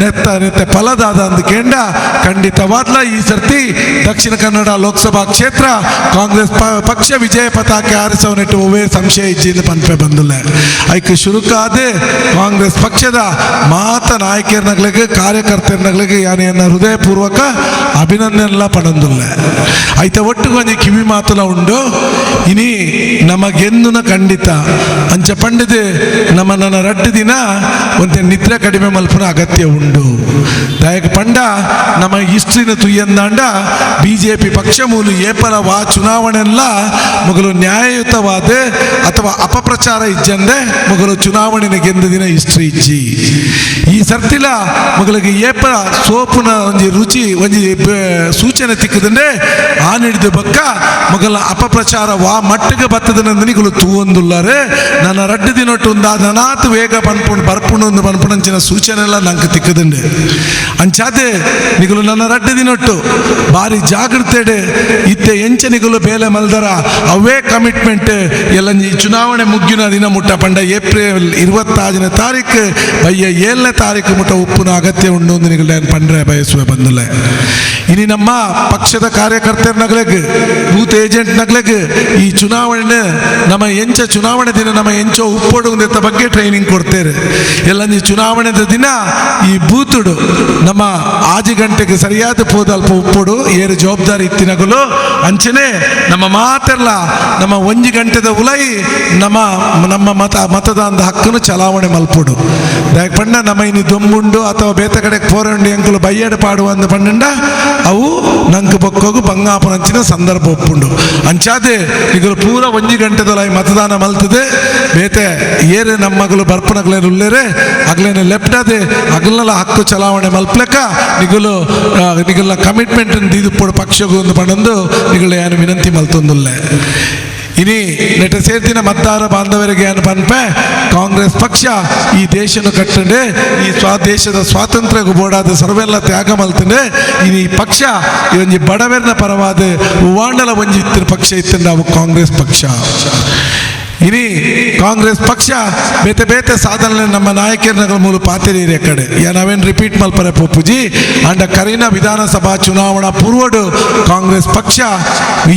ನೆತ್ತ ನೆತ್ತ ಫಲದಾದ ಅಂದ ಕೇಂಡ ಖಂಡಿತವಾದ್ಲ ಈ ಸರ್ತಿ ದಕ್ಷಿಣ ಕನ್ನಡ ಲೋಕಸಭಾ ಕ್ಷೇತ್ರ ಕಾಂಗ್ರೆಸ್ ಪಕ್ಷ ವಿಜಯ ಪತಾಕೆ ಹಾರಿಸವನಿಟ್ಟು ಒವ್ವೇ ಸಂಶಯ ಇಜ್ಜಿಂದ ಪನ್ಪೆ ಬಂದಿಲ್ಲ. ಐಕ್ ಶುರುಕಾದೆ ಕಾಂಗ್ರೆಸ್ ಪಕ್ಷದ ಮಾತ ನಾಯಕರ್ನಗ್ಲಿಗೆ ಕಾರ್ಯಕರ್ತರ್ನಗ್ಲಿಗೆ ಯಾನೇನ ಹೃದಯಪೂರ್ವಕ ಅಭಿನಂದನೆಲ್ಲ ಪಡಂದುಲ್ಲ. ಐತ ಒಟ್ಟು ಒಂಜಿ ಕಿವಿ ಮಾತುಲ ಉಂಡು. ಇನಿ ನಮಗೆಂದುನ ಖಂಡಿತ ಅಂಚ ಪಂಡಿದೆ ನಮ್ಮ ನನ್ನ ರಡ್ಡು ದಿನ ಒಂತೆ ನಿದ್ರೆ ಕಡಿಮೆ ಮಲ್ಪುನ ಅಗತ್ಯ ಉಂಡು. ದಾಯಕ ಪಂಡ ನಮ್ಮ ಹಿಸ್ಟ್ರಿನ ತುಯ್ಯಂದಾಂಡ ಬಿಜೆಪಿ ಪಕ್ಷ ಮೂಲು ಏಪಲ ವಾ ಚುನಾವಣೆಲ್ಲ ಮೊಗಲು ನ್ಯಾಯಯುತವಾದ ಅಥವಾ ಅಪಪ್ರಚಾರ ಇಜ್ಜಂದೆ ಮೊಗಲು ಚುನಾವಣೆನ ಗೆಂದ ದಿನ ಹಿಸ್ಟ್ರಿ ಇಜ್ಜಿ. ಈ ಸರ್ತಿಲ ಮೊಗಲಿಗೆ ಏಪಲ ಸೋಪುನ ಒಂಜಿ ರುಚಿ ಒಂಜಿ ಸೂಚನೆ ತಿಕ್ಕದಂಡೆ ಆ ಹಿಡಿದು ಬಕ್ಕ ಮೊಗಲ ಅಪಪ್ರಚಾರ ವಾ ಮಟ್ಟಿಗೆ ಬತ್ತದ ನಂದಿನಿಗಳು ತೂವೊಂದುಲ್ಲಾರೆ. ನನ್ನ ರಡ್ಡು ದಿನೊಟ್ಟು ನಾನಾತ್ ವೇಗ ಪನ್ಪುಂಡು ಬರ್ಪುಂಡು ಒಂದು ಪನ್ಪುಣಂಚಿನ ಸೂಚನೆ ಎಲ್ಲ ನಂಗೆ ತಿಕ್ಕದಂಡೆ. ಅಂಚಾದೆ ನಿಗುಲು ನನ್ನ ರಡ್ಡು ದಿನೊಟ್ಟು ಭಾರಿ ಜಾಗೃತೆಡೆ ಇತ್ತೆ ಎಂಚ ನಿಗುಲು ಬೇಲೆ ಮಲ್ದರ ಅವೇ ಕಮಿಟ್ಮೆಂಟ್ ಎಲ್ಲ ಈ ಚುನಾವಣೆ ಮುಗ್ಗಿನ ದಿನ ಮುಟ್ಟ ಪಂಡ ಏಪ್ರಿಲ್ 26ನೇ ತಾರೀಕು ಬಯ್ಯ 7ನೇ ತಾರೀಕು ಮುಟ್ಟ ಉಪ್ಪುನ ಅಗತ್ಯ ಉಂಡು ಒಂದು ನಿಗುಲು ನಾನು ಪಂಡ್ರೆ ಬಯಸುವೆ ಬಂದುಲ್ಲ. ಇನಿ ನಮ್ಮ ಪಕ್ಷದ ಕಾರ್ಯಕರ್ತರ ನಗಲೆಗ್ ಬೂತ್ ಏಜೆಂಟ್ ನಗಲೆಗ್ ಈ ಚುನಾವಣೆ ನಮ್ಮ ಎಂಚ ಚುನಾವಣೆ ದಿನ ನಮ್ಮ ಎಂಚೋ ಉಪ್ಪೊಡು ಒಂದೆತ್ತ ಬಗ್ಗೆ ಟ್ರೈನಿಂಗ್ ಕೊಡ್ತೇವೆ. ಎಲ್ಲ ಈ ಚುನಾವಣೆದ ದಿನ ಈ ಬೂತುಡು ನಮ್ಮ 6 ಗಂಟೆಗೆ ಸರಿಯಾದ ಪೋದ ಅಲ್ಪ ಉಪ್ಪೊಡು ಏರು ಜವಾಬ್ದಾರಿ ಇತ್ತಿನಗಲು ಅಂಚನೆ ನಮ್ಮ ಮಾತೆಲ್ಲ ನಮ್ಮ 1 ಗಂಟೆದ ಉಲೈ ನಮ್ಮ ನಮ್ಮ ಮತದಾನದ ಹಕ್ಕನ್ನು ಚಲಾವಣೆ ಮಲ್ಪೊಡು. ದಾಯಕ ಪಂಡ ನಮ್ಮ ಇನಿ ದೊಂಬುಂಡು ಅಥವಾ ಬೇತ ಕಡೆ ಪೋರಂಡಿ ಅಂಕುಲು ಬಯ್ಯಡ ಪಾಡುವ ಅಂದ ಪಂಡ ಅವು ನಂಗೆ ಬೊಕ್ಕೋಗು ಬಂಗಾಪನಂಚಿನ ಸಂದರ್ಭ ಒಪ್ಪುಂಡು. ಅಂಚಾದೆ ನಿಗಲು ಪೂರ 1 ಗಂಟೆದೊಲೈ ಮತದಾನ ಮಲ್ತದೆ ಬೇತೆ ಏರೆ ನಮ್ಮಗಳು ಬರ್ಪನಗ್ಲೇನು ಉಲ್ಲೇರೆ ಅಗ್ಲೇನೆ ಲೆಪ್ಟದೆ ಅಗಲ್ನೆಲ್ಲ ಹಕ್ಕು ಚಲಾವಣೆ ಮಲ್ಪ್ಲೆಕ್ಕ ನಿಗುಲು ನಿಗಲ್ನ ಕಮಿಟ್ಮೆಂಟ್ ದೀದುಪ್ಪೊಡು ಪಕ್ಷಗೂ ಒಂದು ಪಂಡೊಂದು ನಿಗಳು ಏನು ವಿನಂತಿ ಮಲ್ತೊಂದುಲ್ಲೆ. ಇನಿ ನೆಟ ಸೇರ್ತಿನ ಮತದಾರ ಬಾಂಧವರಿಗೆ ಏನು ಪನ್ಪೆ ಕಾಂಗ್ರೆಸ್ ಪಕ್ಷ ಈ ದೇಶನ ಕಟ್ಟಂಡೆ ಈ ದೇಶದ ಸ್ವಾತಂತ್ರ್ಯಗೂ ಬೋಡಾದ ಸರ್ವೆಲ್ಲ ತ್ಯಾಗ ಮಲ್ತಂಡೆ ಇನಿ ಈ ಪಕ್ಷ ಈ ಒಂಜಿ ಬಡವೆರ್ನ ಪರವಾದ ವಾಂಡಲ ಒಂಜಿ ಇತ್ತಿನ ಪಕ್ಷ ಇತ್ತಂಡ ಅವು ಕಾಂಗ್ರೆಸ್ ಪಕ್ಷ. ಇನಿ ಕಾಂಗ್ರೆಸ್ ಪಕ್ಷ ಬೇತೆ ಬೇತೆ ಸಾಧನೆ ನಮ್ಮ ನಾಯಕರ ಮೂಲ ಪಾತಿರಿ ಕಡೆ ನಾವೇನು ರಿಪೀಟ್ ಮಲ್ಪರೆ ಪೊಪ್ಪುಜಿ. ಅಂಡ ಕರೀನ ವಿಧಾನಸಭಾ ಚುನಾವಣಾ ಪೂರ್ವಡು ಕಾಂಗ್ರೆಸ್ ಪಕ್ಷ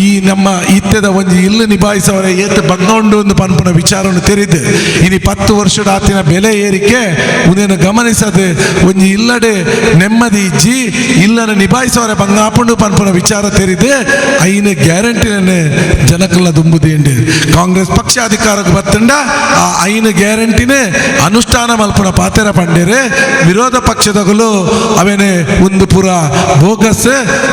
ಈ ನಮ್ಮ ಇತ್ತೆದ ಒಂಜಿ ಇಲ್ಲು ನಿಭಾಯಿಸವರೆ ಏತ್ ಬಂಗೊಂಡು ಒಂದು ಪನ್ಪುನ ವಿಚಾರವನ್ನು ತೆರಿದು ಇನಿ 10 ವರ್ಷದ ಆತಿನ ಬೆಲೆ ಏರಿಕೆ ಉಂದೇನು ಗಮನಿಸದೆ ಒಂಜಿ ಇಲ್ಲಡೆ ನೆಮ್ಮದಿ ಇಜ್ಜಿ ಇಲ್ಲನ ನಿಭಾಯಿಸವರೆ ಬಂಗಾಪುಂಡು ಪನ್ಪುನ ವಿಚಾರ ತೆರಿದು ಐನು ಗ್ಯಾರಂಟಿನೇ ಜನಕಲ್ಲ ದುಂಬುದೇಂಡು. ಕಾಂಗ್ರೆಸ್ ಪಕ್ಷ ಅಧಿಕಾರಕ್ಕೆ ಬತ್ತಂಡ ಆ 5 ಗ್ಯಾರಂಟಿನೇ ಅನುಷ್ಠಾನ ಮಲ್ಪುನ ಪಾತೆರ ಪಂಡೇರೆ. ವಿರೋಧ ಪಕ್ಷದಗಳು ಅವೇನೆ ಒಂದು ಪೂರ ಬೋಗಸ್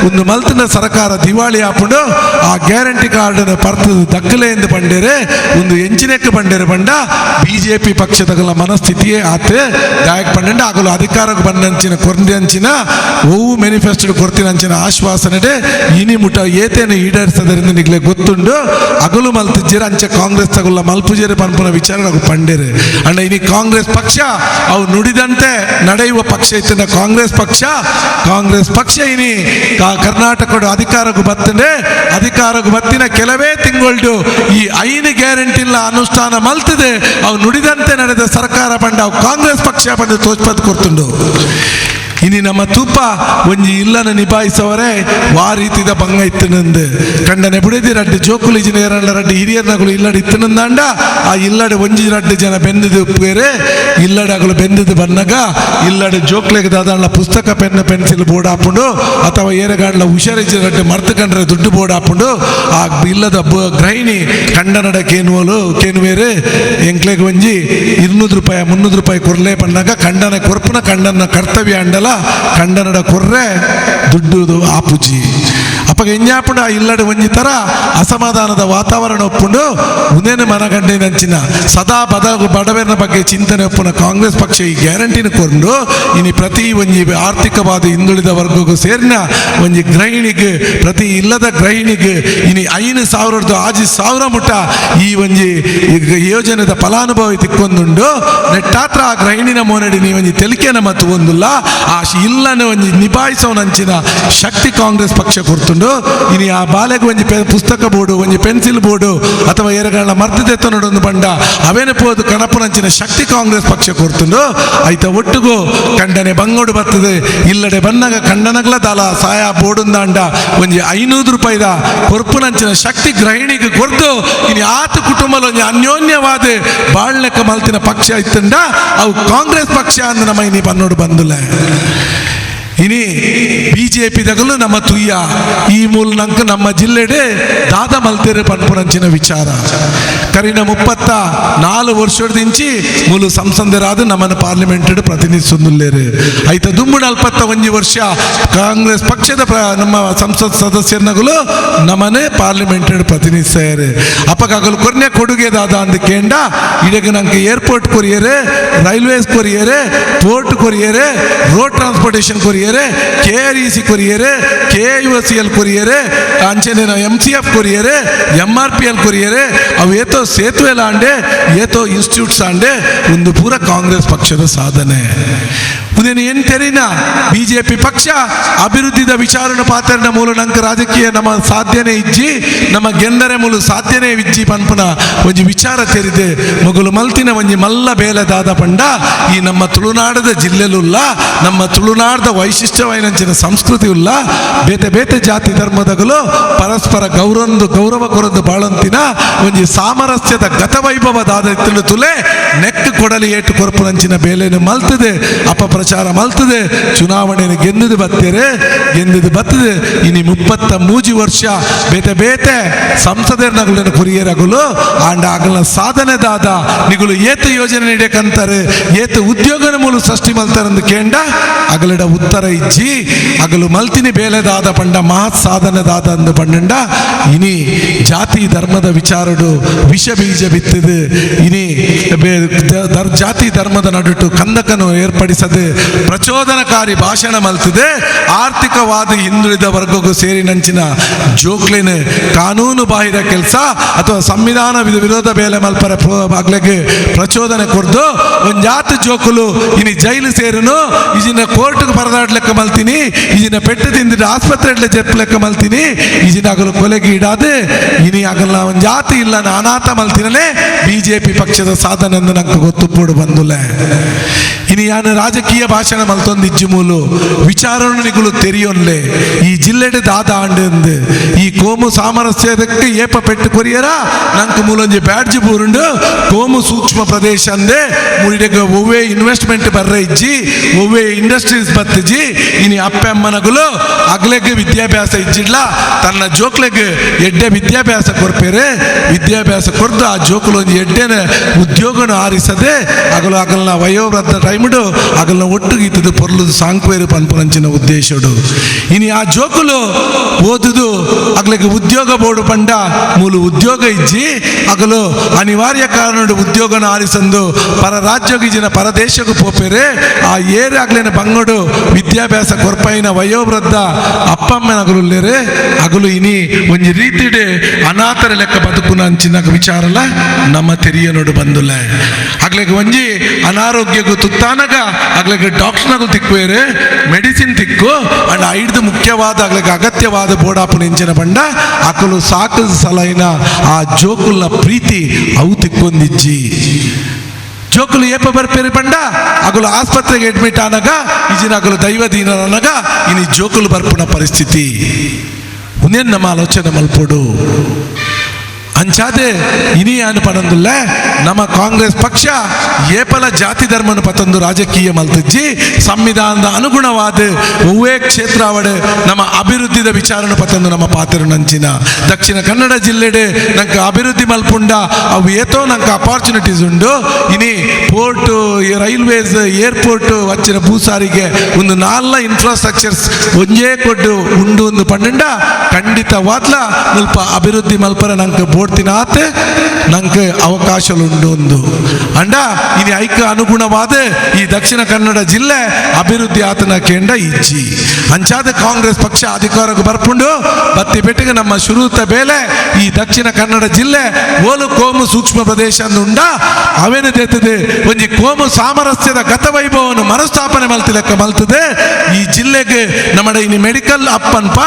ಒಂದು ಮಲ್ತಿನ ಸರ್ಕಾರ ದಿವಾಳಿ ಆಪುಂಡು ಆ ಗ್ಯಾರಂಟಿ ಕಾರ್ಡ್ ಪರ್ತು ದಕ್ಕಲೆ ಎಂದು ಪಂಡೇರೆ ಒಂದು ಎಂಚಿನೆಕ್ಕೆ ಪಂಡೇರೆ ಪಂಡ ಬಿಜೆಪಿ ಪಕ್ಷದಗಳ ಮನಸ್ಥಿತಿಯೇ ಆತ ದಾಯಕ್ ಪಂಡ ಆಗಲು ಅಧಿಕಾರಕ್ಕೆ ಬಂದಂಚಿನ ಕೊರಂದಂಚಿನ ಒವು ಮ್ಯಾನಿಫೆಸ್ಟೋ ಕೊರ್ತಿನಂಚಿನ ಆಶ್ವಾಸನೆ ಇನಿ ಮುಟ ಏತೇನು ಈಡೇರಿಸದರಿಂದ ನಿಗ್ಲೆ ಗೊತ್ತುಂಡು. ಅಗಲು ಮಲ್ತಿಜ್ಜಿರ ಅಂಚ ಕಾಂಗ್ರೆಸ್ ತಗುಲ್ಲ ಮಲ್ಪುಜೇರಿ ಪನ್ಪುನ ವಿಚಾರ ನಾವು ಪಂಡೇರೆ. ಅಂಡ ಇನಿ ಕಾಂಗ್ರೆಸ್ ಪಕ್ಷ ಅವು ನುಡಿದಂತೆ ನಡೆಯುವ ಪಕ್ಷ ಇತ್ತಿನ ಕಾಂಗ್ರೆಸ್ ಪಕ್ಷ. ಕಾಂಗ್ರೆಸ್ ಪಕ್ಷ ಇನಿ ಕರ್ನಾಟಕದ ಅಧಿಕಾರಕ್ಕೂ ಬತ್ತಂಡೆ ಅಧಿಕಾರಕ್ಕೂ ಬತ್ತಿನ ಕೆಲವೇ ತಿಂಗಳು ಈ 5 ಗ್ಯಾರಂಟಿಲ್ಲ ಅನುಷ್ಠಾನ ಮಲ್ತಿದೆ ಅವು ನುಡಿದಂತೆ ನಡೆದ ಸರ್ಕಾರ ಪಂಡ ಅವು ಕಾಂಗ್ರೆಸ್ ಪಕ್ಷ ಪಂಡ ತೋಚ್ಪತ್ ಕೊಡ್ತುಂಡು. ಇನಿ ನಮ್ಮ ತೂಪ ಒಂಜಿ ಇಲ್ಲನ ನಿಭಾಯಿಸವರೆ ವಾ ರೀತಿದ ಬಂಗ ಇತ್ತನಂದು ಕಂಡನೆ ಬುಡಿದಿ ರಡ್ಡು ಜೋಕುಲು ಇಜಿನ ರಡ್ಡು ಹಿರಿಯರ್ನಗಳು ಇಲ್ಲಡೆ ಇತ್ತನಂದಾಂಡ ಆ ಇಲ್ಲಡೆ ಒಂಜಿ ರಡ್ಡು ಜನ ಬೆಂದಿದ್ದು ಉಪ್ಪೇರೆ ಇಲ್ಲಡಗಳು ಬೆಂದಿದ್ದು ಬನ್ನಗ ಇಲ್ಲಡೆ ಜೋಕ್ಲೆಗೆ ದಾದಾಂಡ ಪುಸ್ತಕ pen pencil board ಹಾಪುಂಡು ಅಥವಾ ಏರೆಗಾಂಡ್ಲ ಹುಷಾರಿಜ್ಜಿ ರಡ್ಡು ಮರ್ತು ಕಂಡ್ರೆ ದುಡ್ಡು ಬೋರ್ಡ್ ಹಾಪುಂಡು ಆ ಇಲ್ಲದ ಗೃಹಿಣಿ ಕಂಡನಡ ಕೇನುವಲು ಕೇನುವೇರೆ ಎಂಕ್ಲೆಗೆ ಒಂಜಿ 200 ರೂಪಾಯಿ 300 ರೂಪಾಯಿ ಕೊರ್ಲೆ ಪನ್ನಾಗ ಕಂಡನ ಕೊರ್ಪುನ ಕಂಡನ ಕರ್ತವ್ಯ ಅಂಡಲ ಕಂಡನಡ ಕೊರ್ರೆ ದುಡ್ಡು ಆಪುಜಿ. ಅಪ್ಪಗ ಎಂಜಾಪುಂಡು ಆ ಇಲ್ಲಡೆ ಒಂಜಿ ತರ ಅಸಮಾಧಾನದ ವಾತಾವರಣ ಒಪ್ಪುಂಡು. ಉಂದೇನು ಮನಗಂಡಿನಂಚಿನ ಸದಾ ಬಡವರನ ಬಗ್ಗೆ ಚಿಂತನೆ ಒಪ್ಪುನ ಕಾಂಗ್ರೆಸ್ ಪಕ್ಷ ಈ ಗ್ಯಾರಂಟಿನ ಕೊಂಡು ಇನಿ ಪ್ರತಿ ಒಂಜಿ ಆರ್ಥಿಕವಾದ ಹಿಂದುಳಿದ ವರ್ಗಕ್ಕೂ ಸೇರಿನ ಒಂಜಿ ಗೃಹಿಣಿಗೆ ಪ್ರತಿ ಇಲ್ಲದ ಗೃಹಿಣಿಗೆ ಇನಿ 5,000 6,000 ಮುಟ್ಟ ಈ ಒಂಜಿ ಯೋಜನೆದ ಫಲಾನುಭವಿ ತಿಕ್ಕೊಂದುಂಡು. ನೆಟ್ಟಾತ್ರ ಆ ಗೃಹಿಣಿನ ಮೋನಡಿ ನೀ ಒಂಜಿ ತೆಲಿಕೆನ ಮತ್ತು ಒಂದುಲ್ಲ ಆ ಇಲ್ಲನ ಒಂಜಿ ನಿಭಾಯಿಸೋನಂಚಿನ ಶಕ್ತಿ ಕಾಂಗ್ರೆಸ್ ಪಕ್ಷ ಕೊಡ್ತುಂಡು. ಇನಿ ಆ ಬಾಲೆಗೆ ಒಂಜಿ ಪುಸ್ತಕ ಬೋರ್ಡು ಒಂಜಿ ಪೆನ್ಸಿಲ್ ಬೋರ್ಡು ಅಥವಾ ಏರಗಳ ಮರ್ದಿದೆತ್ತನೊಡೊಂದು ಬಂಡ ಅವೇನೆ ಪೋದು ಕಣಪುನಂಚಿನ ಶಕ್ತಿ ಕಾಂಗ್ರೆಸ್ ಪಕ್ಷ ಕೊಡ್ತುಂಡು. ಐತ ಒಟ್ಟುಗು ಕಂಡನೆ ಬಂಗೋಡು ಬರ್ತದೆ ಇಲ್ಲಡೆ ಬನ್ನಗ ಕಂಡನಗ್ಲ ದಾಲ ಸಾಯ ಬೋಡುಂದಾಂಡ ಒಂಜಿ 500 ರೂಪಾಯಿದ ಕೊರ್ಪುನಂಚಿನ ಶಕ್ತಿ ಗೃಹಿಣಿಗೆ ಕೊರ್ದು ಇನಿ ಆತ ಕುಟುಂಬಲ ಒಂಜಿ ಅನ್ಯೋನ್ಯವಾದ ಬಾಳ್ಲೆಕ್ಕ ಮಲ್ತಿನ ಪಕ್ಷ ಇತ್ತಂಡ ಅವು ಕಾಂಗ್ರೆಸ್ ಪಕ್ಷ ಅಂದ ನಮ್ಮ ಇನಿ ಬನ್ನೋಡು ಬಂದುಲ್ಲ. ಇನಿ ಬಿಜೆಪಿ ದಗಲು ನಮ್ಮ ತುಯ್ಯ ಈ ಮೂಲ ನಂಕ ನಮ್ಮ ಜಿಲ್ಲೆಡೆ ದಾದ ಮಲ್ತೇರೆ ಪನ್ಪುನಂಚಿನ ವಿಚಾರ ಕರಿನ 34 ವರ್ಷದಿಂಚಿ ಮೂಲ ಸಂಸದರಾದ ನಮ್ಮನ್ನು ಪಾರ್ಲಿಮೆಂಟ್ ಪ್ರತಿನಿಧಿಸುಲ್ಲೇರು. ಐತ ದುಂಬು 41 ವರ್ಷ ಕಾಂಗ್ರೆಸ್ ಪಕ್ಷದ ನಮ್ಮ ಸಂಸತ್ ಸದಸ್ಯರನಗಲು ನಮ್ಮನೆ ಪಾರ್ಲಿಮೆಂಟ್ ಪ್ರತಿನಿಧಿಸ್ತಾರೆ. ಅಪ್ಪಗಾಗಲು ಕೊರ್ನೆ ಕೊಡುಗೆ ದಾದ ಅಂದ ಕೇಂಡ ಇಡಗ ನಂಗೆ ಏರ್ಪೋರ್ಟ್ ಕೊರಿಯರೆ, ರೈಲ್ವೇಸ್ ಕೊರಿಯರೆ, ಪೋರ್ಟ್ ಕೊರಿಯರೆ, ರೋಡ್ ಟ್ರಾನ್ಸ್ಪೋರ್ಟೇಷನ್ ಕೊರಿಯರೆ, KREC ಕೊರಿಯರೆ, KUCL ಕೊರಿಯರೆ, ಅಂಚನೆ MCF ಕೊರಿಯರೆ, MRPL ಕೊರಿಯರೆ, ಅವು ಏತೋ ಸೇತುವೆ ಆಂಡೆ ಏತೋ ಇನ್ಸ್ಟಿಟ್ಯೂಟ್ಸ್ ಆಂಡೆ ಒಂದು ಪೂರ ಕಾಂಗ್ರೆಸ್ ಪಕ್ಷದ ಸಾಧನೆ. ಉದೇನು ಏನ್ ತೆರಿನ ಬಿಜೆಪಿ ಪಕ್ಷ ಅಭಿವೃದ್ಧಿದ ವಿಚಾರಣ ಪಾತ್ರನ ಮೂಲ ನಂಕ ರಾಜಕೀಯ ನಮ್ಮ ಸಾಧ್ಯನೇ ಇಜ್ಜಿ ನಮ್ಮ ಗೆಂದರೆ ಮೂಲ ಸಾಧ್ಯನೇ ಇಜ್ಜಿ ಪನ್ಪುನ ಒಂಜಿ ವಿಚಾರ ತೆರಿದೆ ಮೊಗಲು ಮಲ್ತಿನ ಒಂಜಿ ಮಲ್ಲ ಬೇಲೆದಾದ ಪಂಡ ಈ ನಮ್ಮ ತುಳುನಾಡದ ಜಿಲ್ಲೆಲುಲ್ಲ ನಮ್ಮ ತುಳುನಾಡದ ವೈಶಿಷ್ಟ್ಯವಾಯಿನಂಚಿನ ಸಂಸ್ಕೃತಿ ಉಲ್ಲ ಬೇತೆ ಬೇತೆ ಜಾತಿ ಧರ್ಮದಗಲು ಪರಸ್ಪರ ಗೌರವ ಕೊರೊಂದು ಬಾಳಂತಿನ ಒಂಜಿ ಸಾಮರಸ್ಯದ ಗತವೈಭವದಾದ ತುಲೆ ನೆಕ್ ಕೊಡಲಿ ಏಟು ಕೊರಪುನಂಚಿನ ಬೇಲೆಯನ್ನು ಮಲ್ತದೆ ಅಪಪ್ರಚಾರ ಮಲ್ತದೆ ಚುನಾವಣೆಯನ್ನು ಗೆಂದದು ಬತ್ತೇರೆ ಗೆಂದದು ಬತ್ತದೆ. ಇನಿ 33 ವರ್ಷ ಬೇತೆ ಬೇತೆ ಸಂಸದರನಗುలను ಕುರಿಯರಗುಲು ಆಂಡ ಅಗಲ ಸಾಧನೆ ದಾದ ನಿಗುಲು ಏತು ಯೋಜನೆ ನೀಡಕಂತಾರೆ ಏತು ಉದ್ಯೋಗನ ಮೂಲ ಸೃಷ್ಟಿ ಮಲ್ತಾರಂದು ಕೇಂಡ ಅಗಲಿಡ ಉತ್ತರ ಇಜ್ಜಿ ಅಗಲು ಮಲ್ತಿನಿ ಬೇಲೆದಾದ ಪಂಡ ಮಹತ್ ಸಾಧನೆ ದಾದ ಅಂದು ಪಂಡ ಇನಿ ಜಾತಿ ಧರ್ಮದ ವಿಚಾರಡು ವಿಷ ಬೀಜ ಬಿತ್ತಿದು ಇನಿ ಜಾತಿ ಧರ್ಮದ ನಡುಟು ಕಂದಕನು ಏರ್ಪಡಿಸದೆ ಪ್ರಚೋದನಕಾರಿ ಭಾಷಣ ಮಲ್ತದೆ ಆರ್ಥಿಕವಾದ ಹಿಂದುಳಿದ ವರ್ಗಕ್ಕೂ ಸೇರಿನಂಚಿನ ಜೋಕ್ಲೇನ ಕಾನೂನು ಬಾಹಿರ ಕೆಲಸ ಅಥವಾ ಸಂವಿಧಾನ ವಿರೋಧ ಬೇಲೆ ಮಲ್ಪರ ಅಗ್ಲೆಗೆ ಪ್ರಚೋದನೆ ಕೊರ್ದು ಒಂಜಾತ ಜೋಕುಲು ಇನಿ ಜೈಲು ಸೇರುನು ಇಜಿನ ಕೋರ್ಟ್ಗೆ ಪರದಾಡ್ಲೆಕ್ಕ ಮಲ್ತೀನಿ ಇಜಿನ ಪೆಟ್ಟು ತಿಂದಿಟ್ಟು ಆಸ್ಪತ್ರೆ ಜೆಪ್ ಲೆಕ್ಕ ಮಲ್ತೀನಿ ಇಜಿನ ಅಗಲು ಕೊಲೆಗೆ ಇಡಾದೆ ಇನಿ ಅಗಲ ಒಂಜಾತಿ ಇಲ್ಲ ಅನಾಥ ಮಲ್ತಿನಲೇ ಬಿಜೆಪಿ ಪಕ್ಷದ ಸಾಧನೆ ಎಂದು ನಂಗೆ ಗೊತ್ತುಪ್ಪೋಡು ಬಂದುಲೆ. ಇನಿ ಯಾನು ರಾಜಕೀಯ ಭಾಷಣ ಮಲ್ತೊಂದು ಇಜ್ಜು ಮೂಲು ವಿಚಾರಣೆಗಳು ತೆರಿಯೊನ್ಲೆ ಈ ಜಿಲ್ಲೆಡ್ ದಾದ ಆಂಡು ಈ ಕೋಮು ಸಾಮರಸ್ಯದಕ್ಕೆ ಏಪ ಪೆಟ್ಟು ಕೊರಿಯರ ನಂಗೆ ಮೂಲೊಂಜಿ ಬ್ಯಾಡ್ಜಿ ಬೂರುಂಡು ಕೋಮು ಸೂಕ್ಷ್ಮ ಪ್ರದೇಶ ಅಂದೆ ಮುಡಿಡೆಗ ಒವ್ವೇ ಇನ್ವೆಸ್ಟ್ಮೆಂಟ್ ಬರ್ರೆ ಇಜ್ಜಿ ಒವ್ವೇ ಇಂಡಸ್ಟ್ರೀಸ್ ಬತ್ತಿಜಿ ಇನಿ ಅಪ್ಪಮ್ಮನಗುಲು ಅಗ್ಲೆಗ್ ವಿದ್ಯಾಭ್ಯಾಸ ಇಜ್ಜಿಡ್ಲ ತನ್ನ ಜೋಕ್ಲೆಗ್ ಎಡ್ಡೆ ವಿದ್ಯಾಭ್ಯಾಸ ಕೊರ್ಪೇರೆ ವಿದ್ಯಾಭ್ಯಾಸ ಕೊರ್ದು ಆ ಜೋಕುಲು ಒಂಜಿ ಎಡ್ಡೆನ ಉದ್ಯೋಗನ ಆರಿಸದೆ ಅಗಲು ಅಗಲ್ನ ವಯೋವೃದ್ಧ ಟೈಮ್ಡು ಅಗಲ್ನ ಒಟ್ಟುಗೀತದ ಪೊರ್ಲು ಸಾಂಕ್ವೇರು ಪನ್ಪುನಂಚಿನ ಉದ್ದೇಶಡು. ಇನಿ ಆ ಜೋಕುಲು ಓದುದು ಅಗ್ಲೆಗ್ ಉದ್ಯೋಗ ಬೋರ್ಡು ಪಂಡ ಮೂಲು ಉದ್ಯೋಗ ಇಜ್ಜಿ ಅಗಲು ಅನಿವಾರ್ಯ ಕಾರಣ ಉದ್ಯೋಗನ ಆರಿಸಂದು ಪರ ರಾಜ್ಯಕ್ಕೆ ಪರದೇಶಕ್ಕೆ ಪೋಪೇರೆ ಆ ಏರು ಅಗ್ಲೇನ ಬಂಗಡು ವಿದ್ಯಾಭ್ಯಾಸ ಕೊರ್ಪೈನ ವಯೋವೃದ್ಧ ಅಪ್ಪಮ್ಮನ ಅಗಲುಲ್ಲೇರೆ ಅಗಲು ಇನಿ ಒಂಜಿ ರೀತಿಡೆ ಅನಾಥರ ಲೆಕ್ಕ ಬದುಕುನ ಅಂಚಿನ ವಿಚಾರಲ ನಮ್ಮ ತೆರಿಯ ನೋಡು ಬಂದುಲ್ಲ. ಅಗ್ಲೆಗ್ ಒಂಜಿ ಅನಾರೋಗ್ಯಗೂ ತುತ್ತಾನಗ ಅಗ್ಲೆಗ್ ಡಾಕ್ಟರ್ನಗು ತಿಕ್ಕುವೇರೆ ಮೆಡಿಸಿನ್ ತಿಕ್ಕು ಅಂಡ್ ಐಡ್ದು ಮುಖ್ಯವಾದ ಅಗ್ಲೆಗ್ ಅಗತ್ಯವಾದ ಬೋಡಾಪು ನೆಂಚಿನ ಬಂಡ ಅಕಲು ಸಾಕು ಸಲೈನ ಆ ಜೋಕುಲ್ನ ಪ್ರೀತಿ ಅವು ತಿಕ್ಕೊಂದಿಜ್ಜಿ. ಜೋಕುಲು ಏಪ ಬರ್ಪೇರಿ ಬಂಡ ಅಗಲು ಆಸ್ಪತ್ರೆಗೆ ಅಡ್ಮಿಟ್ ಆನಗ ಇಜಿನ ಅಗಲು ದೈವದೀನನಗ ಇನಿ ಜೋಕುಲು ಬರ್ಪುನ ಪರಿಸ್ಥಿತಿ ಉನ್ನೇನ್ ನಮ್ಮ ಆಲೋಚನೆ ಮಲ್ಪೋಡು. ಅಂಚಾದೆ ಇನಿ ಯಾನು ಪನೊಂದುಲ್ಲ ನಮ್ಮ ಕಾಂಗ್ರೆಸ್ ಪಕ್ಷ ಏಪಲ ಜಾತಿ ಧರ್ಮನ ಪತೊಂದು ರಾಜಕೀಯ ಮಲ್ತಿಜ್ಜಿ ಸಂವಿಧಾನದ ಅನುಗುಣವಾದ ಒವ್ವೇ ಕ್ಷೇತ್ರ ಅವಡು ನಮ್ಮ ಅಭಿವೃದ್ಧಿದ ವಿಚಾರನ ಪತೊಂದು ನಮ್ಮ ಪಾತ್ರ ನಂಚಿನ ದಕ್ಷಿಣ ಕನ್ನಡ ಜಿಲ್ಲೆಡೆ ನಂಗೆ ಅಭಿವೃದ್ಧಿ ಮಲ್ಪುಂಡ ಅವು ಏತೋ ನಂಗೆ ಅಪಾರ್ಚುನಿಟೀಸ್ ಉಂಡು. ಇನಿ port railways airport ವಚ್ಚಿನ ಭೂಸಾರಿಗೆ ಒಂದು ನಾಲ್ನ ಇನ್ಫ್ರಾಸ್ಟ್ರಕ್ಚರ್ಸ್ ಒಂಜೇ ಕೊಡ್ಡು ಉಂಡು ಒಂದು ಪನ್ನಂಡ ಖಂಡಿತವಾದ್ಲ ಮುಲ್ಪ ಅಭಿವೃದ್ಧಿ ಮಲ್ಪರ ನಂಗೆ ಬೋಡ್ತಿನಾತ್ ನಂಗೆ ಅವಕಾಶలుಂಡು ಒಂದು ಅಂಡ ಇನಿ ಐಕ ಅನುಗುಣವಾದ ಈ ದಕ್ಷಿಣ ಕನ್ನಡ ಜಿಲ್ಲೆ ಅಭಿವೃದ್ಧಿ ಆತನ ಕೇಂದ್ರ ಇಜ್ಜಿ. ಅಂಚಾದ ಕಾಂಗ್ರೆಸ್ ಪಕ್ಷ ಅಧಿಕಾರಕ್ಕೆ ಬರ್ಪುಂಡು ಬತ್ತಿ ಪೆಟ್ಟಿಗೆ ನಮ್ಮ ಶುರುತ ಬೇಲೆ ಈ ದಕ್ಷಿಣ ಕನ್ನಡ ಜಿಲ್ಲೆ ಓಲು ಕೋಮು ಸೂಕ್ಷ್ಮ ಪ್ರದೇಶ ಉಂಡ ಅವೇನು ದೇತದೆ ಒಂಜಿ ಕೋಮು ಸಾಮರಸ್ಯದ ಗತವೈಭವವನ್ನು ಮರುಸ್ಥಾಪನೆ ಮಲ್ತಿಲೆಕ್ಕ ಮಲ್ತದೆ. ಈ ಜಿಲ್ಲೆಗೆ ನಮ್ಮ ಇನಿ ಮೆಡಿಕಲ್ ಅಪ್ಪನ್ಪ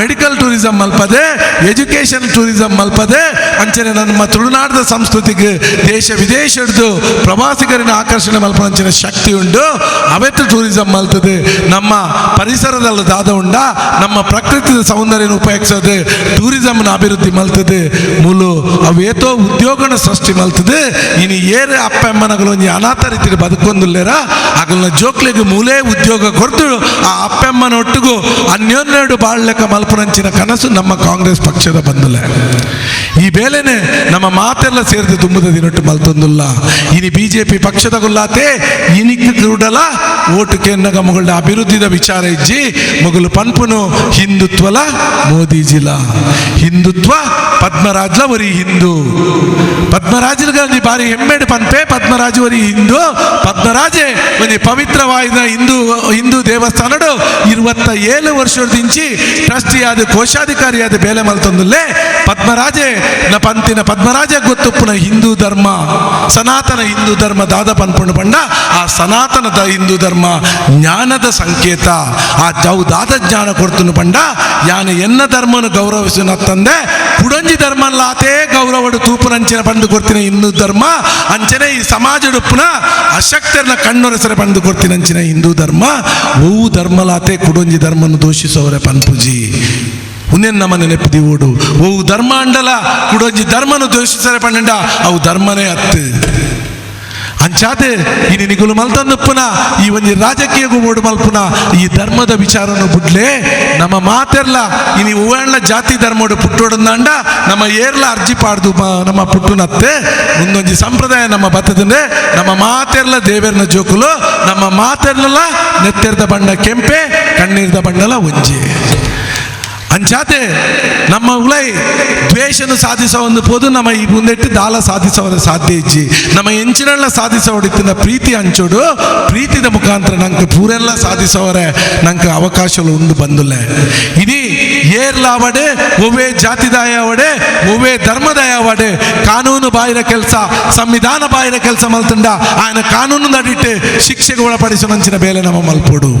ಮೆಡಿಕಲ್ ಟೂರಿಸಂ ಮಲ್ಪದೆ ಎಜುಕೇಶನ್ ಟೂರಿಸಂ ಮಲ್ಪದೆ ಅಂಚನೆ ನಮ್ಮ ತುಳುನಾಡದ ಸಂಸ್ಕೃತಿಗೆ ದೇಶ ವಿದೇಶದ್ದು ಪ್ರವಾಸಿಗರಿನ ಆಕರ್ಷಣೆ ಮಲ್ಪನಂಚಿನ ಶಕ್ತಿ ಉಂಡು ಅವೆತ್ತು ಟೂರಿಸಂ ಮಲ್ತದೆ. ನಮ್ಮ ಪರಿಸರದಲ್ಲಿ ದಾದ ಉಂಡ ನಮ್ಮ ಪ್ರಕೃತಿಯ ಸೌಂದರ್ಯನ ಉಪಯೋಗಿಸೋದು ಟೂರಿಸಂನ ಅಭಿವೃದ್ಧಿ ಮಲ್ತದೆ ಮೂಲು ಅವೇತೋ ಉದ್ಯೋಗನ ಸೃಷ್ಟಿ ಮಲ್ತದೆ. ಇನಿ ಏರು ಅಪ್ಪಮ್ಮನಗಳು ಒಂಜಿ ಅನಾಥ ರೀತಿ ಬದುಕೊಂದುಲ್ಲೇರ ಅಗಲ್ನ ಜೋಕ್ಲೆಗ್ ಮೂಲೇ ಉದ್ಯೋಗ ಕೊರ್ದು ಆ ಅಪ್ಪಮ್ಮನ ಒಟ್ಟಿಗೂ ಅನ್ಯೋನ್ಯಡು ಬಾಳ್ಲೆಕ್ಕ ಮಲ್ಪನಂಚಿನ ಕನಸು ನಮ್ಮ ಕಾಂಗ್ರೆಸ್ ಪಕ್ಷದ ಬಂದುಲೆ. ಈ ಬೇಲೆನೆ ನಮ್ಮ ಮಾತೆಲ್ಲ ಸೇರಿದ ತುಂಬುದ ದಿನೊಟ್ಟು ಮಲ್ತೊಂದುಲ್ಲ. ಇನಿ ಬಿಜೆಪಿ ಪಕ್ಷದ ಗುಲ್ಲಾತೆ ಇನಿಕ್ ಕೂಡಲ ಓಟು ಕೆನ್ನಗ ಮೊಗಳ ಅಭಿವೃದ್ಧಿದ ವಿಚಾರ ಇಜ್ಜಿ ಮೊಗಲು ಪನ್ಪುನು ಹಿಂದುತ್ವಲ ಮೋದಿಜಿಲ ಹಿಂದುತ್ವ ಪದ್ಮರಾಜ್ಲ ಒರಿ ಹಿಂದೂ ಪದ್ಮರಾಜನಿಗೆ ಬಾರಿ ಹೆಮ್ಮೆಡು ಪನ್ಪೆ ಪದ್ಮರಾಜ್ ಒರಿ ಹಿಂದೂ ಪದ್ಮರಾಜೆ ಒಂಜಿ ಪವಿತ್ರವಾದ ಹಿಂದೂ ಹಿಂದೂ ದೇವಸ್ಥಾನಡು 27 ವರ್ಷದಿಂಚಿ ಟ್ರಸ್ಟಿಯಾದ ಕೋಶಾಧಿಕಾರಿಯಾದ ಬೇಲೆ ಮಲ್ತೊಂದುಲ್ಲೆ ಪದ್ಮರಾಜೆ ನ ಪಂತಿನ ಪದ್ಮರಾಜ ಗೊತ್ತುಪ್ಪುನ ಹಿಂದೂ ಧರ್ಮ ಸನಾತನ ಹಿಂದೂ ಧರ್ಮ ದಾದ ಪನ್ಪುಂಡು ಪಂಡ ಆ ಸನಾತನದ ಹಿಂದೂ ಧರ್ಮ ಜ್ಞಾನದ ಸಂಕೇತ ಆ ಜವು ದಾದ ಜ್ಞಾನ ಕೊಡ್ತುನು ಪಂಡ ಯಾನು ಎನ್ನ ಧರ್ಮನು ಗೌರವಿಸುನತ್ತಂದೆ ಕುಡಂಜಿ ಧರ್ಮಲ್ಲಾತೇ ಗೌರವಡು ತೂಪುನಂಚಿನ ಪಂಡು ಕೊಡ್ತೀನಿ ಹಿಂದೂ ಧರ್ಮ ಅಂಚನೆ ಈ ಸಮಾಜಡುಪ್ಪುನ ಅಶಕ್ತರನ್ನ ಕಣ್ಣೊರೆಸರೆ ಪಂಡು ಕೊಡ್ತೀನಿ ಅಂಚಿನ ಹಿಂದೂ ಧರ್ಮ ಓವು ಧರ್ಮಲಾತೆ ಕುಡಂಜಿ ಧರ್ಮನು ದೋಷಿಸೋರೆ ಪನ್ಪುಜಿ ಉನ್ನೇನ್ ನಮ್ಮ ನೆನಪು ಓಡು ಓವು ಧರ್ಮ ಅಂಡಲ ಕುಡಂಜಿ ಧರ್ಮನು ದೋಷಿಸರೆ ಪಂಡ ಅವು ಧರ್ಮನೇ ಅತ್ತು ಅಂಚಾದೆ ಇನಿ ನಿಗುಲು ಮಲ್ತನ್ನುಪ್ಪುನ ಈ ಒಂಜಿ ರಾಜಕೀಯಗೂ ಓಡು ಮಲ್ಪುನ ಈ ಧರ್ಮದ ವಿಚಾರನು ಬುಡ್ಲೆ ನಮ್ಮ ಮಾತೆರ್ಲ ಇನಿ ಹೂವಣ್ಣ ಜಾತಿ ಧರ್ಮೋಡು ಪುಟ್ಟೋಡಂದಾಂಡ ನಮ್ಮ ಏರ್ಲ ಅರ್ಜಿ ಪಾಡ್ದು ನಮ್ಮ ಪುಟ್ಟುನತ್ತೆ ಮುಂದೊಂಜಿ ಸಂಪ್ರದಾಯ ನಮ್ಮ ಬತ್ತದಂದ್ರೆ ನಮ್ಮ ಮಾತೆರ್ಲ ದೇವೇರ್ನ ಜೋಕುಲು ನಮ್ಮ ಮಾತೆರ್ಲ ನೆತ್ತೆರ್ದ ಬಣ್ಣ ಕೆಂಪೆ ಕಣ್ಣೀರ್ದ ಬಣ್ಣಲ ಒಂಜಿ. ಅಂಚ ಅಂಚಾತೆ ನಮ್ಮ ಉಲೈ ದ್ವೇಷನು ಸಾಧಿಸೋ ಒಂದು ಪೋದು ನಮ್ಮ ಈ ಮುಂದೆಟ್ಟು ದಾಲ ಸಾಧಿಸೋರ ಸಾಧ್ಯ ಇಜ್ಜಿ. ನಮ್ಮ ಎಂಚಿನೆಲ್ಲ ಸಾಧಿಸೋಡಿತ್ತಿನ ಪ್ರೀತಿ ಹಂಚೋಡು, ಪ್ರೀತಿದ ಮುಖಾಂತರ ನಂಗೆ ಪೂರೆಲ್ಲ ಸಾಧಿಸೋರೆ ನಂಗೆ ಅವಕಾಶಗಳು ಉಂಡು ಬಂದುಲ್ಲ. ಇಡೀ ಏರ್ಲಾವಡೆ ಒವ್ವೇ ಜಾತಿದಾಯ ಅವಡೆ ಒವ್ವೇ ಧರ್ಮದಾಯ ಅವಡೆ ಕಾನೂನು ಬಾಹಿರ ಕೆಲಸ, ಸಂವಿಧಾನ ಬಾಹಿರ ಕೆಲಸ ಮಲ್ತುಂಡ ఆయన ಕಾನೂನು ನಡಿಟ್ಟು ಶಿಕ್ಷೆಗೆ ಒಳಪಡಿಸೋ ಬೇಲೆ ನಮ್ಮ ಮಲ್ಪೋಡು.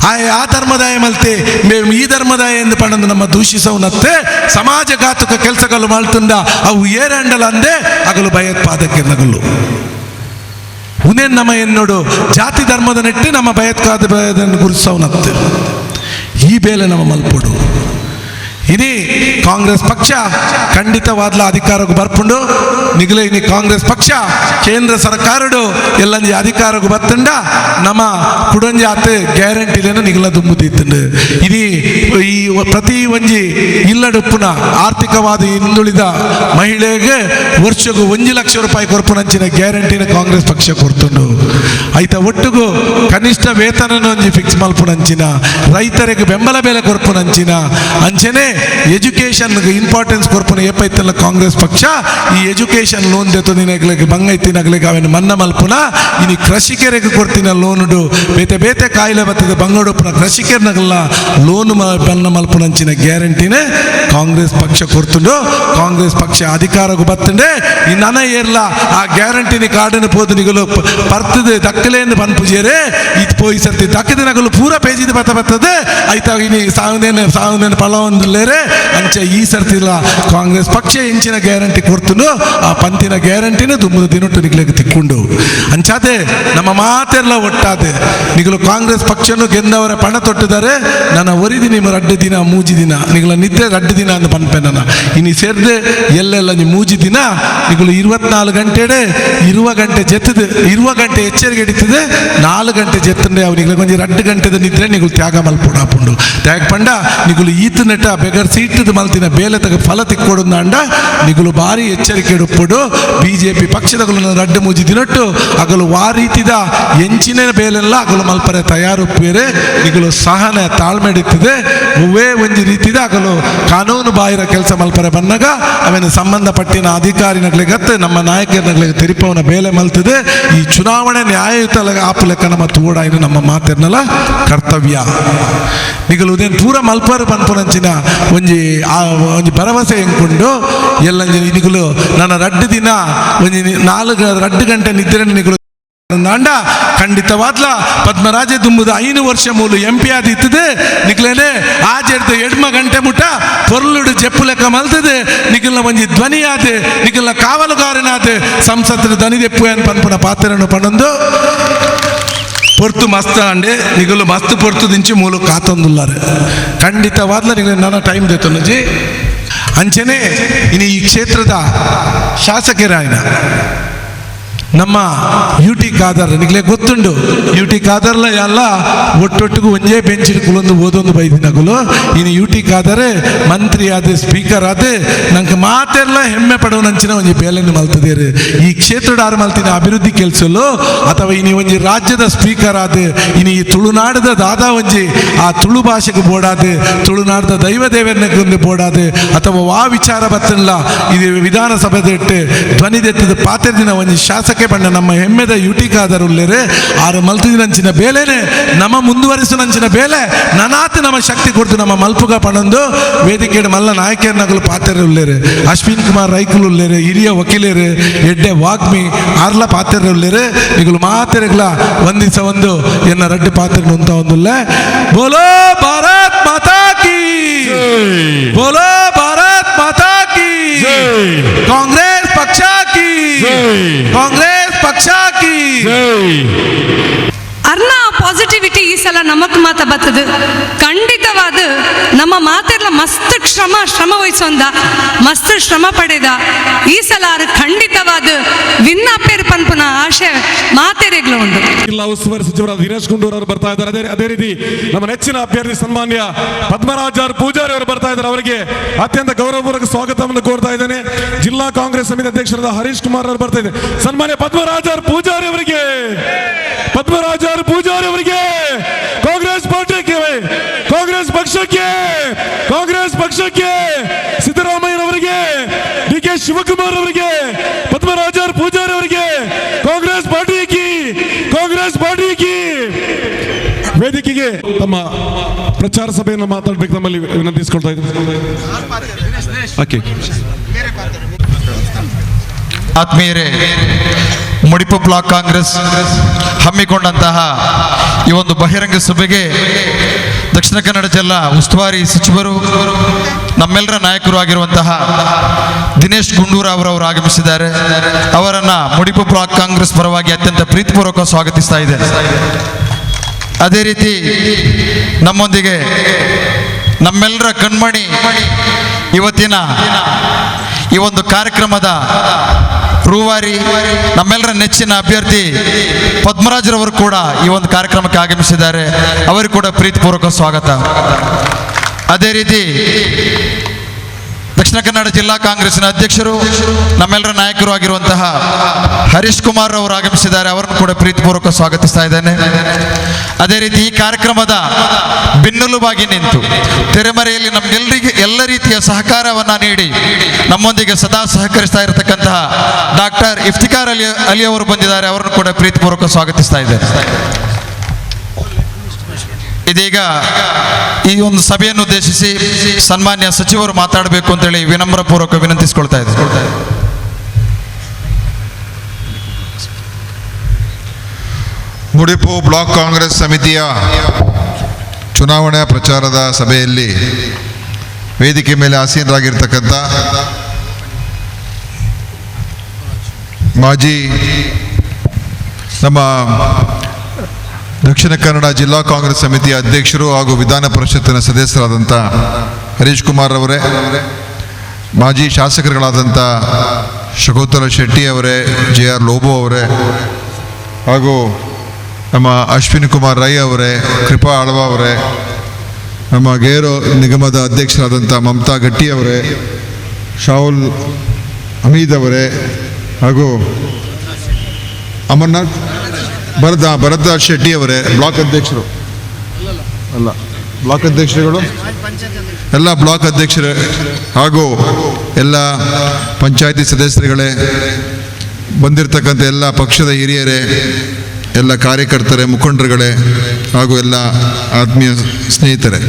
ಆ ಧರ್ಮದಾಯ ಮಲ್ತೆ మేము ಈ ಧರ್ಮದಾಯ ಎಂದು ಪಣಂದು ನಮ್ಮ ದೂಷಿಸವನತ್ತೆ ಸಮಾಜಘಾತಕ ಕೆಲಸಗಳು ಮಲ್ತುಂಡ ಅವು ಏರಂಡಲ ಅಂದೆ ಅಗಲು ಭಯೋತ್ಪಾದಕ ನಗಲು. ಉನೇನ್ ನಮ್ಮ ಎನ್ನೋಡು ಜಾತಿ ಧರ್ಮದ ನೆಟ್ಟು ನಮ್ಮ ಭಯೋತ್ಪಾದಕ ಗುರುಸವನತ್ತೆ ಈ ಬೇಲೆ ನಮ್ಮ ಮಲ್ಪೋಡು. ಇನಿ ಕಾಂಗ್ರೆಸ್ ಪಕ್ಷ ಖಂಡಿತವಾದ್ಲ ಅಧಿಕಾರಕ್ಕೆ ಬರ್ಪುಂಡು. ನಿಗಲೇ ಇನಿ ಕಾಂಗ್ರೆಸ್ ಪಕ್ಷ ಕೇಂದ್ರ ಸರ್ಕಾರಡು ಎಲ್ಲಂಜಿ ಅಧಿಕಾರಕ್ಕೆ ಬತ್ತಂಡ ನಮ್ಮ ಕುಡಂಜಿ ಆತ ಗ್ಯಾರಂಟಿಲೇನು ನಿಗಲ ದುಂಬುದಿತ್ತಂಡು. ಇನಿ ಈ ಪ್ರತಿ ಒಂಜಿ ಇಲ್ಲಡುಪ್ಪುನ ಆರ್ಥಿಕವಾದ ಹಿಂದುಳಿದ ಮಹಿಳೆಗೆ ವರ್ಷಕ್ಕೂ 1 ಲಕ್ಷ ರೂಪಾಯಿ ಕೊರ್ಪುನಂಚಿನ ಗ್ಯಾರಂಟಿನ ಕಾಂಗ್ರೆಸ್ ಪಕ್ಷ ಕೊಡ್ತುಂಡು. ಆಯ್ತಾ ಒಟ್ಟಿಗೂ ಕನಿಷ್ಠ ವೇತನ ಒಂಜಿ ಫಿಕ್ಸ್ ಮಲ್ಪುನಂಚಿನ, ರೈತರಿಗೆ ಬೆಂಬಲ ಬೆಲೆ ಕೊರ್ಪುನಂಚಿನ, ಅಂಚನೆ ಎಜುಕೇಶನ್ ಇಂಪಾರ್ಟೆನ್ಸ್ ಕೊರ್ಪುನ ಏಪೈತಲ್ಲ ಕಾಂಗ್ರೆಸ್ ಪಕ್ಷ. ಈ ಎಜುಕೇಶನ್ ಲೋನ್ ದೆತ್ತು ನಿನಗ್ಲಿಗೆ ಬಂಗೈತಿನಗ್ಲಿಗೆ ಅವನ ಮನ್ನ ಮಲ್ಪುನ ಇನಿ ಕೃಷಿಕರಿಗೆ ಕೊಡ್ತಿನ ಲೋನುಡು ಬೇತೆ ಬೇತೆ ಕಾಯಿಲೆ ಬರ್ತದೆ ಬಂಗಡುಪ್ಪುನ ಕೃಷಿಕರ್ನಗಲ್ಲ ಲೋನು ಮನ್ನ ಮಲ್ಪುನಂಚಿನ ಗ್ಯಾರಂಟಿನೇ ಕಾಂಗ್ರೆಸ್ ಪಕ್ಷ ಕೊಡ್ತುಂಡು. ಕಾಂಗ್ರೆಸ್ ಪಕ್ಷ ಅಧಿಕಾರಕ್ಕೂ ಬತ್ತಂಡೆ ಈ ನನ ಏರ್ಲ ಆ ಗ್ಯಾರಂಟಿನ ಕಾರ್ಡನ್ನು ಪೋದು ನಿಗಲು ಪರ್ತದೆ ದಕ್ಕಲೇನು ಪನ್ಪುಜೇರೆ ಇದು ಪೋಯಿ ಸರ್ತಿ ದಕ್ಕದಿನಗಲು ಪೂರ ಪೇಜಿದ ಬತ್ತ ಬರ್ತದೆ ಆಯ್ತಾ ಇನಿ ಸಾವುದೇನೆ ಸಾವುದೇನೆ ಫಲ ಒಂದುಲ್ಲೇರೆ ಅಂಚೆ ಈ ಸರ್ತಿಲ್ಲ ಕಾಂಗ್ರೆಸ್ ಪಕ್ಷ ಎಂಚಿನ ಗ್ಯಾರಂಟಿ ಕೊಡ್ತುಂಡು ಆ ಪಂತಿನ ಗ್ಯಾರಂಟಿನ ದುಮ್ಮದ ದಿನೊಟ್ಟು ನಿಗ್ಲಿಗೆ ತಿಕ್ಕೊಂಡು. ಅಂಚಾದೆ ನಮ್ಮ ಮಾತೆಲ್ಲ ಒಟ್ಟಾದೆ ನಿಗಲು ಕಾಂಗ್ರೆಸ್ ಪಕ್ಷನು ಗೆದ್ದವರ ಪಣ ತೊಟ್ಟಿದ್ದಾರೆ. ನನ್ನ ಒರಿದಿ ನಿಮ್ಮ ರಡ್ಡು ದಿನ ಮೂಜಿ ದಿನ ನಿಗಳ ನಿದ್ದೆ ರಡ್ಡು ದಿನ ಅಂದ ಪನ್ಪೆ ನನ್ನ ಇನಿ ಸೇರ್ದೆ ಎಲ್ಲೆಲ್ಲ ನೀ ಮೂಜಿ ದಿನ ನಿಗಳು 24 ಗಂಟೆಡೆ ಇರುವ ಗಂಟೆ ಜೆತ್ತದು ಇರುವ ಗಂಟೆ ಎಚ್ಚರಿಕೆ ಹಿಡಿತದೆ 4 ಗಂಟೆ ಜೆತ್ತಂಡೆ ಅವನಿಗೆ ಕೊಂಚ 2 ಗಂಟೆದ ನಿದ್ರೆ ನಿಗಳು ತ್ಯಾಗ ಮಲ್ಪೋಡು ಆಪುಂಡು. ತ್ಯಾಗ ಪಂಡ ನಿಗಳು ಈತ ನೆಟ ಬೆಗರ್ ಸೀಟದ ಮಲ್ತಿನ ಬೇಲೆ ತಗ ಫಲ ತಿಕ್ಕೊಡು ಅಂಡ ನಿಗಳು ಭಾರಿ ಎಚ್ಚರಿಕೆ ಉಪ್ಪುಡು. ಬಿಜೆಪಿ ಪಕ್ಷದಗಳು ರಡ್ಡು ಮೂಜಿ ದಿನಟ್ಟು ಅಗಲು ವಾ ರೀತಿದ ಎಂಚಿನ ಬೇಲೆಲ್ಲ ಅಗಲು ಮಲ್ಪರೆ ತಯಾರುಪ್ಪೇರೆ. ನಿಗಳು ಸಹನೆ ತಾಳ್ಮೆ ಇಡ್ತದೆ ಒವ್ವೇ ಒಂಜಿ ರೀತಿದ ಅಗಲು ಕಾನೂನು ಬಾಹಿರ ಕೆಲಸ ಮಲ್ಪರೆ ಬಂದಾಗ ಅವನ ಸಂಬಂಧಪಟ್ಟಿನ ಅಧಿಕಾರಿನಗ್ಲಿಗತ್ತೆ ನಮ್ಮ ನಾಯಕರನಗ್ಲಿಗೆ ತಿರುಪವನ ಬೇಲೆ ಮಲ್ತದೆ. ಈ ಚುನಾವಣೆ ನ್ಯಾಯಯುತ ಆಪುಲೆಕ್ಕ ನಮ್ಮ ತೂಡಾಯಿನ ನಮ್ಮ ಮಾತಿರ್ನಲ್ಲ ಕರ್ತವ್ಯ. ನಿಗಲು ಉದೇನ್ ಪೂರ ಮಲ್ಪರು ಪನ್ಪುನಂಚಿನ ಒಂಜಿ ಆ ಒಂಜಿ ಭರವಸೆ ಎಂಕೊಂಡು ಎಲ್ಲಂಜಿ ನಿಗಲು ನನ್ನ ರಡ್ಡು ದಿನ ಒಂಜಿ 4 2 ಗಂಟೆ ನಿದ್ರೆ ನಿಗಲು ಅಂಡ ಖಂಡಿತವಾದ್ಲ ಪದ್ಮರಾಜ ದುಂಬುದ 5 ವರ್ಷ ಮೂಲು ಎಂ ಪಿ ಆದಿತ್ತದೆ ನಿಗ್ಲೇನೆ ಆಜೆಡ್ದು ಎಡ್ಮ ಗಂಟೆ ಮುಟ ಪೊರ್ಲುಡು ಜೆಪ್ಪು ಲೆಕ್ಕ ಮಲ್ತದೆ. ನಿಗಲ್ನ ಒಂಜಿ ಧ್ವನಿ ಆದೆ ನಿಗಲ್ನ ಕಾವಲುಗಾರನಾದೆ ಸಂಸತ್ತಿನ ಧ್ವನಿ ದೆಪ್ಪು ಏನ್ ಪನ್ಪುನ ಪಾತ್ರನು ಪಣೊಂದು ಪೊರ್ತು ಮಸ್ತ್ ಅಂಡೆ ನಿಗಲು ಮಸ್ತ್ ಪೊರ್ತು ದಿಂಚು ಮೂಲು ಕಾತೊಂದುಲ್ಲಾರೆ. ಖಂಡಿತವಾದ್ಲ ನಿಗಲು ನನ್ನ ಟೈಮ್ ದೇತೊಂಜಿ ಅಂಚನೆ ಇನ್ನು ಈ ಕ್ಷೇತ್ರದ ಶಾಸಕರಾಯನ ನಮ್ಮ ಯು ಟಿ ಖಾದರ್ ನಿಗ್ಲೆ ಗೊತ್ತುಂಡು. ಯು ಟಿ ಖಾದರ್ಲ ಎಲ್ಲ ಒಟ್ಟೊಟ್ಟಿಗೂ ಒಂಜೇ ಬೆಂಚ್ ಕುಲೊಂದು ಓದೊಂದು ಬೈದಿನಗುಲು. ಇನ್ನು ಯು ಟಿ ಖಾದರ್ ಮಂತ್ರಿ ಆದ ಸ್ಪೀಕರ್ ಆದ ನಂಗೆ ಮಾತೆಲ್ಲ ಹೆಮ್ಮೆ ಪಡುವನಂಚಿನ ಒಂಜಿ ಬೇಲೆಯನ್ನು ಮಲ್ತದೇರು. ಈ ಕ್ಷೇತ್ರದ ಆರು ಮಲ್ತಿನ ಅಭಿವೃದ್ಧಿ ಕೆಲಸಲು ಅಥವಾ ಇನಿ ಒಂಜಿ ರಾಜ್ಯದ ಸ್ಪೀಕರ್ ಆದ ಇನಿ ಈ ತುಳುನಾಡದ ದಾದಾ ಒಂಜಿ ಆ ತುಳು ಭಾಷೆಗೆ ಬೋಡಾದ ತುಳುನಾಡದ ದೈವ ದೇವರನ್ನ ಬೋಡಾದ ಅಥವಾ ವಾ ವಿಚಾರ ಬತ್ತಲ್ಲ ಇದು ವಿಧಾನಸಭೆದ ಇಟ್ಟು ಧ್ವನಿದೆತ್ತದ ಪಾತ್ರದಿನ ಒಂಜಿ ಶಾಸಕ ಬಣ್ಣ ನಮ್ಮ ಹೆಮ್ಮೆದ ಯು ಟಿ ಖಾದರ್ ಉಲ್ಲೇರೆ ಆರು ಮಲ್ತಿನಂಚಿನ ಬೇಲೆನೆ ನಮ್ಮ ಮುಂದುವರಿಸುನಂಚಿನ ಬೇಲೆ ನನಾತ್ ನಮ್ಮ ಶಕ್ತಿ ಕೊಡ್ತು ನಮ್ಮ ಮಲ್ಪುಗ ಪಣೊಂದು ವೇದಿಕೆ ಮಲ್ಲ ನಾಯಕರನಗಲು ಪಾತ್ರ ಉಲ್ಲೇರೆ ಅಶ್ವಿನ್ ಕುಮಾರ್ ರೈಕುಲು ಉಲ್ಲೇರೆ ಹಿರಿಯ ವಕೀಲರು ಎಡ್ಡೆ ವಾಗ್ಮಿ ಆರ್ಲ ಪಾತ್ರ ಉಲ್ಲೇರೆ ನಿಗಲು ಮಾತೆರೆಗ್ಲ ಒಂದಿಸ ಒಂದು ಎನ್ನ ರಡ್ಡು ಪಾತ್ರ ಅಂತ ಒಂದುಲ್ಲೆ. ಬೋಲೋ ಭಾರತ್ ಮಾತಾ ಕಿ, ಬೋಲೋ ಭಾರತ್ ಮಾತಾ ಕಿ, ಕಾಂಗ್ರೆಸ್ ಪಕ್ಷ ಕಿ, ಕಾಂಗ್ರೆಸ್ ಪಕ್ಷ ಕಿ. ಅರ್ನ ಪಾಸಿಟಿವಿಟಿ ಈ ಸಲ ನಮಕ್ ಮಾತ ಬತ್ತದ. ಖಂಡಿತವಾದ ನಮ್ಮ ಮಾತೆಲ್ಲ ಮಸ್ತ್ ಶ್ರಮ ಶ್ರಮ ವಹಿಸೊಂದ ಮಸ್ತ್ ಶ್ರಮ ಪಡೆದ ಈ ಸಲ ಖಂಡಿತವಾದ ವಿನ್ನಾಪೇರು ಪನ್ಪುನ ಆಶೆ ಮಾತೆರೆಗ್ಲು ಉಂಡು. ಜಿಲ್ಲಾ ಉಸ್ತುವಾರಿ ಸಚಿವರಾದ ದಿನೇಶ್ ಗುಂಡೂರಾವ್ ಅವರು ಬರ್ತಾ ಇದ್ದಾರೆ. ಅದೇ ರೀತಿ ನಮ್ಮ ನೆಚ್ಚಿನ ಅಭ್ಯರ್ಥಿ ಸನ್ಮಾನ್ಯ ಪದ್ಮರಾಜ್ ಆರ್ ಪೂಜಾರಿ ಅವರು ಬರ್ತಾ ಇದ್ದಾರೆ. ಅವರಿಗೆ ಅತ್ಯಂತ ಗೌರವಪೂರ್ವಕ ಸ್ವಾಗತವನ್ನು ಕೋರ್ತಾ ಇದ್ದೇನೆ. ಜಿಲ್ಲಾ ಕಾಂಗ್ರೆಸ್ ಸಮಿತಿ ಅಧ್ಯಕ್ಷರಾದ ಹರೀಶ್ ಕುಮಾರ್ ಅವರು ಬರ್ತಾ ಇದ್ದಾರೆ. ಸನ್ಮಾನ್ಯ ಪದ್ಮರಾಜ್ ಆರ್ ಪೂಜಾರಿ ಅವರಿಗೆ, ಪದ್ಮರಾಜ್ ಆರ್ ಪೂಜಾರಿ ಅವರಿಗೆ, ಕಾಂಗ್ರೆಸ್ ಪಾರ್ಟಿಗೆ, ಕಾಂಗ್ರೆಸ್ ಪಕ್ಷಕ್ಕೆ, ಪಕ್ಷಕ್ಕೆ, ಸಿದ್ದರಾಮಯ್ಯನವರಿಗೆ, ಡಿ ಕೆ ಶಿವಕುಮಾರ್ ಅವರಿಗೆ, ಪದ್ಮರಾಜರ್ ಪೂಜಾರಿ ಅವರಿಗೆ, ಕಾಂಗ್ರೆಸ್ ಪಾರ್ಟಿ ಕಿ, ಕಾಂಗ್ರೆಸ್ ಪಾರ್ಟಿ ಕಿ. ವೇದಿಕೆಗೆ ತಮ್ಮ ಪ್ರಚಾರ ಸಭೆಯನ್ನು ಮಾತಾಡಬೇಕು ನಮ್ಮಲ್ಲಿ ವಿನಂತಿಸಿಕೊಳ್ತಾ ಇದ್ದೀನಿ. ಆತ್ಮೀಯರೇ, ಮುಡಿಪು ಬ್ಲಾಕ್ ಕಾಂಗ್ರೆಸ್ ಹಮ್ಮಿಕೊಂಡಂತಹ ಈ ಒಂದು ಬಹಿರಂಗ ಸಭೆಗೆ ದಕ್ಷಿಣ ಕನ್ನಡ ಜಿಲ್ಲಾ ಉಸ್ತುವಾರಿ ಸಚಿವರು, ನಮ್ಮೆಲ್ಲರ ನಾಯಕರು ಆಗಿರುವಂತಹ ದಿನೇಶ್ ಗುಂಡೂರಾವ್ ಅವರು ಆಗಮಿಸಿದ್ದಾರೆ. ಅವರನ್ನು ಮುಡಿಪು ಬ್ಲಾಕ್ ಕಾಂಗ್ರೆಸ್ ಪರವಾಗಿ ಅತ್ಯಂತ ಪ್ರೀತಿಪೂರ್ವಕ ಸ್ವಾಗತಿಸ್ತಾ ಇದೆ. ಅದೇ ರೀತಿ ನಮ್ಮೊಂದಿಗೆ ನಮ್ಮೆಲ್ಲರ ಕಣ್ಮಣಿ, ಇವತ್ತಿನ ಈ ಒಂದು ಕಾರ್ಯಕ್ರಮದ ರೂವಾರಿ, ನಮ್ಮೆಲ್ಲರ ನೆಚ್ಚಿನ ಅಭ್ಯರ್ಥಿ ಪದ್ಮರಾಜರವರು ಕೂಡ ಈ ಒಂದು ಕಾರ್ಯಕ್ರಮಕ್ಕೆ ಆಗಮಿಸಿದ್ದಾರೆ. ಅವರು ಕೂಡ ಪ್ರೀತಿಪೂರ್ವಕ ಸ್ವಾಗತ. ಅದೇ ರೀತಿ ದಕ್ಷಿಣ ಕನ್ನಡ ಜಿಲ್ಲಾ ಕಾಂಗ್ರೆಸ್ನ ಅಧ್ಯಕ್ಷರು, ನಮ್ಮೆಲ್ಲರ ನಾಯಕರು ಆಗಿರುವಂತಹ ಹರೀಶ್ ಕುಮಾರ್ ಅವರು ಆಗಮಿಸಿದ್ದಾರೆ. ಅವರನ್ನು ಕೂಡ ಪ್ರೀತಿಪೂರ್ವಕ ಸ್ವಾಗತಿಸ್ತಾ ಇದ್ದೇನೆ. ಅದೇ ರೀತಿ ಈ ಕಾರ್ಯಕ್ರಮದ ಬೆನ್ನೆಲುಬಾಗಿ ನಿಂತು ತೆರೆಮರೆಯಲ್ಲಿ ನಮಗೆಲ್ಲರಿಗೆ ಎಲ್ಲ ರೀತಿಯ ಸಹಕಾರವನ್ನು ನೀಡಿ ನಮ್ಮೊಂದಿಗೆ ಸದಾ ಸಹಕರಿಸ್ತಾ ಇರತಕ್ಕಂತಹ ಡಾಕ್ಟರ್ ಇಫ್ತಿಕಾರ್ ಅಲಿ ಅವರು ಬಂದಿದ್ದಾರೆ. ಅವರನ್ನು ಕೂಡ ಪ್ರೀತಿಪೂರ್ವಕ ಸ್ವಾಗತಿಸ್ತಾ ಇದ್ದೇನೆ. ಇದೀಗ ಈ ಒಂದು ಸಭೆಯನ್ನು ಉದ್ದೇಶಿಸಿ ಸನ್ಮಾನ್ಯ ಸಚಿವರು ಮಾತಾಡಬೇಕು ಅಂತೇಳಿ ವಿನಮ್ರ ಪೂರ್ವಕ ವಿನಂತಿಸಿಕೊಳ್ತಾ ಇದ್ದಾರೆ. ಮುಡಿಪು ಬ್ಲಾಕ್ ಕಾಂಗ್ರೆಸ್ ಸಮಿತಿಯ ಚುನಾವಣಾ ಪ್ರಚಾರದ ಸಭೆಯಲ್ಲಿ ವೇದಿಕೆ ಮೇಲೆ ಆಸೀನರಾಗಿರ್ತಕ್ಕಂಥ ಮಾಜಿ ನಮ್ಮ ದಕ್ಷಿಣ ಕನ್ನಡ ಜಿಲ್ಲಾ ಕಾಂಗ್ರೆಸ್ ಸಮಿತಿಯ ಅಧ್ಯಕ್ಷರು ಹಾಗೂ ವಿಧಾನ ಪರಿಷತ್ತಿನ ಸದಸ್ಯರಾದಂಥ ಹರೀಶ್ ಕುಮಾರ್ ಅವರೇ, ಮಾಜಿ ಶಾಸಕರುಗಳಾದಂಥ ಶಕುಂತಲಾ ಶೆಟ್ಟಿ ಅವರೇ, ಜೆ ಆರ್ ಲೋಬೋ ಅವರೇ, ಹಾಗೂ ನಮ್ಮ ಅಶ್ವಿನ್ ಕುಮಾರ್ ರೈ ಅವರೇ, ಕೃಪಾ ಆಳ್ವ ಅವರೇ, ನಮ್ಮ ಗೇರು ನಿಗಮದ ಅಧ್ಯಕ್ಷರಾದಂಥ ಮಮತಾ ಗಟ್ಟಿ ಅವರೇ, ಶಾಹುಲ್ ಹಮೀದ್ ಅವರೇ, ಹಾಗೂ ಅಮರ್ನಾಥ್ ಭರದ್ವಾಜ್ ಶೆಟ್ಟಿ ಅವರೇ, ಬ್ಲಾಕ್ ಅಧ್ಯಕ್ಷರು ಅಲ್ಲ, ಬ್ಲಾಕ್ ಅಧ್ಯಕ್ಷರುಗಳು ಎಲ್ಲ ಬ್ಲಾಕ್ ಅಧ್ಯಕ್ಷರೇ ಹಾಗೂ ಎಲ್ಲ ಪಂಚಾಯಿತಿ ಸದಸ್ಯರುಗಳೇ, ಬಂದಿರತಕ್ಕಂಥ ಎಲ್ಲ ಪಕ್ಷದ ಹಿರಿಯರೇ, ಎಲ್ಲ ಕಾರ್ಯಕರ್ತರೇ, ಮುಖಂಡರುಗಳೇ ಹಾಗೂ ಎಲ್ಲ ಆತ್ಮೀಯ ಸ್ನೇಹಿತರೇ,